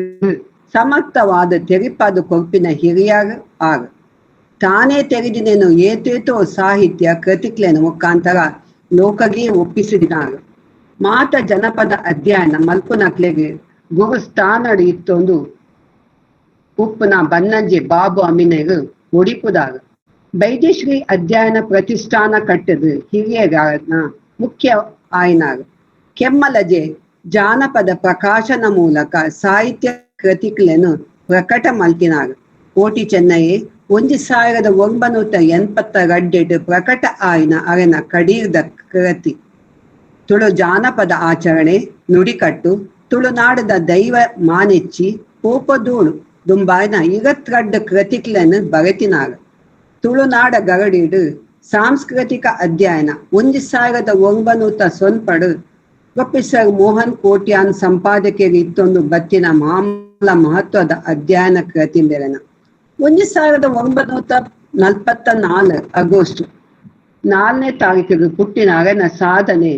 ಸಮರ್ಥವಾದ ತೆರಿಪಾದ ಕೊರ್ಪಿನ ಹಿರಿಯಾರು ಆರು. ತಾನೇ ತೆರೆದಿನೇನು ಏತೇತೋ ಸಾಹಿತ್ಯ ಕೃತಿಕ್ಲೇನ ಮುಖಾಂತರ ಲೋಕಗೆ ಒಪ್ಪಿಸಿದಿನಾರು. ಮಾತ ಜನಪದ ಅಧ್ಯಯನ ಮಲ್ಪುನಕ್ಲೆಗೆ ಗುರುಸ್ಥಾನಡು ಇತ್ತೊಂದು ಉಪ್ಪುನ ಬನ್ನಂಜೆ ಬಾಬು ಅಮಿನೆಗು ಒಡಿಪುದಾಗ ಬೈದ್ಯಶ್ರೀ ಅಧ್ಯಯನ ಪ್ರತಿಷ್ಠಾನ ಕಟ್ಟದು ಹಿರಿಯಗಾರನ ಮುಖ್ಯ ಆಯ್ನಾಗ. ಕೆಮ್ಮಲಜೆ ಜಾನಪದ ಪ್ರಕಾಶನ ಮೂಲಕ ಸಾಹಿತ್ಯ ಕೃತಿಕ್ಲೆನು ಪ್ರಕಟ ಮಲ್ತಿನಾಗ. ಕೋಟಿ ಚೆನ್ನಯೇ 1982 ಪ್ರಕಟ ಆಯ್ನ ಅರೆನ ಕಡೀರ್ದ ಕೃತಿ ತುಳು ಜಾನಪದ ಆಚರಣೆ ನುಡಿಕಟ್ಟು ತುಳುನಾಡದ ದೈವ ಮಾನೆಚ್ಚಿ ಪೋಪದೂಳು ದುಂಬಾಯ್ನ 22 ಕೃತಿಕ್ಲೆನು ಬರೆತಿನಾಗ. ತುಳುನಾಡ ಗರಡಿಡು ಸಾಂಸ್ಕೃತಿಕ ಅಧ್ಯಯನ 1990 ಪ್ರೊಫೆಸರ್ ಮೋಹನ್ ಕೋಟ್ಯಾನ್ ಸಂಪಾದಕರು ಇತ್ತೊಂದು ಬತ್ತಿನ ಮಾಮೂಲ ಮಹತ್ವದ ಅಧ್ಯಯನ ಕೃತಿ ಮೇರೆನ. 1944 ಆಗಸ್ಟ್ 4ನೇ ತಾರೀಕಿಗೆ ಪುಟ್ಟಿನ ಅರೆನ ಸಾಧನೆ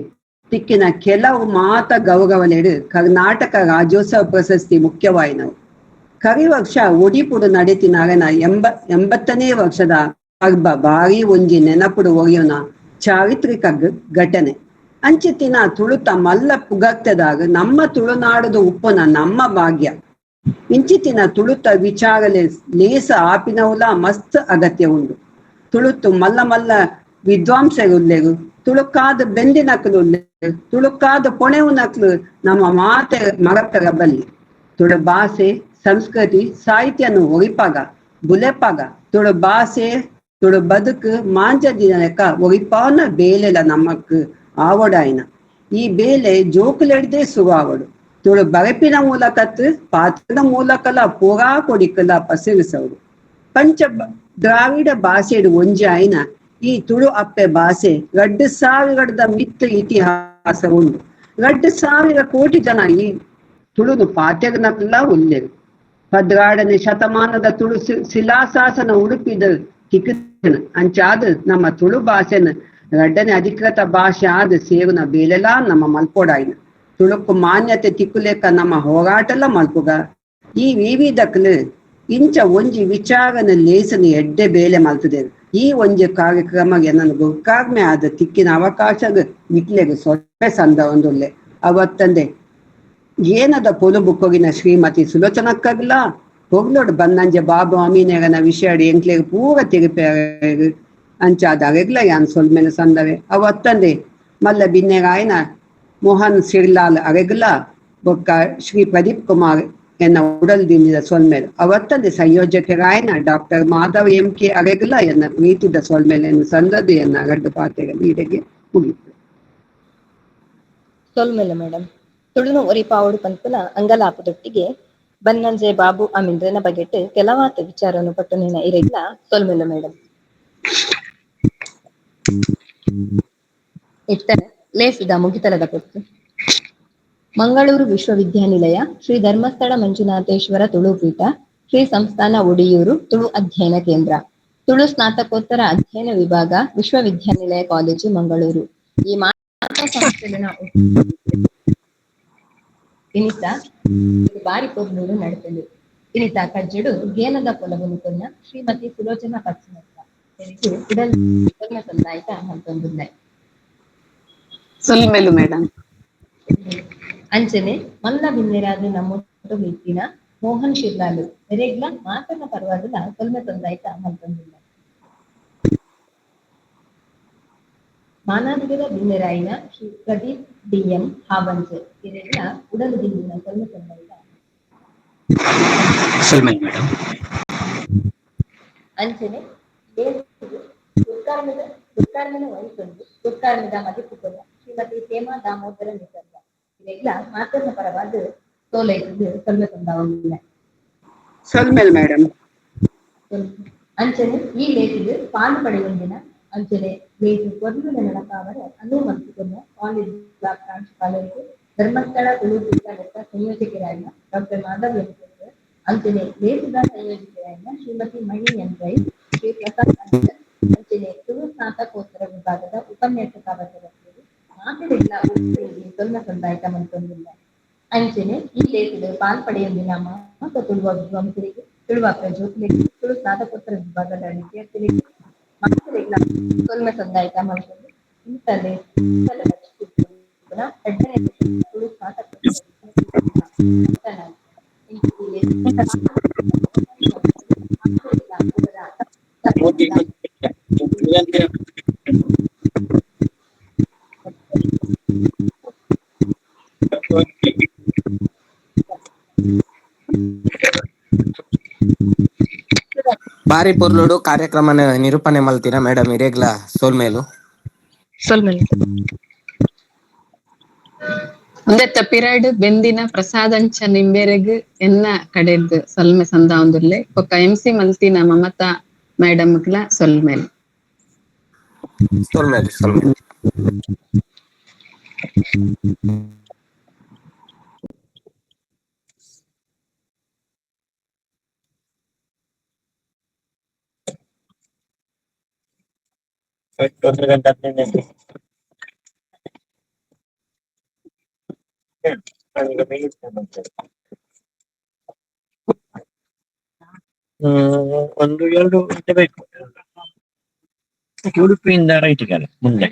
ತಿಕ್ಕಿನ ಕೆಲವು ಮಾತ ಗೌರವಲೆಡು ಕರ್ನಾಟಕ ರಾಜ್ಯೋತ್ಸವ ಪ್ರಶಸ್ತಿ ಮುಖ್ಯವಾಯಿನವು. ಕರಿ ವರ್ಷ ಒಡಿಪುಡು ನಡೆತಿನ ಅರೆನ 80ನೇ ವರ್ಷದ ಪರ್ಬ ಭಾರಿ ಒಂಜಿ ನೆನಪುಡು ಒರಿಯೋನ ಚಾರಿತ್ರಿಕ ಘಟನೆ. ಅಂಚಿತಿನ ತುಳುತ ಮಲ್ಲ ಪುಗರ್ತದಾಗ ನಮ್ಮ ತುಳುನಾಡದ ಉಪ್ಪುನ ನಮ್ಮ ಭಾಗ್ಯ. ಇಂಚಿತಿನ ತುಳುತ ವಿಚಾರಲೆ ಲೇಸ ಆಪಿನವುಲ ಮಸ್ತ್ ಅಗತ್ಯ ಉಂಡು. ತುಳುತು ಮಲ್ಲ ಮಲ್ಲ ವಿದ್ವಾಂಸರುಲ್ಲೆರು, ತುಳುಕಾದ ಬೆಂದಿನಕ್ಲು, ತುಳುಕಾದ ಪೊಣೆವು ನಕ್ಲು ನಮ್ಮ ಮಾತೆ ಮರತರ ಬಲ್ಲಿ. ತುಳು ಭಾಷೆ ಸಂಸ್ಕೃತಿ ಸಾಹಿತ್ಯನು ಒರಿಪಾಗ ಬುಲೆಪಾಗ ತುಳು ಭಾಷೆ ತುಳು ಬದುಕು ಮಾಂಜ ದಿನಕ ಒರಿಪಾನ ಬೇಲೆಲ ನಮಕ್ ಆವಡಾಯ್ನ. ಈ ಬೇಲೆ ಜೋಕುಲೆಡ್ದೆ ಸುವಾವಡು. ತುಳು ಬರೆಪಿನ ಮೂಲಕತ್ ಪಾತ್ರದ ಮೂಲಕಲ ಪೂರಾ ಕೊಡಿಕಲ ಪಸರಿಸವಡು. ಪಂಚ ದ್ರಾವಿಡ ಭಾಷೆಡು ಒಂಜಾಯ್ನ ಈ ತುಳು ಅಪ್ಪೆ ಭಾಷೆ 2000 ಮಿತ್ತ ಇತಿಹಾಸ ಉಂಡು. 2000 ಕೋಟಿ ಜನ ಈ ತುಳುನು ಪಾತೆರ್ನಕ್ಲ ಉಲ್ಲೇರು. 14ನೇ ಶತಮಾನದ ತುಳು ಶಿಲಾಶಾಸನ ಉಡುಪಿದ ತಿಕ್ಕನ ಅಂಚಾದ ನಮ್ಮ ತುಳು ಭಾಷೆನ ರಡ್ಡನೆ ಅಧಿಕೃತ ಭಾಷೆ ಆದ ಸೇರುನ ಬೇಲೆಲಾ ನಮ್ಮ ಮಲ್ಪೋಡಾಯಿನ ತುಳುಕು ಮಾನ್ಯತೆ ತಿಕ್ಕುಲೇಕ ನಮ್ಮ ಹೋರಾಟಲ ಮಲ್ಪುಗ. ಈ ವಿವಿಧಕ್ಲು ಇಂಚ ಒಂಜಿ ವಿಚಾರನ ಲೇಸನ ಎಡ್ಡೆ ಬೇಲೆ ಮಲ್ತದೇರು. ಈ ಒಂಜಿ ಕಾರ್ಯಕ್ರಮ ನನ್ನ ಗುರ್ಕಾರ್ಮೆ ಆದ ತಿಕ್ಕಿನ ಅವಕಾಶ ನಿಕ್ಲೆಗ್ ಸೊಲ್ಪೆ ಸಂದ ಒಂದುಲ್ಲೆ. ಅವತ್ತಂದೆ ಏನದ ಪೊಲು ಬುಕ್ಕೋಗಿನ ಶ್ರೀಮತಿ ಸುಲೋಚನಕ್ಕಾಗ್ಲ ಪೊಗ್ಲೋಡು ಬನ್ನಂಜೆ ಬಾಬು ಅಮೀನೆಗನ ವಿಷಯ ಎಂಕ್ಲೆಗ್ ಪೂರ ತಿರುಪೆ ಅಂಚಾದ ಅರೆಗ್ಲ ಯಾನ್ ಸೊಲ್ಮೆನ ಸಂದವೆ. ಅವತ್ತಂದೆ ಮಲ್ಲ ಬಿನ್ನೆರಾಯನ ಮೋಹನ್ ಸಿರ್ಲಾಲ್ ಅರೆಗ್ಲ ಬೊಕ್ಕ ಶ್ರೀ ಪ್ರದೀಪ್ ಕುಮಾರ್ ಎನ್ನ ಉಡಲ್ ದಿಂಜಿದ ಸೊಲ್ಮೇಲೆ. ಅವತ್ತಂದೆ ಸಂಯೋಜಕರಾಯನ ಡಾಕ್ಟರ್ ಮಾಧವ್ ಎಂ ಕೆ ಅರೆಗ್ಲ ಎನ್ನ ಪ್ರೀತಿದ ಸೊಲ್ಮೇಲೆ ಸಂದದ್ದು ಎನ್ನ ಅಗಡ್ಡು ಪಾತೆಗ ಈಡೆಗೆ ಮುಗಿತು. ಸೊಲ್ಮೇಲೆ ಮೇಡಮ್. ತುಳುನು ಒರಿಪಾವಡು ಪನ್ಪುನ ಅಂಗಲಾಪದೊಟ್ಟಿಗೆ ಬನ್ನಂಜೆ ಬಾಬು ಅಮಿಂದ್ರನ ಬಗೆಟ್ ಕೆಲವಾತ ವಿಚಾರನು ಪಟ್ಟುನಿನ ಇರೆಗ್ಲ ಸೊಲ್ಮೆಲೆ ಮೇಡಮ್. ಇತ್ತ ಲೇಸಿದ ಮುಗಿತಲದ ಪೊತ್ತು. ಮಂಗಳೂರು ವಿಶ್ವವಿದ್ಯಾನಿಲಯ ಶ್ರೀ ಧರ್ಮಸ್ಥಳ ಮಂಜುನಾಥೇಶ್ವರ ತುಳು ಪೀಠ ಶ್ರೀ ಸಂಸ್ಥಾನ ಒಡಿಯೂರು ತುಳು ಅಧ್ಯಯನ ಕೇಂದ್ರ ತುಳು ಸ್ನಾತಕೋತ್ತರ ಅಧ್ಯಯನ ವಿಭಾಗ ವಿಶ್ವವಿದ್ಯಾನಿಲಯ ಕಾಲೇಜು ಮಂಗಳೂರು. ಈ ಮಾತಾ ಸಂಸ್ಥೆನ ಇನಿತ ಬಾರಿ ಪೊರ್ಲುಡು ನಡತಲು. ಇನಿತ ಕಜ್ಜಡು ಗೇನದ ಪೊಲಬುನು ಕೊನ್ನ ಶ್ರೀಮತಿ ಸುಲೋಚನಾ ಪಚ್ಚಿನತ್ತ ಉಡಲ್ ಸಂದಾಯ್ತ ಮಲ್ತೊಂದುಲ್ಲೆ. ಸೊಲ್ಮೆಲು ಮೇಡಮ್. ಅಂಚನೆ ಮಲ್ಲ ಬಿನ್ನೆರಾದ ನಮ್ಮೊಟ್ಟು ಇತ್ತಿನ ಮೋಹನ್ ಶಿರ್ಲಾಲು ಮೆರೆಗ್ಲ ಮಾತನ ಪರವಾದಲ ಸೊಲ್ಮೆ ಸಂದಾಯ್ತ ಮಲ್ತೊಂದುಲ್ಲೆ. ಮಾನಾದಿಗದ ಬಿನ್ನೆರಾಯಿನ ಶ್ರೀ ಪ್ರದೀಪ್ ಡಿ ಎಂ ಹಾವಂಜೆ ಇರೆಗ್ಲ ಉಡಲು ದಿಂಜಿನ ಸೊಲ್ಮೆ ಸಂದಾಯ್ತ. ಸೊಲ್ಮೆಲು ಮೇಡಮ್. ಅಂಚನೆ ಗುರ್ಕಾರ್ಮೆದ ವಹಿಸೊಂದು ಗುರ್ಕಾರ್ಮೆದ ಮದಿಪುಕೊನ ಶ್ರೀಮತಿ ಹೇಮಾ ದಾಮೋದರ ನಿಸರ್ಗ ಇರೆಗ್ಲ ಮಾತನ್ನ ಪರವಾದ ಸೋಲೈತದ್ದು ಸೊಲ್ಮೆ ಸಂದಾವೊಂದುಲ್ಲೆ. ಸೊಲ್ಮೆಲ್ ಮೇಡಮ್. ಅಂಚನೆ ಈ ಲೇಖಿಗೆ ಪಾಲು ಪಡೆಯೊಂದಿನ ಅಂಚನೆ ಲೇಖು ಕೊರ್ಲುನ ನಡಪಾವರೆ ಅನು ಮಲ್ತುಕೊನ್ನ ಕಾಲೇಜ್ ಪ್ರಾಂಶುಪಾಲರಿಗೆ ಧರ್ಮಸ್ಥಳ ತುಳು ಪೀಠ ಸಂಯೋಜಕರಾಯಿನ ಡಾಕ್ಟರ್ ಮಾಧವ್ ಎಂ ಸರ್, ಅಂಚನೆ ಲೇಖದ ಸಂಯೋಜಕರಾಯಿನ ಶ್ರೀಮತಿ ಮಣಿ ಎನ್ ರೈ, ಶ್ರೀ ಪ್ರಸಾದ್ ಅಂಚನ್, ಅಂಚನೆ ತುಳು ಸ್ನಾತಕೋತ್ತರ ವಿಭಾಗದ ಉಪನ್ಯಾಸಕಾವತರರು ಮಾತೆರೆಗ್ಲ ಸೊಲ್ಮೆ ಸಂದಾಯ್ತ ಮಲ್ತೊಂದುಲ್ಲೆ. ಅಂಚನೆ ಈ ಲೇಖದ ಪಾಲ್ ಪಡೆಯೊಂದಿನ ಮಾತ ತುಳುವ ವಿದ್ವಾಂಸರಿಗೆ, ತುಳುವ ಪ್ರಜೋಕುಲೆಗ್, ತುಳು ಸ್ನಾತಕೋತ್ತರ ವಿಭಾಗದ ವಿದ್ಯಾರ್ಥಿಗಳಿಗೆ ಮಾತೆರೆಗ್ಲ ಸೊಲ್ಮೆ ಸಂದಾಯ್ತ ಮಲ್ತೊಂದು ಇಂತಲೇ ಎರಡನೇ ತುಳು ಸ್ನಾತಕೋತ್ತರ ಬಾರಿ ಪೊರ್ಲುಡು ಕಾರ್ಯಕ್ರಮನ ನಿರೂಪಣೆ ಮಲ್ತಿನ ಮೇಡಮ್ ಇರೆಗ್ಲ ಸೊಲ್ಮೆಲು. ಸೊಲ್ಮೆಲು. ಒಂದೆತ್ತ ಪಿರಡ್ ಬೆಂದಿನ ಪ್ರಸಾದಂಚ ನಿಂಬೆರೆಗ್ ಎನ್ನ ಕಡೆದ್ ಸೊಲ್ಮೆ ಸಂದಾವೊಂದುಲ್ಲೆ. ಬೊಕ್ಕ ಎಂ ಸಿ ಮಲ್ತಿನ ಮಮತಾ ಮೇಡಮ್ ಗ್ಲ ಸೊಲ್ಮೆಲು. ಸೊಲ್ಮೆಲು ಸೊಲ್ಮೆಲು. ಒಂದು ಎರಡು ಗಂಟೆ ಬೇಕು. ಉಡುಪಿಯಿಂದ ರೈಟಿಗೆ ಅಲ್ಲ ಮುಂದೆ.